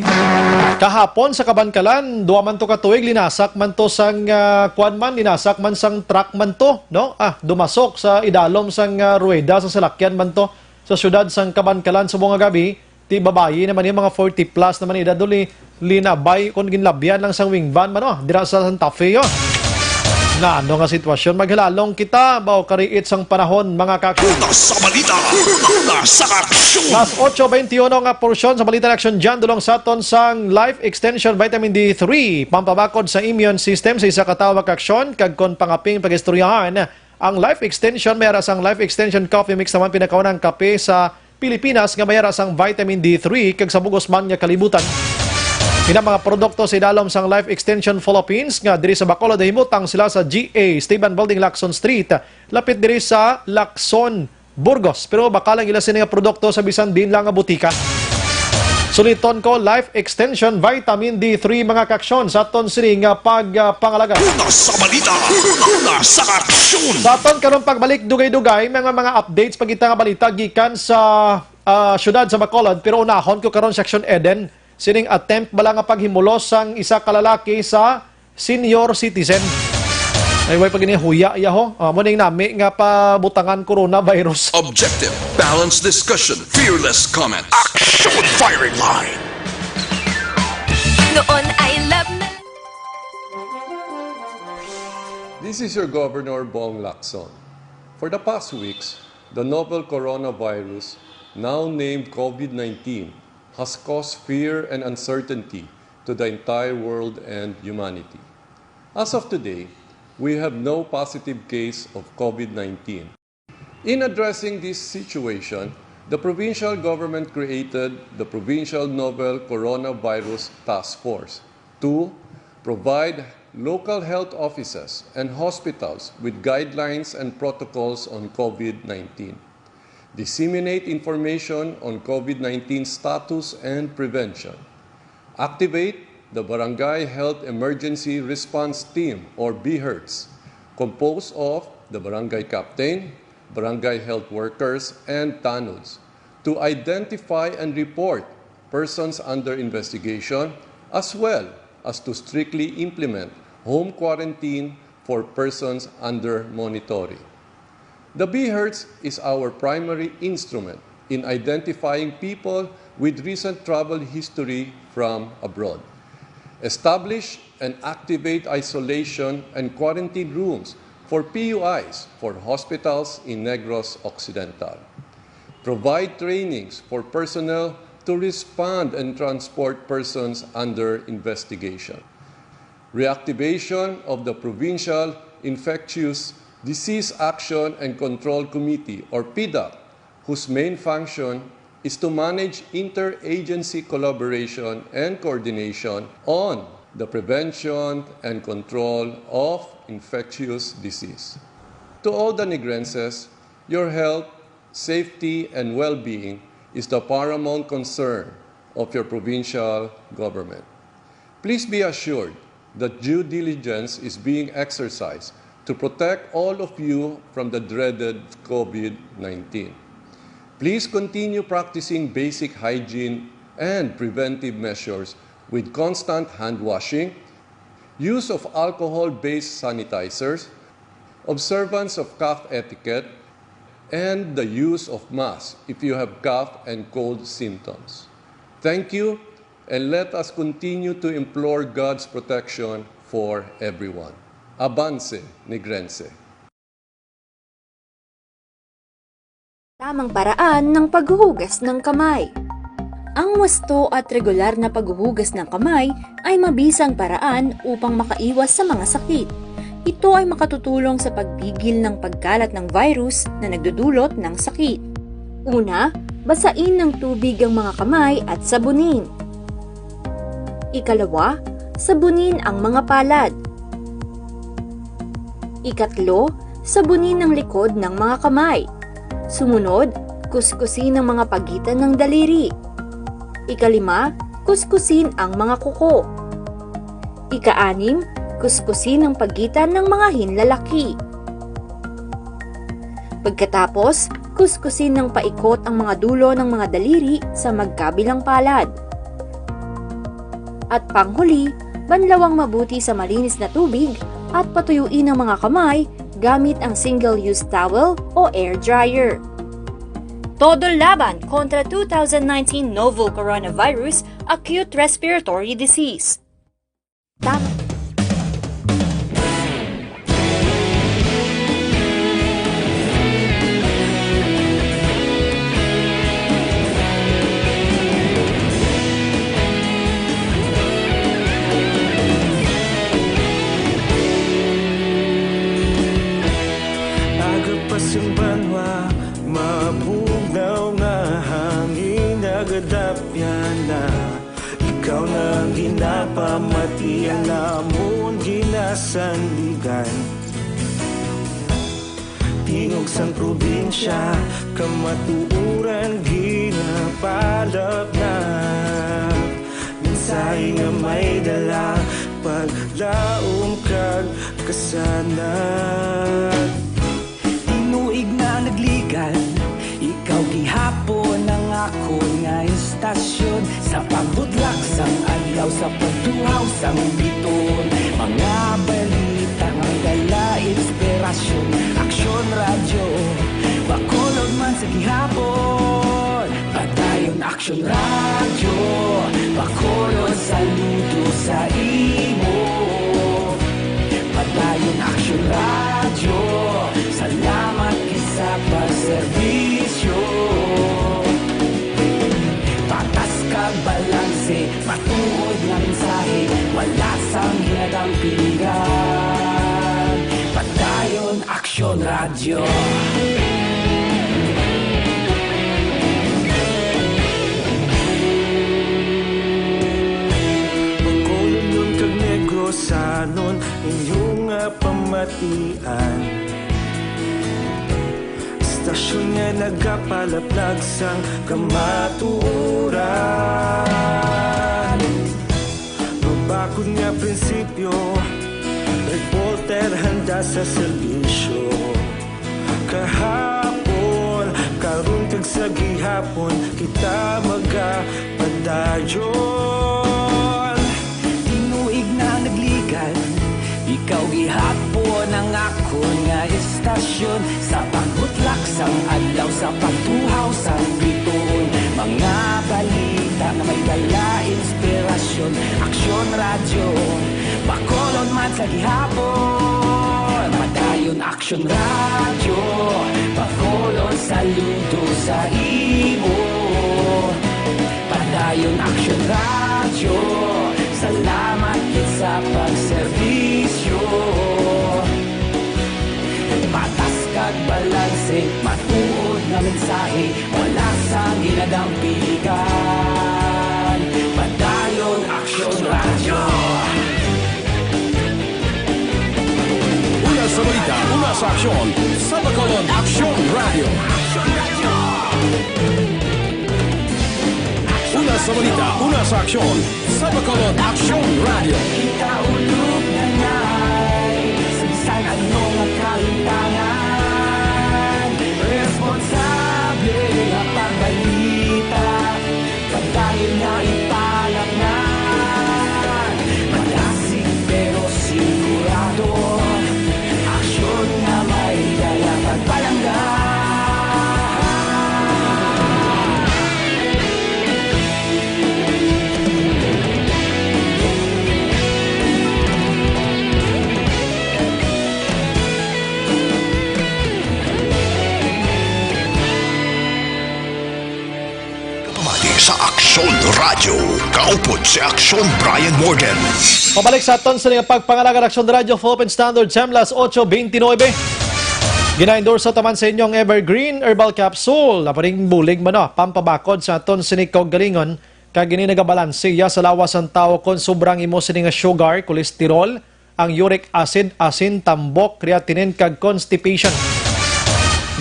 Kahapon sa Kabankalan, duha man to ka tuig, linasak man to sang, ah, kwan man, linasak man sang truck man to, no? Ah, dumasok sa idalom sang, ah, ruweda sa salakyan man to sa siyudad sang Kabankalan subong nga gabi. Ti babayi naman yung mga forty plus naman edad duli, linabay kung ginlabyan lang sang wing van man, oh, dira sa Santa Fe, oh. Na ano nga sitwasyon? Maghilalong kita, bao kariit sang panahon, mga kaaksyon. Una sa balita, una sa aksyon. Las ocho veintiuno nga porsyon sa balita ng aksyon dyan, dulong sa aton sang Life Extension Vitamin D three, pampabakod sa immune system sa isa ka tawo, mga kaaksyon, kag kon pangaping pag-istoryahan, ang Life Extension, may ara sang Life Extension Coffee Mix naman pinakaunang kape sa Pilipinas nga may ara sang vitamin D three kag sa bugos man nga kalibutan. Ina mga produkto sa idalom sang Life Extension Philippines nga diri sa Bacolod, nahimutang sila sa G A Esteban Building, Lacson Street, lapit diri sa Lacson, Burgos. Pero baka lang ila sini nga produkto sa bisan din lang nga butika. Suliton ko, Life Extension Vitamin D three, mga kaaksyon, sa aton sini nga pag, ah, pangalaga. Una sa balita, una sa aksyon. Sa aton karon pagbalik, dugay-dugay, mga, mga updates, pagkita nga balita gikan sa, ah, syudad sa Bacolod, pero unahon ko karon sa Action Eden, sining attempt bala nga paghimulos sang isa ka lalaki sa senior citizen. Ay, way pa gini huya, yaho. Ah, mo ning nami nga pabutangan coronavirus. Objective, balanced discussion, fearless comment. Action firing line. Noon ay love na. This is your Governor Bong Lacson. For the past weeks, the novel coronavirus, now named COVID nineteen, has caused fear and uncertainty to the entire world and humanity. As of today, we have no positive case of COVID nineteen. In addressing this situation, the provincial government created the Provincial Novel Coronavirus Task Force to provide local health offices and hospitals with guidelines and protocols on COVID nineteen, disseminate information on COVID nineteen status and prevention, activate the Barangay Health Emergency Response Team, or BHERTs, composed of the barangay captain, barangay health workers, and tanods to identify and report persons under investigation, as well as to strictly implement home quarantine for persons under monitoring. The BHERTs is our primary instrument in identifying people with recent travel history from abroad. Establish and activate isolation and quarantine rooms for P U Is for hospitals in Negros Occidental. Provide trainings for personnel to respond and transport persons under investigation. Reactivation of the Provincial Infectious Disease Action and Control Committee, or PIDAC, whose main function is to manage interagency collaboration and coordination on the prevention and control of infectious disease. To all the Negrenses, your health, safety, and well-being is the paramount concern of your provincial government. Please be assured that due diligence is being exercised to protect all of you from the dreaded COVID nineteen. Please continue practicing basic hygiene and preventive measures with constant hand washing, use of alcohol-based sanitizers, observance of cough etiquette, and the use of masks if you have cough and cold symptoms. Thank you, and let us continue to implore God's protection for everyone. Avance, Negrense! Tamang paraan ng paghuhugas ng kamay. Ang wasto at regular na paghuhugas ng kamay ay mabisang paraan upang makaiwas sa mga sakit. Ito ay makatutulong sa pagpigil ng pagkalat ng virus na nagdudulot ng sakit. Una, basain ng tubig ang mga kamay at sabunin. Ikalawa, sabunin ang mga palad. Ikatlo, sabunin ang likod ng mga kamay. Sumunod, kuskusin ang mga pagitan ng daliri. Ikalima, kuskusin ang mga kuko. Ikaanim, kuskusin ang pagitan ng mga hinlalaki. Pagkatapos, kuskusin ng paikot ang mga dulo ng mga daliri sa magkabilang palad. At panghuli, banlawang mabuti sa malinis na tubig at patuyuin ang mga kamay gamit ang single-use towel o air dryer. Todo laban kontra two thousand nineteen novel coronavirus acute respiratory disease. Tama. Agapas ang banwa, mabugnaw nga hangin, nagadapyan na. Ikaw na ang ginapamati, ang amon ginasandigan. Tingog sang probinsya, kamatuoran ginapalapnap. Mensahe nga may dala, paglaom kag kasanag. Tinuig na nagligan, ikaw gihapon ang akon nga istasyon. Sa pagbudlak sang adlaw, sa pagtuhaw sang biton, mga balita nga dala inspirasyon. Aksyon Radyo, Bacolod man sa gihapon. Padayon Aksyon Radyo, Bacolod, saludo sa imo. Padayon Aksyon Radyo, salamat gid sa pagserbisyo. Patas kag balanse, matuod nga mensahe. Padayon Aksyon Radyo. Bacolod kag Negrosanon, inyo nga pamatian. Istasyon nga nagapalaplag sang kamatuoran. Mabakod nga prinsipyo, reporter handa sa serbisyo. Kahapon, karon kag sa gihapon, kita magapadayon. Tinuig na nagligad, ikaw gihapon ang akon nga istasyon. Sa pagbutlak sang adlaw, sa pagtuhaw sang bituon, mga balita nga may dala inspirasyon. Aksyon Radyo, Bacolod man sa gihapon. Padayon Aksyon Radyo, Bacolod, saludo sa imo. Padayon Aksyon Radyo, salamat gid sa pagserbisyo. Patas kag balanse, matuod nga mensahe, wala sang ginadampigan. Padayon Aksyon Radyo. Una sa balita, una sa aksyon, sa Bacolod Aksyon Radyo. Una sa balita, una sa aksyon, sa Bacolod Aksyon Radyo. Kita ulog na ngay, sa bisan ano nga kalintangan, responsable nga pagbalita, padayon nga ipalaknan. Madasig pero sigurado, aksyon nga may dala pagpalangga. Pamati sa Aksyon Radyo. Kaupod si Aksyon Brian Morgan. Pabalik sa aton sa nga pagpangalaga, Aksyon Radyo, Philippine Standard Time, las ocho veintinuebe. Gina-endorse ta man sa inyo ang Evergreen Herbal Capsule. Naparing bulig man, no? Pampabakod sa aton sini kaugalingon. Kag ini nagabalanse iya sa lawas sang tawo kon sobrang imo sini nga sugar, cholesterol, ang uric acid, asin, tambok, creatinine, kag constipation.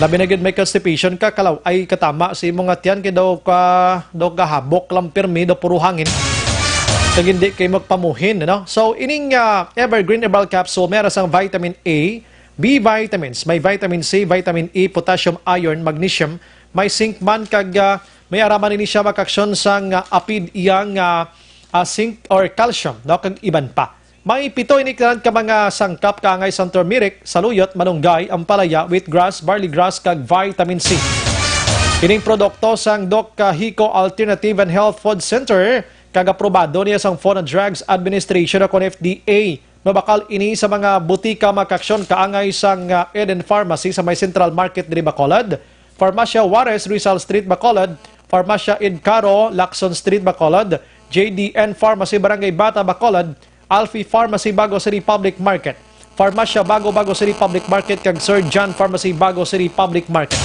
Labi na gyud may constipation ka, kalaw-ay katama sa imo nga tiyan kay daw ka, daw kahabok lang pirmi, daw puro hangin. Kag hindi kay magpamuhin, no? So, ining, ah, Evergreen Herbal Capsule, may ara sang vitamin A, B vitamins, may vitamin C, vitamin E, potassium, iron, magnesium, may zinc man, kag, ah, may ara man ini siya makaaksyon sang, ah, apid iyang, ah, ah, zinc or calcium, no? Kag iban pa. May pito ini ka mga sangkap kaangay sang turmeric, saluyot, malunggay, ampalaya, wheatgrass, barley grass, kag vitamin C. Ining produkto sang Doc Hico Alternative and Health Food Center, kag aprobado niya sang Food and Drugs Administration o kon F D A. Mabakal ini sa mga butika makaaksyon kaangay sang, ah, Eden Pharmacy sa may Central Market diri Bacolod, Farmacia Juarez, Rizal Street, Bacolod, Farmacia Ed Caro, Lacson Street, Bacolod, J D N Pharmacy, Barangay Bata, Bacolod, Alfie Pharmacy, Bago City Public Market, Farmacia Bago, Bago City Public Market, kag Sir John Pharmacy, Bago City Public Market.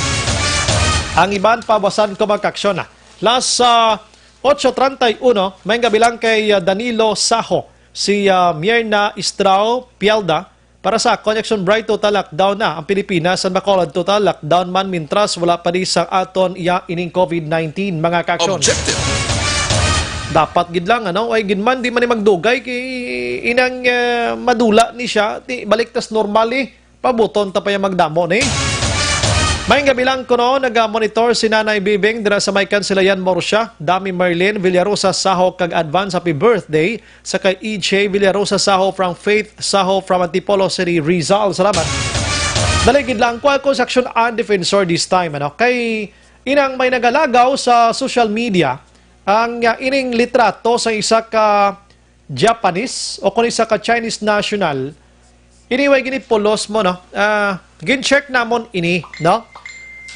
Ang iban pa, buwasan ko makaaksyon na. Las, ah, ocho treinta y uno, may gabi lang kay, ah, Danilo Saho, si, ah, Myrna Istrao Pialda, para sa akon, Action Bright, total lockdown na ang Pilipinas, ang Bacolod total lockdown man, mintras wala pa di sa aton iya ining COVID nineteen, mga kaaksyon. Objective. Dapat gid lang, ano, ay gid man, di man ni magdugay kay inang, eh, madula ni siya, di, balik tas normal, eh. Pabuton ta pa yang magdamo ni. May gabi lang kuno, naga-monitor si Nanay Bibing dira sa may Kansilayan, Murcia. Dami Merlin Villarosa Saho, kag advance happy birthday sa kay E J Villarosa Saho from Faith Saho from Antipolo City, Rizal. Salamat. Daligid lang, kuha ko sa aksyon ang defensor this time, ano? Kay inang may nagalagaw sa social media ang, ah, ining litrato sa isa ka Japanese o kung isa ka Chinese national. Ini way ginipulos mo, no? Ah, gin-check namon ini, no?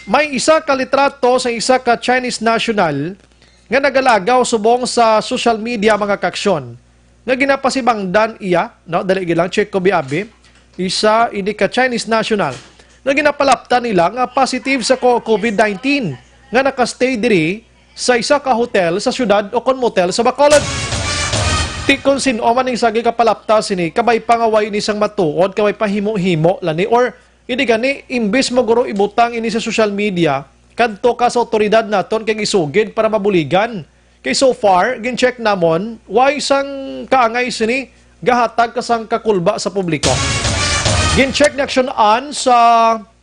May isa ka litrato sa isa ka Chinese national nga nagalagaw subong sa social media, mga kaaksyon. nga ginapasibangdan iya, no, dali gid lang, check ko, biabi, isa ini ka Chinese national nga ginapalapta nila nga positive sa co-, covid nineteen nga nakastay diri sa isa ka hotel sa syudad o kon motel sa Bacolod. Ti kon sin-o man ning sagi ka palapta sini, kabay pa nga way ni sang matuod, kabay pa himo-himo lang ni, or hindi gani, imbis mo guro ibutang ini sa social media, kadto ka sa awtoridad naton kay isugid para mabuligan. Kay so far, gin-check namon, way sang kaangay sini gahatag ka sang kakulba sa publiko. Gin-check ni Aksyon An sa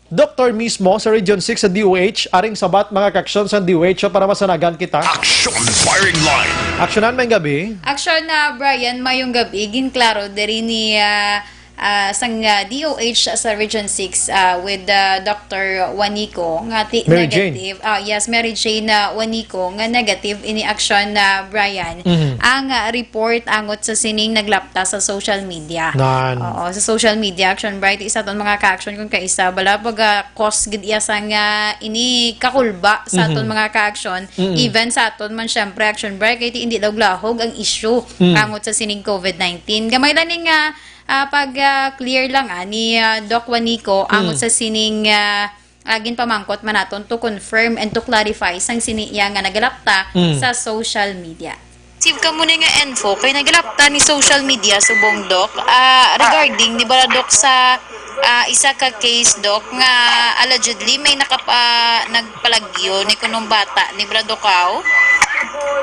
doktor mismo sa Region six sa D O H, aring sabat mga kaaksyon sa D O H para masanagan kita. Action Firing Line. Aksyonan, may gabi. Action na, Brian, mayong gabi. Ginklaro diri ni, ah, ah, sang, ah, D O H sa Region six, ah, with, ah, Doctor Juanico nga ti-, Mary Jane. Negative. Ah, yes, Mary Jane, ah, Juanico nga negative ini aksyon na, Brian. Mhm. Ang, ah, report angot sa sining naglapta sa social media. Nan. Oo, sa social media, Action Bright, isa ton mga ka-action kung kaisa, bala pag, ah, cause gid iya sang, ah, ini kakulba sa aton Mhm. mga ka-action, Mhm. even sa aton man, syempre, Action Bright, kay ti-, hindi daw lahog ang issue Mhm. angot sa sining covid nineteen. Gamay lang ning, ah, ah, pag, ah, clear lang, ah, ni, ah, Doc Juanico, angot Mhm. sa sining, ah, ah, ginpamangkot man naton to confirm and to clarify sang sini iya nga nagalapta Mm. sa social media. Receive kamo ni nga info kay nagalapta ni social media subong, Doc, ah, regarding ni bala, Doc, sa, ah, isa ka case, Doc, nga allegedly may nakapa-, nagpalagyo ni kunong bata ni bala, Doc, aw?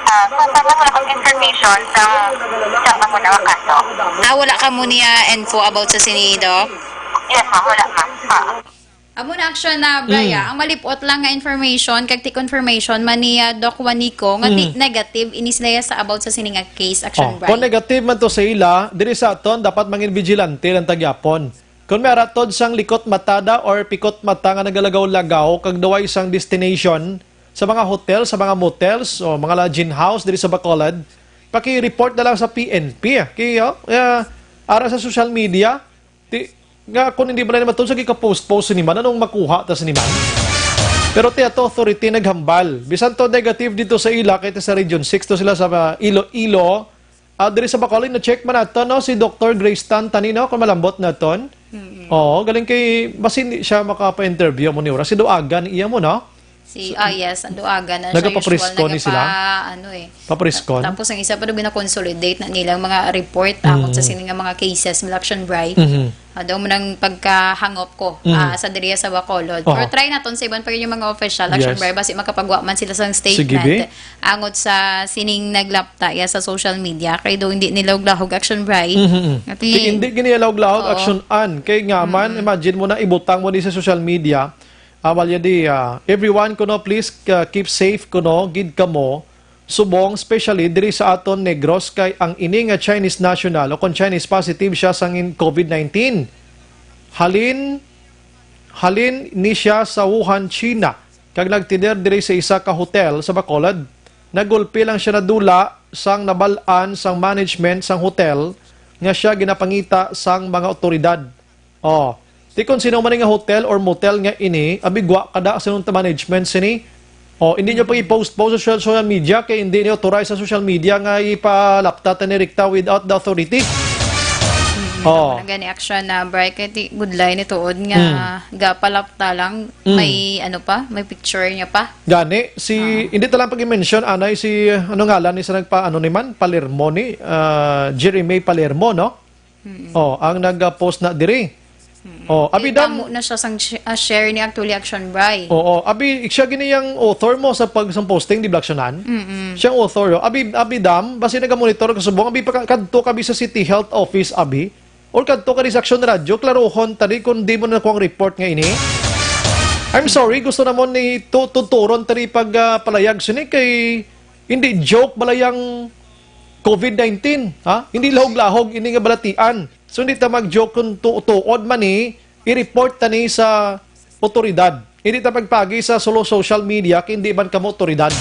Ah, sa, sa, wala kang information sa, sa kamo na kaso. Ah, wala kamo niya info about sa sini, Doc? Yes, ma'am. Wala, ma'am. Ah. Amo na, Action na, Brian. Mm. Ang malipot lang nga information, kag ti confirmation man ni, ah, Doc Juanico nga ti Mm. negative ini sila sa about sa sini nga case, Action Oh, Brian. Kung negative man to sa ila, diri sa aton, dapat mangin vigilante lang ta gyapon. Kung may aratod sang likot matada or pikot mata nga nagalagaw-lagaw kag duway sang destination sa mga hotel, sa mga motels o mga lodging house diri sa Bacolod, paki-report na lang sa P N P. Kay, oh, ah, ara sa social media, Ti, nga kung hindi man na matod sa gika-post-post sini man, anong makuha ta sini man? Pero ti ato authority naghambal. Bisan to negative dito sa ila, kay ti sa Region six to sila sa, ah, Iloilo. Ah, diri sa Bacolod, na-check man nato, no? Si Doctor Grace Tan Tanino, kung malambot naton. Mm-mm. Oo, galing kay, basi hindi siya makapa-interview mo ni Ura. Si Duagan, iya mo, no? Si, ah, yes, ang Duagan na siya Nagapaprisko usual ni sila? nagapa-, ano eh. Papriskon? Ta-, tapos ang isa pa daw, gina-consolidate na nilang mga report, ah, kung sa Mm. sini nga mga cases, Milakshon Bry. Mhm. Ah, daw mo nang pagkahangop ko, Mm. ah, sa diriya sa Bacolod. Oho. Or try naton sa iban pa yung mga official, Action Yes. Bry, basi makapagwa man sila sa Sige, statement. be. Angot sa sining naglapta, ya, sa social media, kay daw hindi nila uglahog, Action Bry. Mhm, mhm. Ati Kay hindi gini lahog-lahog Oo. Action an. Kay nga man, Mm. imagine mo na, ibutang mo ni sa social media, Awal ya di, ah, everyone kuno, please, ah, keep safe kuno gid kamo, subong especially diri sa aton Negros, kay ang ini nga Chinese national o kon Chinese positive siya sang in-, covid nineteen. Halin, halin ni siya sa Wuhan, China, kag nagtener diri sa isa ka hotel sa Bacolod. Nagulpi lang siya nadula sang nabal-an sang management sang hotel nga siya ginapangita sang mga awtoridad. Oh, ti kon sino man nga hotel or motel nga ini, abi gwa kada sa nung management sini. Oh, hindi nyo pag i-post po sa social, social media kay hindi nyo authorized sa social media nga ipalapta ta ni Rikta without the authority. Mm, Oh. Ang gani action na, Bri, kay ti-, budlay ni tuod nga Mm. gapalapta lang, Mm. may ano pa, may picture niya pa. Gani, si, Ah. hindi ta lang pag-i-mention, anay si, ano ngalan ni sa nagpa, ano ni man, Palermo ni, ah, Jeremy Palermo, no? Mm-mm. Oh, ang nag-post na diri. Mm-mm. Oh, abi Kita dam mo na siya sang sh-, ah, share ni actually Action Bri. Oo, abi siya gini yang author mo sa pag sa posting di Black Shanan. Mm-mm. Siya ang author, oh. Abi, abi dam, basi naga-monitor ka subong, abi pa ka-, kadto ka bi sa City Health Office, abi. Or kadto ka di sa Action Radio, klarohon ta di kung di mo na kuha ang report nga ini. I'm sorry, gusto namon ni tu-, tuturon ta di pag, ah, palayag sini kay hindi joke bala yang covid nineteen, ha? Hindi lahog-lahog ini nga balatian. So, hindi ta mag-joke kung tu-, tuod man ni, i-report ta ni sa otoridad. Hindi ta pagpagi sa solo social media kay hindi man kamo otoridad.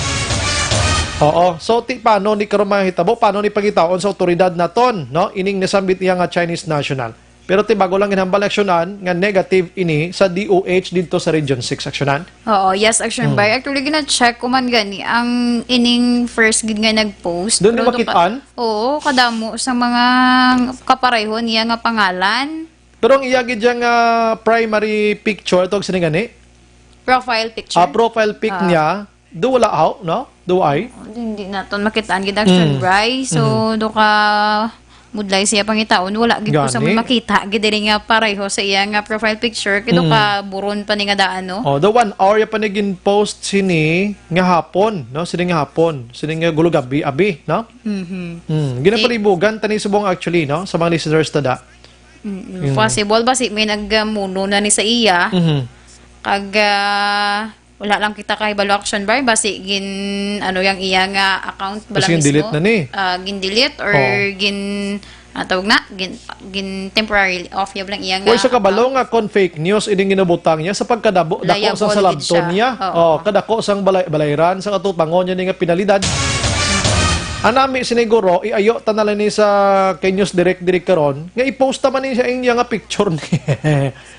Oo. So, ti, paano ni karon mahitabo? Paano ni pangitaon sa otoridad naton, no? Ining nasambit niya nga Chinese national. Pero ti bago lang ginhambal ni Aksyonan nga negative ini sa D O H didto sa Region six, Aksyonan. Oo, yes, Action Bay. Actually, gina-check ko man gani ang ining first gid nga nag-post. Doon Pero yung doon ka- makitaan? Oo, kadamo sa mga kapareho niya nga pangalan. Pero ang iya gid dyan nga primary picture, tawag sini gani? Profile picture. Ah, profile pic Ah. niya. Do wala, how, no? Do I? Hindi naton makitaan gid, Action Mm. Bray. So, Mm. do ka mudlay siya pangitaon. Wala gid ko sa Gani. May makita gid diri nga pareho sa iya nga profile picture. Kay do Mm. ka buron pa ni nga daan, no? Oh, the one hour ya pa ni gin-post sini nga hapon, no? Sini nga hapon. Sini nga gulo gabi, abi, no? Mhm. Mm. Ginapalibugan tani subong actually, no? Sa mga listeners ta da. Mm-mm. Mm. Possible ba si may nagamuno na ni sa iya? Mhm. Kag, ah, wala lang kita kahibalo, Action Bray, basi gin, ano, yang iya nga account bala Basi gin-delete mismo, na ni. ah, gin-delete or Oh. gin, ah, tawag na, gin, gin temporarily off ya lang iya nga Or sa kabalo account. nga kon fake news, ining ginabutang niya sa pagkadabo, dako sa Liable gid salabton siya. niya. Oo. Oh, kadako sang balay, balayran, sa katupangon niya ni nga penalidad. Anami siniguro, iayo ta na lang ni sa kay News Direct diri karon, nga i-post naman ni sa iya nga picture ni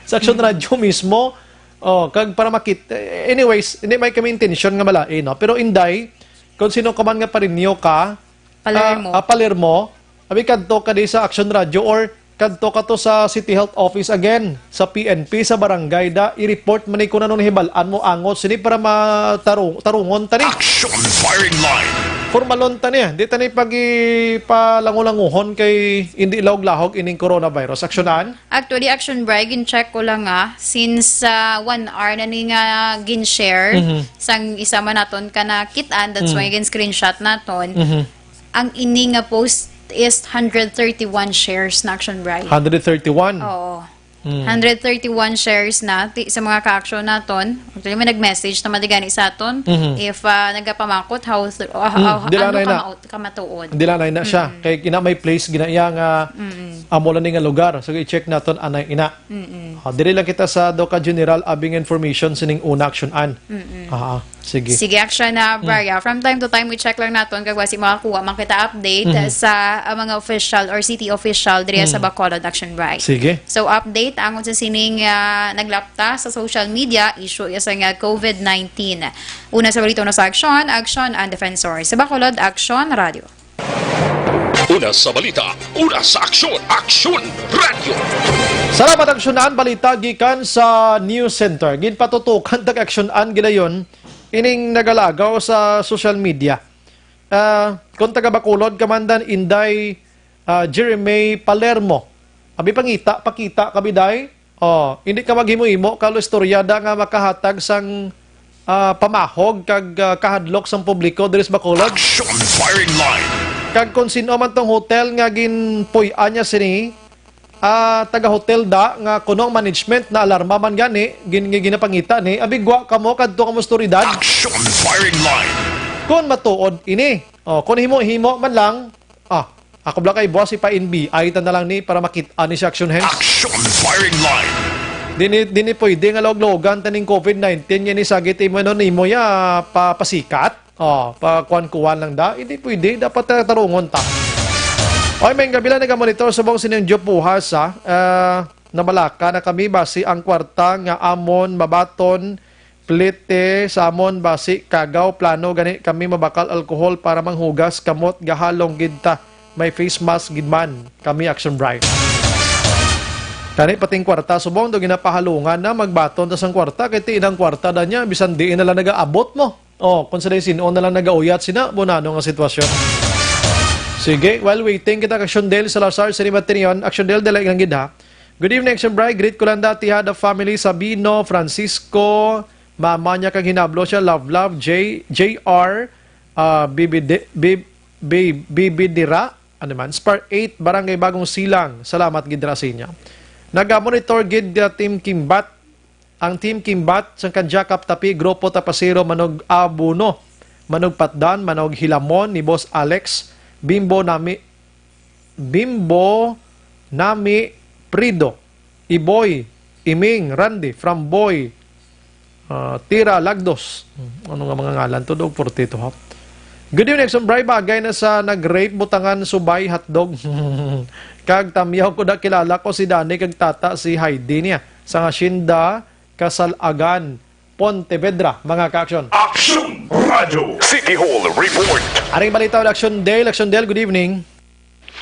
sa Action Mm. Radio mismo. Oh, kag para makit-, eh, anyways, hindi may kami intensyon nga malain, no? Pero Inday, kung sino ka man nga parinyo ka, Palermo. ah, ah, Palermo, abi kadto ka di sa Action Radio or kadto ka to sa City Health Office again, sa P N P, sa barangay da, i-report man ni kung anong nahibalaan mo angot sini para matarung-, tarungon ta ni. Action Firing Line. Formalon ta ni, di ta ni pag-ipalangulanguhon kay hindi lahog-lahog ining coronavirus. Aksyonan? Actually, Action Bray, gin-check ko lang nga, since, ah, one hour na ni nga gin-share, Mhm. sang isa man naton ka nakit-an, that's Mm. why gin-screenshot naton. Mhm. Ang ini nga post is hundred thirty-one shares na, Action Bray. Hundred thirty-one? Oo. Mm. Hundred thirty-one shares na ti-, sa mga ka-action naton. Actually, may nag-message naman di gani sa aton. Mhm. If, ah, nagapamakot, how, ah, Mm, how, di lang ano na ina. kama-, kamatuod? Di lang na ina siya. Mm. Kay ina may place, gina iya nga Mm. amo lang ni nga lugar. So, i-check naton anay ina. Mm-mm. Ah, diri lang kita sa do ka general abing information sining una, Action Ann. Mm-mm. Ah, ah, sige. Sige, Action na, Mm. Bray. From time to time, we check lang naton kag wasi makakuha man kita update Mhm. sa, ah, mga official or city official diri sa Mm. Bacolod, Action Bray. Sige. So, update angon sa sining, ah, naglapta sa social media, issue ya sa nga COVID nineteen. Una sa balita, una sa Action, Action Ann Defensor. Sa Bacolod, Action Radio. Una sa balita, una sa aksyon, Aksyon Radio. Salamat, Aksyon Ann. Balita gikan sa News Center. Ginpatutukan tag Aksyon Ann gidayon ining nagalagaw sa social media. Ah, kung taga Bacolod, Kamandan Inday, ah, Jeremy Palermo. Abi, pangita, pakita, kabiday. Oh, hindi ka maghimo-himo, kalo istorya da nga makahatag sang, ah, pamahog kag, ah, kahadlok sang publiko diri sa Bacolod. Action Firing Line. Kag kung sin-o man tong hotel nga ginpuy-an niya sini, ah, taga-hotel da nga kuno ang management na alarma man gani, gin-, gin-, ginapangita ni, abi, gwa kamo, kadto kamo sa otoridad. Action Firing Line. Kung matuod ini, oh, kung himo-himo man lang, ah, ako bala kay boss, ipa-N B I ta na lang ni para makit-an ni si Action Hands. Action Firing Line. Dini, dini pwede nga log-logan taning COVID nineteen, yan isagit imo, ano, nimo ya, pa, pasikat. Oh, pa kuan-kuan lang da. Hindi pwede. Dapat, ah, tarungon ta. Oy, may gabi lang nagamonitor subong sining Joe Puhas, ha? Ah, nabalaka na kami basi ang kwarta nga amon mabaton plete sa amon basi kagaw plano gani kami mabakal alcohol para manghugas kamot gahalong gid ta. May face mask gid man kami, Action Bright. Kani pating kwarta subong do ginapahalungan na magbaton ta sang kwarta kay ti inang kwarta da niya bisan diin na lang nagaabot mo. Oh, kung sa sin-o na lang nagauyat sina, bunano nga sitwasyon. Sige, while waiting kita kay Shondel Salazar sa Rimatinion. Action Del, dali lang gid ha. Good evening, Action Bright. Greet ko lang dati ha, the family, Sabino, Francisco, mama niya kag hinablo siya, love, love, J, J R, ah, Bibide-, Bib-, Bib-, Bibidira, ano man, Spar eight, Barangay Bagong Silang. Salamat gid ra sa inyo. Nagamonitor gid, ah, Team Kimbat. Ang Team Kimbat sang Kanjakap Tapi, Grupo Tapasero, Manog Abuno, Manog Patdan, Manog Hilamon ni Boss Alex, Bimbo Nami, Bimbo Nami Prido, Iboy, Iming, Randy, from Boy, ah, Tira Lagdos. Hmm, ano nga mga ngalan to, Dog? Forty-two, ha? Good evening, Action Bray. Bagay na sa nag-rape, butangan, subay, hotdog. Kag tamyaw ko na kilala ko si Danny kag tata si Heidi niya. Sa nga Shinda, Kasalagan, Pontevedra, mga ka-action. Action Radio City Hall Report. Aring balita, Action Del. Action Del, good evening.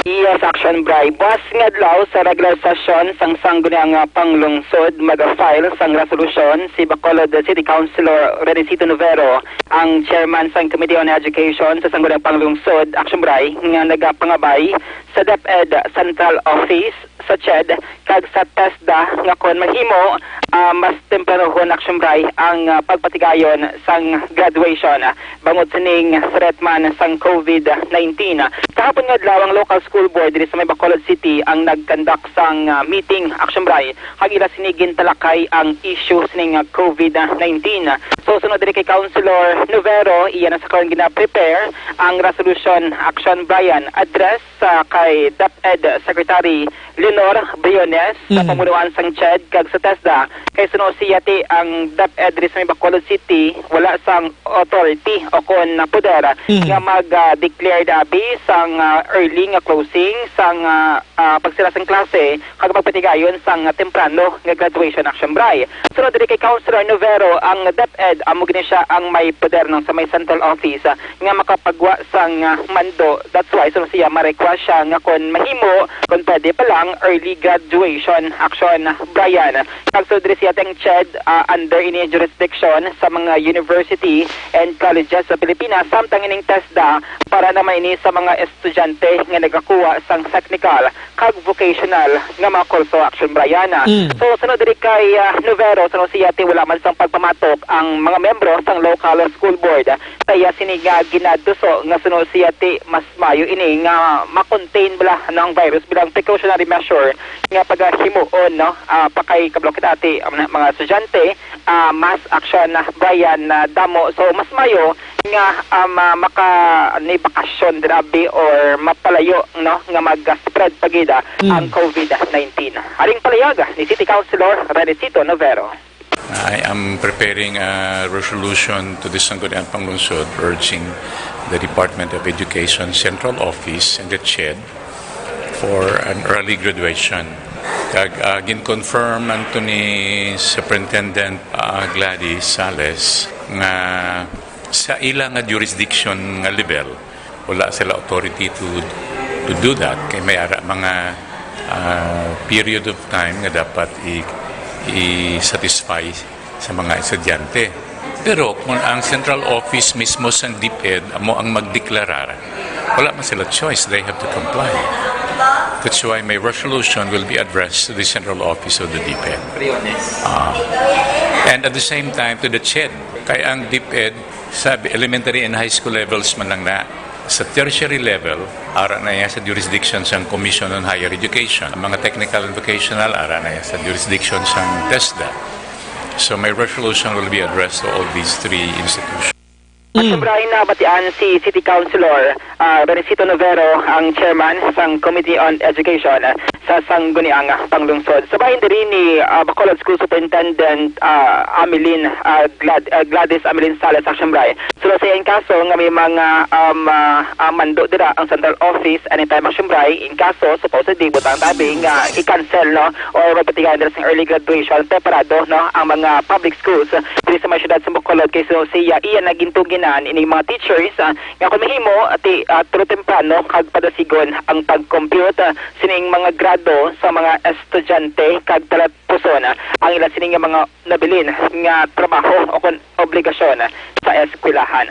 Yes, Action Bray. Buas nga adlaw sa regular session sang Sangguniang Panglungsod, maga-file sang resolusyon si Bacolod City Councilor Renesito Novero, ang chairman sang Committee on Education sa Sangguniang Panglungsod, Action Bray, nga nagapangabay sa DepEd Central Office, sa CHED, kag sa TESDA nga kon mahimo, ah, mas tempranohon, Action Bray, ang, ah, pagpatigayon sang graduation, ah, bangod sining threat man sang COVID nineteen. Kahapon nga adlaw, ang local school board diri sa may Bacolod City ang nag-conduct sang, ah, meeting, Action Bray, kag ila sini gintalakay ang issue sining, ah, COVID nineteen. So, sunod diri kay Councilor Novero, iya na sa karon gina-prepare ang resolution, Action Brian, address sa kay DepEd Secretary Leonor Briones sa Mm. pamunuan sang CHED kag sa TESDA, kay suno siya ti ang DepEd diri sa may Bacolod City wala sang authority o kon poder Mm. nga mag, ah, declare dabi sang, ah, early nga closing sang, ah, ah, pagsira sang klase kag magpatigayon sang temprano nga graduation, Action Bray. Sunod diri kay Councilor Novero, ang DepEd amo gani siya ang may poder, no, sa may central office, ah, nga makapagwa sang, ah, mando. That's why, so, siya ma-request siya nga kon mahimo, kon pwede pa lang, early graduation, Action Brian. Kag so diri siya, ang CHED, ah, under ini jurisdiction sa mga university and colleges sa Pilipinas, samtang ining TESDA para naman ini sa mga estudyante nga nagakuha sang technical kag vocational nga mga kurso, Action Brian. Mm. So, sunod diri kay, ah, Novero, suno siya ti wala man sang pagpamatok ang mga membro sang local school board, kaya sini nga ginaduso nga suno siya ti mas mayo ini nga ma-contain bala, no, ang virus bilang precautionary measure nga pagahimuon, no, ah, pa kay kabalo kita ti ang mga, mga estudyante, ah, mas, Action Brian, ah, damo. So, mas mayo nga, um, ah, maka-, ni bakasyon grabe or mapalayo, no, nga mag-spread pa gid, ah, Mm. ang COVID nineteen. Aring palayag ni City Councilor Renicito Novero. I am preparing a resolution to the Sangguniang Panglungsod urging the Department of Education Central Office and the CHED for an early graduation. Kag, ah, gin-confirm man to ni Superintendent, ah, Gladys Sales nga sa ila nga jurisdiction nga level, wala sila authority to, to do that. Kay may ara mga, ah, period of time nga dapat i-, i-satisfy sa mga estudyante. Pero kung ang central office mismo sang DepEd amo ang magdeklarar, wala man sila choice. They have to comply. That's why my resolution will be addressed to the central office of the DepEd. Briones. Ah. And at the same time, to the CHED. Kay ang DepEd, sa elementary and high school levels man lang na, sa tertiary level, ara na yan sa jurisdiction sang Commission on Higher Education. Ang mga technical and vocational, ara na yan sa jurisdiction sang TESDA. So my resolution will be addressed to all these three institutions. At Mm. sobra nabatian si City Councilor, ah, Renicito Novero, ang chairman sang Committee on Education, ah, sa Sangguniang Panglungsod. Sa bahin diri ni, ah, Bacolod School Superintendent, ah, Amelin, ah, Glad-, ah, Gladys Amelin Sales, Action Bray. So, sa iyang kaso nga may mga, um, ah, ah, mando dira ang central office, anytime, Action Bray, in kaso, supposedly, butang tabi nga i-cancel, no? Or magpatigayon dira sa early graduation, preparado, no, ang mga public schools diri sa may siyudad sa Bacolod, kay so siya, iya na gintuginan ining mga teachers, ah, nga kung mahimo, ti, ah, tulo temprano kag padasigon ang pag-compute, ah, sining mga grado sa mga estudyante kag talapuson, ah, ang ila sini nga mga nabilin nga trabaho o kon obligasyon sa eskwelahan.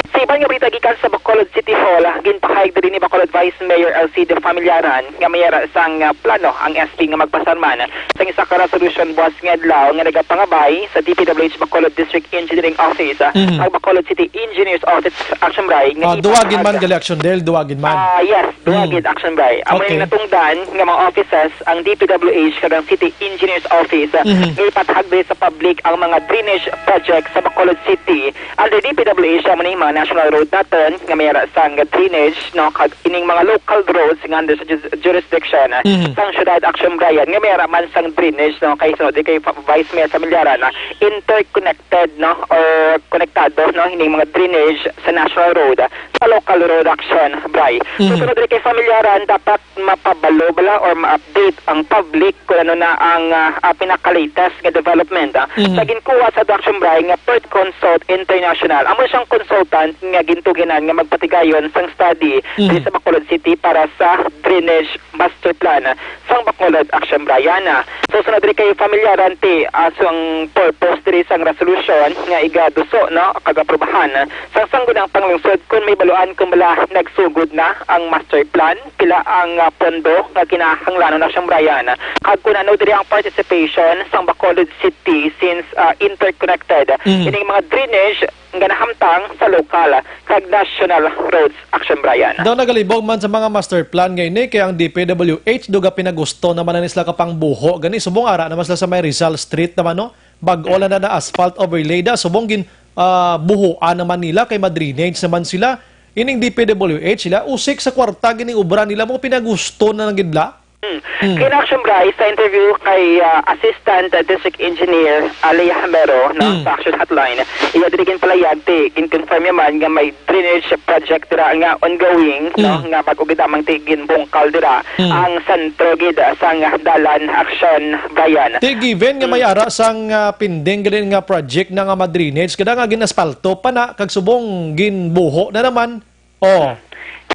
Sa iban nga balita gikan sa Bacolod City Hall, ginpahayag diri ni Bacolod Vice Mayor Alcide Familiaran nga may ara sang, ah, plano ang S P nga magpasar man sang isa ka resolution buas nga adlaw nga nagapangabay sa D P W H Bacolod District Engineering Office, ah, Mhm. ang Bacolod City Engineers Office, Action Bray, nga Ah, duwagin man ipatahag. Gali, Action Del, duwagin man. Ah, yes, duwagin, Mm. Action Bray. Amo Okay. yung natungdan nga mga offices ang D P W H kag ang City Engineers Office, ah, Mhm. nga ipatahag diri sa public ang mga drainage project sa Bacolod City. Ang The D P W H, amo ni mga national road naton nga may ara sang drainage, no, kag ining mga local roads nga under sa jus-, jurisdiction, ah, Mhm. sang syudad, Action Brian, nga may ara man sang drainage, no, kay sunod di kay fa-, Vice Mayor Familiaran, ah, interconnected, no, or konektado, no, ining mga drainage sa national road, ah, sa local road, Action Bri. So, Mhm. sunod di kay Familiaran, dapat mapabalo bala or ma-update ang public kung ano na ang, ah, ah, pinaka-latest nga development, ah, Mhm. sa ginkuha sa Action Bri nga Perth Consult International. Amo siyang consultant nga gintuginan nga magpatigayon sang study Mhm. diri sa Bacolod City para sa drainage master plan, ah, sang Bacolod, Action Brian. So, sunod diri kay Familiaran ti, ah, so ang purpose diri sang resolution nga igaduso, no, kag aprubahan sang Sangguniang Panglungsod kung may baluan kung bala nagsugod na ang master plan, pila ang, ah, pondo nga kinahanglanon, Action Brian, kag kun ano diri ang participation sang Bacolod City since, ah, interconnected Mm. ining mga drainage nga nahamtang sa lokal kag national roads, Action Brian. Daw nagalibog man sa mga master plan nga ini kay ang D P W H duga pinagusto naman na sila kapangbuho gani subong ara naman sila sa may Rizal Street naman, no? Bag-o lang na na asphalt overlay da subong gin, ah, buhuan naman nila kay ma-drainage naman sila. Ining D P W H sila usik sa kwarta gini obra nila mo pinagusto na lang gid la. Hmm. Hmm. Kay Action Bri, sa interview kay, ah, Assistant District Engineer, ah, Leia Hamero, no, Hmm. sa Action Hotline, iya diri ginpalayag ti gin-confirm niya man nga may drainage project dira nga ongoing, no, Hmm. nga bag-o gid lamang ti ginbungkal dira Hmm. ang sentro gid sang dalan, Action Brian. Ti given nga may Hmm. ara sang, ah, pending gid nga project na nga ma-drainage, kada nga gin-aspalto pa na, kag subong ginbuho na naman, Oh.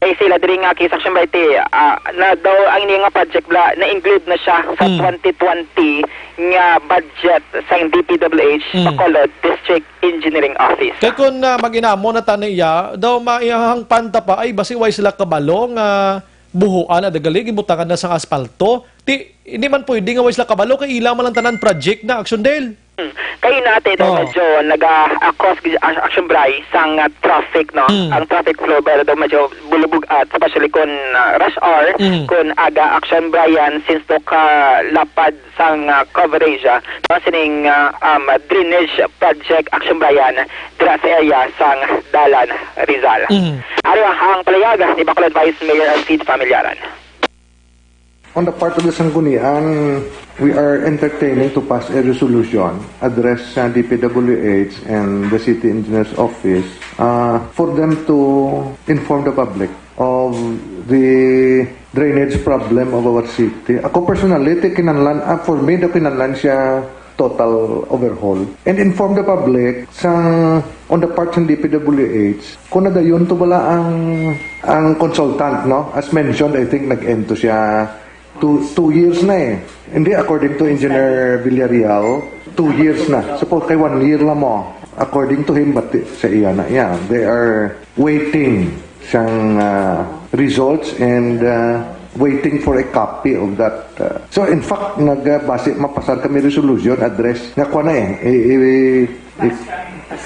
Kay sila diri nga kay Action Bri ti, ah, na daw ang ini nga project bala na-include na siya sa Mm. twenty twenty nga budget sang D P W H Mm. Bacolod District Engineering Office. Kay kun, ah, mag-inamo na tani iya, daw maihangpan ta pa, ay, basi way sila kabalo nga buhuan na dagali, gibutangan na sang aspalto. Ti, hindi man pwede nga way sila kabalo, kay ila man lang tanan project na, Action Del. Hmm. Kay nati daw Oh. medyo naga-cause gid, a-, Action Bri sang, ah, traffic, no? Hmm. Ang traffic flow ba daw medyo bulubog at especially kun, ah, rush hour, Hmm. kun aga, Action Brian, since to ka lapad sang, ah, coverage, ah, no, sining, ah, um, drainage project, Action Brian, dira sa area sang Dalan Rizal. Hmm. Ari ang palayag ni Bacolod Vice Mayor Sid Familiaran. On the part of the Sanggunian, we are entertaining to pass a resolution, address sa D P W H and the City Engineer's Office, uh, for them to inform the public of the drainage problem of our city. Ako personally, ti kinahanglan, ah, for me, daw kinahanglan siya total overhaul and inform the public sa, on the part sa D P W H kung nadayon to bala ang, ang consultant, no? As mentioned, I think nag-end to siya two, two years na eh. Hindi, according to Engineer Villarreal, two years na. Suppose kay one year lang mo. According to him, but sa iya na, yeah, they are waiting sang, ah, results and, ah, waiting for a copy of that, ah. So, in fact, nagbase, mapasar kami resolution, address, nga kuha na eh, i-, i-, i-,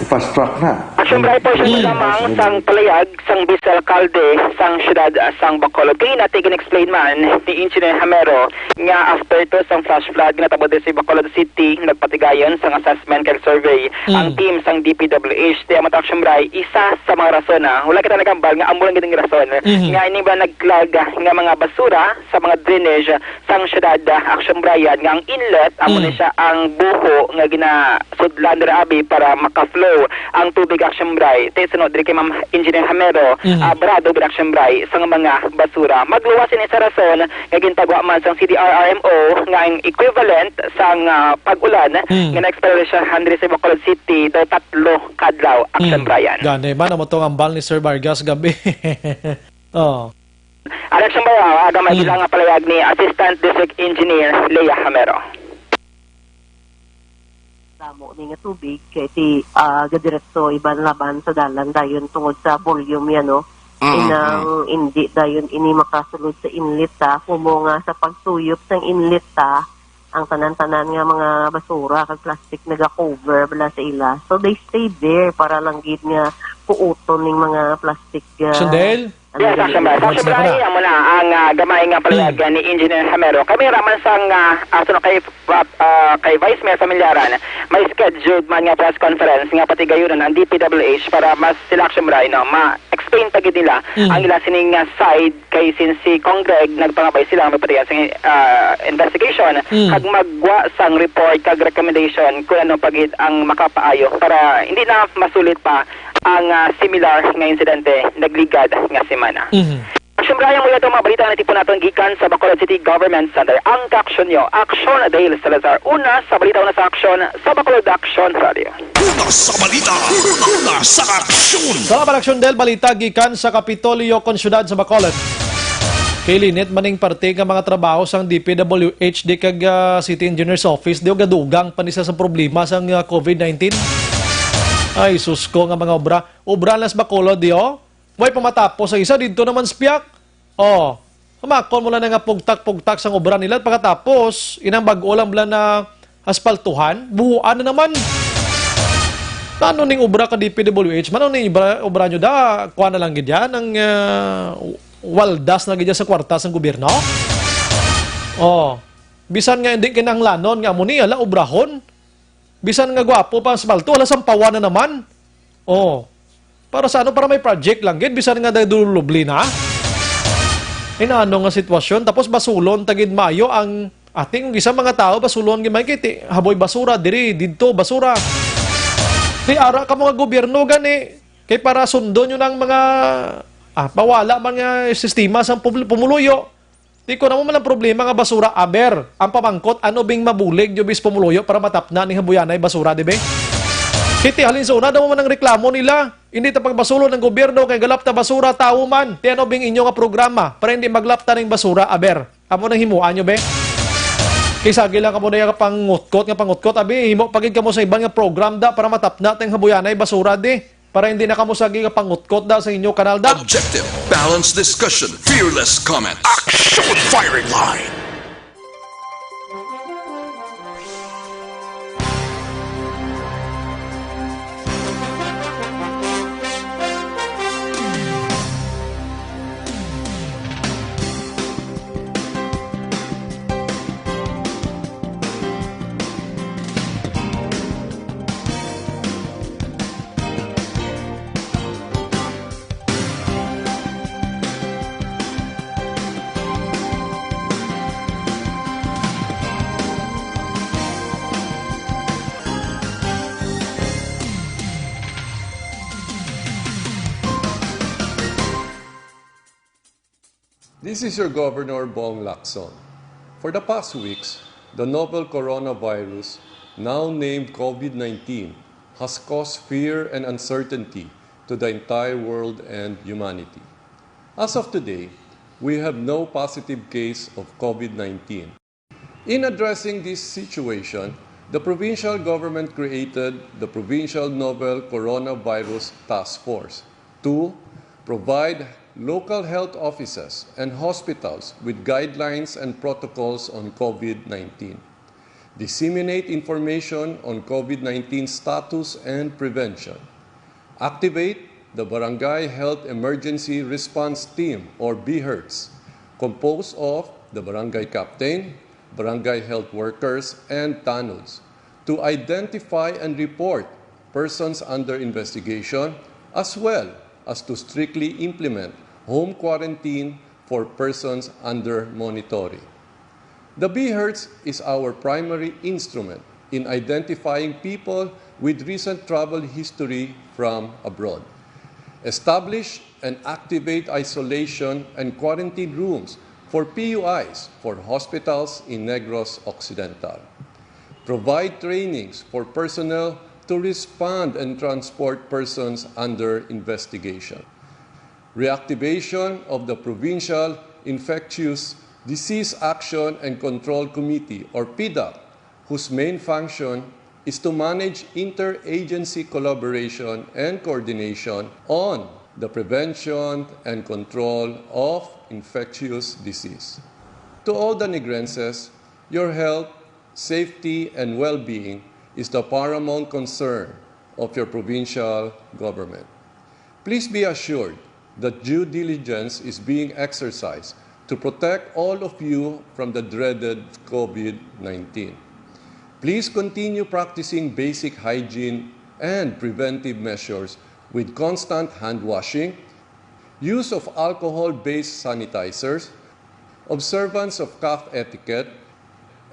fast track na. Action Bri, portion Mm. lamang sang palayag sang Vice Alkalde sang siyudad, ah, sang Bacolod. Kay nati gin-explain man ni Engineer Hamero nga after to sang flash flood nga natabo diri sa Bacolod City, nagpatigayon sang assessment kag survey Mm. ang team sang D P W H. Ti amo ta, Action Bri, isa sa mga rason, ah, wala kita nagambal nga amo lang gid ang rason Mhm. nga ini ba nagklag, ah, nga mga basura sa mga drainage sang siyudad, ah, Action Brian, nga ang inlet amo Mm. ni siya ang buho nga ginasudlan dira abi para maka-flow ang tubig, Action Bri. Ti sunod diri kay Ma'am Engineer Hamero, Mm. ah, barado gid, Action Bri, sang mga basura. Magluwas ini sa rason nga gintagwa man sang C D R R M O nga ang equivalent sang, ah, pag-ulan Mm. nga na-experience siya diri sa Bacolod City daw tatlo ka adlaw, Action Mm. Brian. Gani man, amo to ang ambal ni Sir Vargas gabi. Oh. Action Brian, aga may Mm. bilang nga palayag ni Assistant District Engineer Leia Hamero. Damo ni nga tubig kay ti, ah, gadiretso iban laban sa dalan dayon tungod sa volume yan, no? Mm, Inang mm. Indi dayon ini makasulod sa inlet, ta, kumo nga sa pagtuyop sang inlet, ta, ang tanan-tanan nga mga basura kag plastic naga-cover bala sa ila. So they stayed there para lang gid nga puuton ning mga plastic, ah, Sundel? Yes, Action Brian. Action Brian, amo na ang, ah, gamay nga panawagan ni Engineer Hamero. Kami raman sang, ah, aso na kay, ah, ah, kay Vice Mayor Familiaran, may scheduled man nga press conference nga patigayunon ang D P W H para mas sila, Action Brian, no, ma-explain pa gid nila ang ila sining, ah, side kay since si Cong Greg nagpangabay sila nga magpatigayon sang, ah, investigation kag magwa sang report kag recommendation kung ano pa gid ang makapaayo para hindi na masulit pa ang, ah, similar nga insidente nagligad nga semana. Mhm. Action Brian, mo yato mga balita nga natipon naton gikan sa Bacolod City Government Center. Ang kaaksyon nyo, Action Dale Salazar. Una sa balita, una sa aksyon, sa Bacolod Action Radio. Una sa balita, una sa aksyon. Salamat, Action Dale. Balita gikan sa Kapitolyo kon siyudad sa Bacolod. Kay linit man ning parte nga mga trabaho sang D P W H D kag, ah, City Engineer's Office, di gadugang pa ni sa, sa problema sang, ah, COVID nineteen. Ay, sus ko nga mga obra. Obra lang sa Bacolod, di, oh. Way pa matapos ang isa, didto naman sa piyak. Oh, hamakon mo lang na nga pugtak-pugtak sang obra nila. Pagkatapos, inang bag-o lang bala na aspaltuhan, buhuan na naman. Ano ning obra ka D P W H? Ano ning ibra-, obra nyo da? Kuha na lang gid yan. Ang, ah, waldas na gid yan sa kwarta sang gobyerno? Oh, bisan nga hindi kinahanglanon nga amo ni, ala, obrahon. Bisan nga gwapo pa ang asfalto, hala, sampawan na naman. Oh. Para sa ano? Para may project lang gid, bisan nga nadulubli na. Inano nga sitwasyon, tapos basulon ta gid maayo ang ating isa mga tao, basulon gid may kiti, haboy basura diri, didto, basura. Ti ara ka mga gobyerno gani, kay para sundon nyo ng mga, ah, pawala man nga sistema sa pumul-, pumuluyo. Di ko na mo man ang problema nga basura, aber. Ang pamangkot, ano bing mabulig nyo bis pumuluyo para matapna ning habuyanay basura, di ba? Kiti halin sa una, daw man ang reklamo nila. Hindi ta pagbasulon ng gobyerno kay galap ta basura, tawo man. Ti ano bing inyo nga programa para hindi maglap ta ning basura, aber. Amo nang himuan nyo, be? Kay sagi lang kamo na yung pangutkot nga pangutkot, abi, himo pagid kamo sa iban nga program da para matapna tang habuyanay basura, di. Para hindi na kamo sagi nga pangutkot da sa inyo kanal da. Objective, balanced discussion, fearless comment. Action firing line. This is your Governor Bong Lacson. For the past weeks, the novel coronavirus, now named COVID nineteen, has caused fear and uncertainty to the entire world and humanity. As of today, we have no positive case of COVID nineteen. In addressing this situation, the provincial government created the Provincial Novel Coronavirus Task Force to provide local health offices and hospitals with guidelines and protocols on COVID nineteen, disseminate information on COVID nineteen status and prevention, activate the Barangay Health Emergency Response Team, or BHERTs, composed of the barangay captain, barangay health workers, and tanods, to identify and report persons under investigation, as well as to strictly implement home quarantine for persons under monitoring. The BHERTs is our primary instrument in identifying people with recent travel history from abroad. Establish and activate isolation and quarantine rooms for P U Is for hospitals in Negros Occidental. Provide trainings for personnel to respond and transport persons under investigation. Reactivation of the Provincial Infectious Disease Action and Control Committee, or PIDAC, whose main function is to manage interagency collaboration and coordination on the prevention and control of infectious disease. To all the Negrenses, your health, safety, and well-being is the paramount concern of your provincial government. Please be assured that due diligence is being exercised to protect all of you from the dreaded COVID nineteen. Please continue practicing basic hygiene and preventive measures with constant hand washing, use of alcohol-based sanitizers, observance of cough etiquette,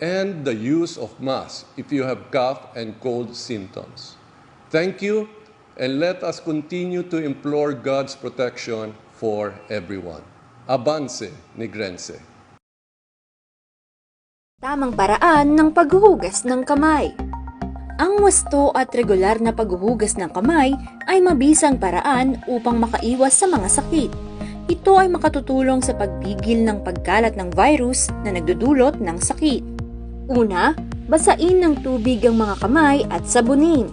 and the use of masks if you have cough and cold symptoms. Thank you, and let us continue to implore God's protection for everyone. Avance, Negrense. Tamang paraan ng paghuhugas ng kamay. Ang wasto at regular na paghuhugas ng kamay ay mabisang paraan upang makaiwas sa mga sakit. Ito ay makatutulong sa pagpigil ng pagkalat ng virus na nagdudulot ng sakit. Una, basain ng tubig ang mga kamay at sabunin.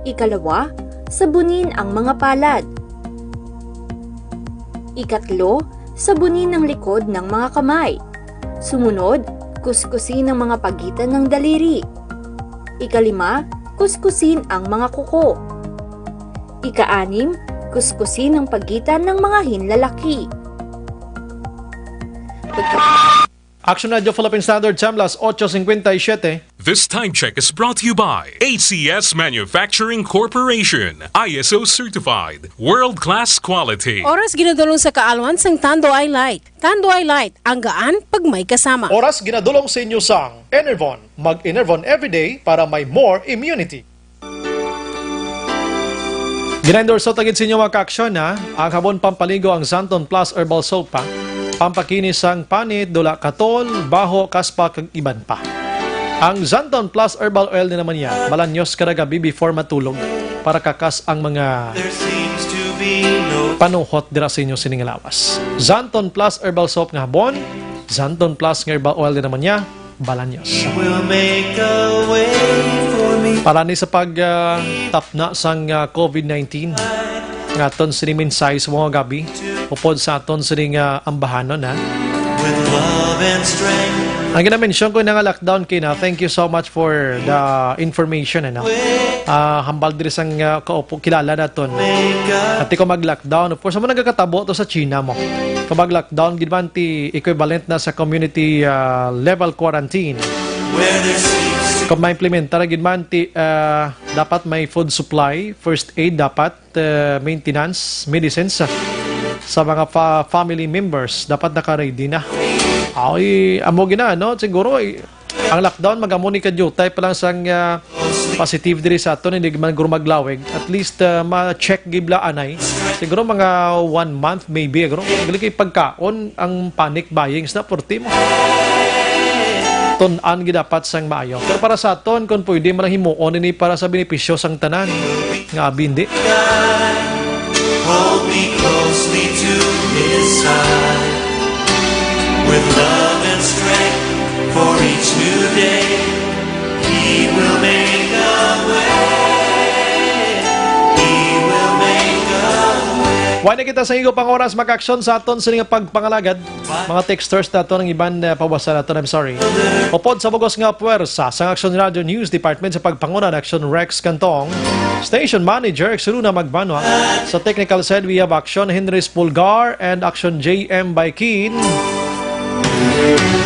Ikalawa, sabunin ang mga palad. Ikatlo, sabunin ang likod ng mga kamay. Sumunod, kuskusin ang mga pagitan ng daliri. Ikalima, kuskusin ang mga kuko. Ikaanim, kuskusin ang pagitan ng mga hinlalaki. Action Radio Philippine Standard Time, las ocho cincuenta y siete. This time check is brought to you by A C S Manufacturing Corporation, I S O certified, world-class quality. Oras ginadulong sa kaalwan sang Tanduay Light. Tanduay Light, ang gaan pag may kasama. Oras ginadulong sa inyo sang Enervon. Mag-Enervon everyday para may more immunity. Gina-endorse ta gid sa inyo, mga ka-aksyon, ha? Ang habon pampaligo, ang Xanthone Plus Herbal Soap, ha? Pampakinis sang panit, dula, katol, baho, kaspa, kag iban pa. Ang Xanthone Plus Herbal Oil din naman niya, balanyos kada gabi before matulog para kakas ang mga panuhot dira sa inyo sining lawas. Xanthone Plus Herbal Soap nga habon, Xanthone Plus nga Herbal Oil din naman niya, balanyos. We'll make a way for me. Para ni sa pag ah, tapna sang ah, COVID nineteen, nga aton sini mensahe sa mga gabi, upod sa aton sini nga ambahanon, ha. With love and strength. Ang ginamention ko na nga lockdown kina, thank you so much for the information, ano. Ah, hambal diri sang ah, kaupo kilala naton. Ati ko mag-lockdown, of course, amo nagakatabo to sa China mo. Kung mag-lockdown, gid man ti equivalent na sa community ah, level quarantine. Where there seems to Kung ma-implementa ra gid man ti ah, dapat may food supply, first aid dapat, ah, maintenance, medicines ah, sa mga fa- family members dapat naka-ready na. Ay, amo gina, no? Siguro eh, ang lockdown magamo ni kadiyutay pa lang sang ah, positive diri sa aton, hindi man guro maglawig. At least ah, ma-check gibla anay. Siguro mga one month maybe, guro. Gali kay pagkaon ang panic buying sa forty mo. Tun-an gid dapat sang maayo. Pero para sa aton, kung pwede man lang himuon ini para sa benepisyo sang tanan. Nga abi, hindi. Hold me closely to his side. With love and strength for each new day, he will make a way. He will make a way. Wala na kita sa igo pang oras, mag-aksyon sa aton sa nga pagpangalagad. Mga texters nato ng iban uh, pabasa nato, I'm sorry. Upod sa bugos nga puwersa sang Action Radio News Department sa pagpanguna ni Action Rex Cantong, Station Manager Exuluna Magbanwa. Sa technical side, we have Action Henry Spulgar and Action J M Baikin.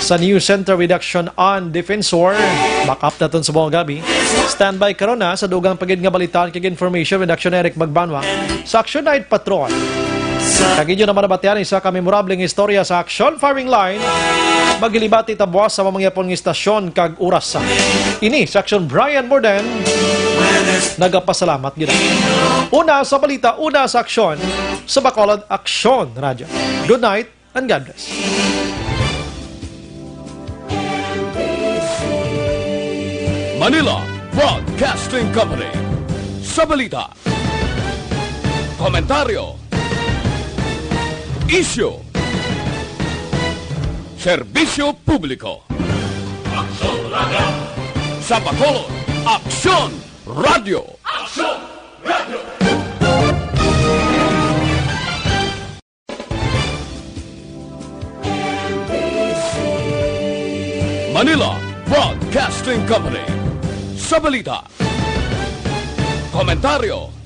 Sa News Center with Action An Defensor, back up naton sa buong gabi. Standby karon na sa dugang pagid nga balitaan kag information with Action Eric Magbanwa sa Action Night Patrol. Kag inyo naman nabatian isa ka memorableng istorya sa Action Firing Line. Maghilibati ta buwas sa mamangyapon nga istasyon kag oras. Ini sa Action Brian Morden. Nagapasalamat gid. Una sa balita, una sa aksyon sa Bacolod Action Radio. Good night and God bless. Manila Broadcasting Company. Sa balita, komentaryo, isyu, serbisyo publiko. Aksyon Radio. Sa Bacolod, Aksyon Radio. Aksyon Radio. Manila Broadcasting Company. Sa balita, komentaryo,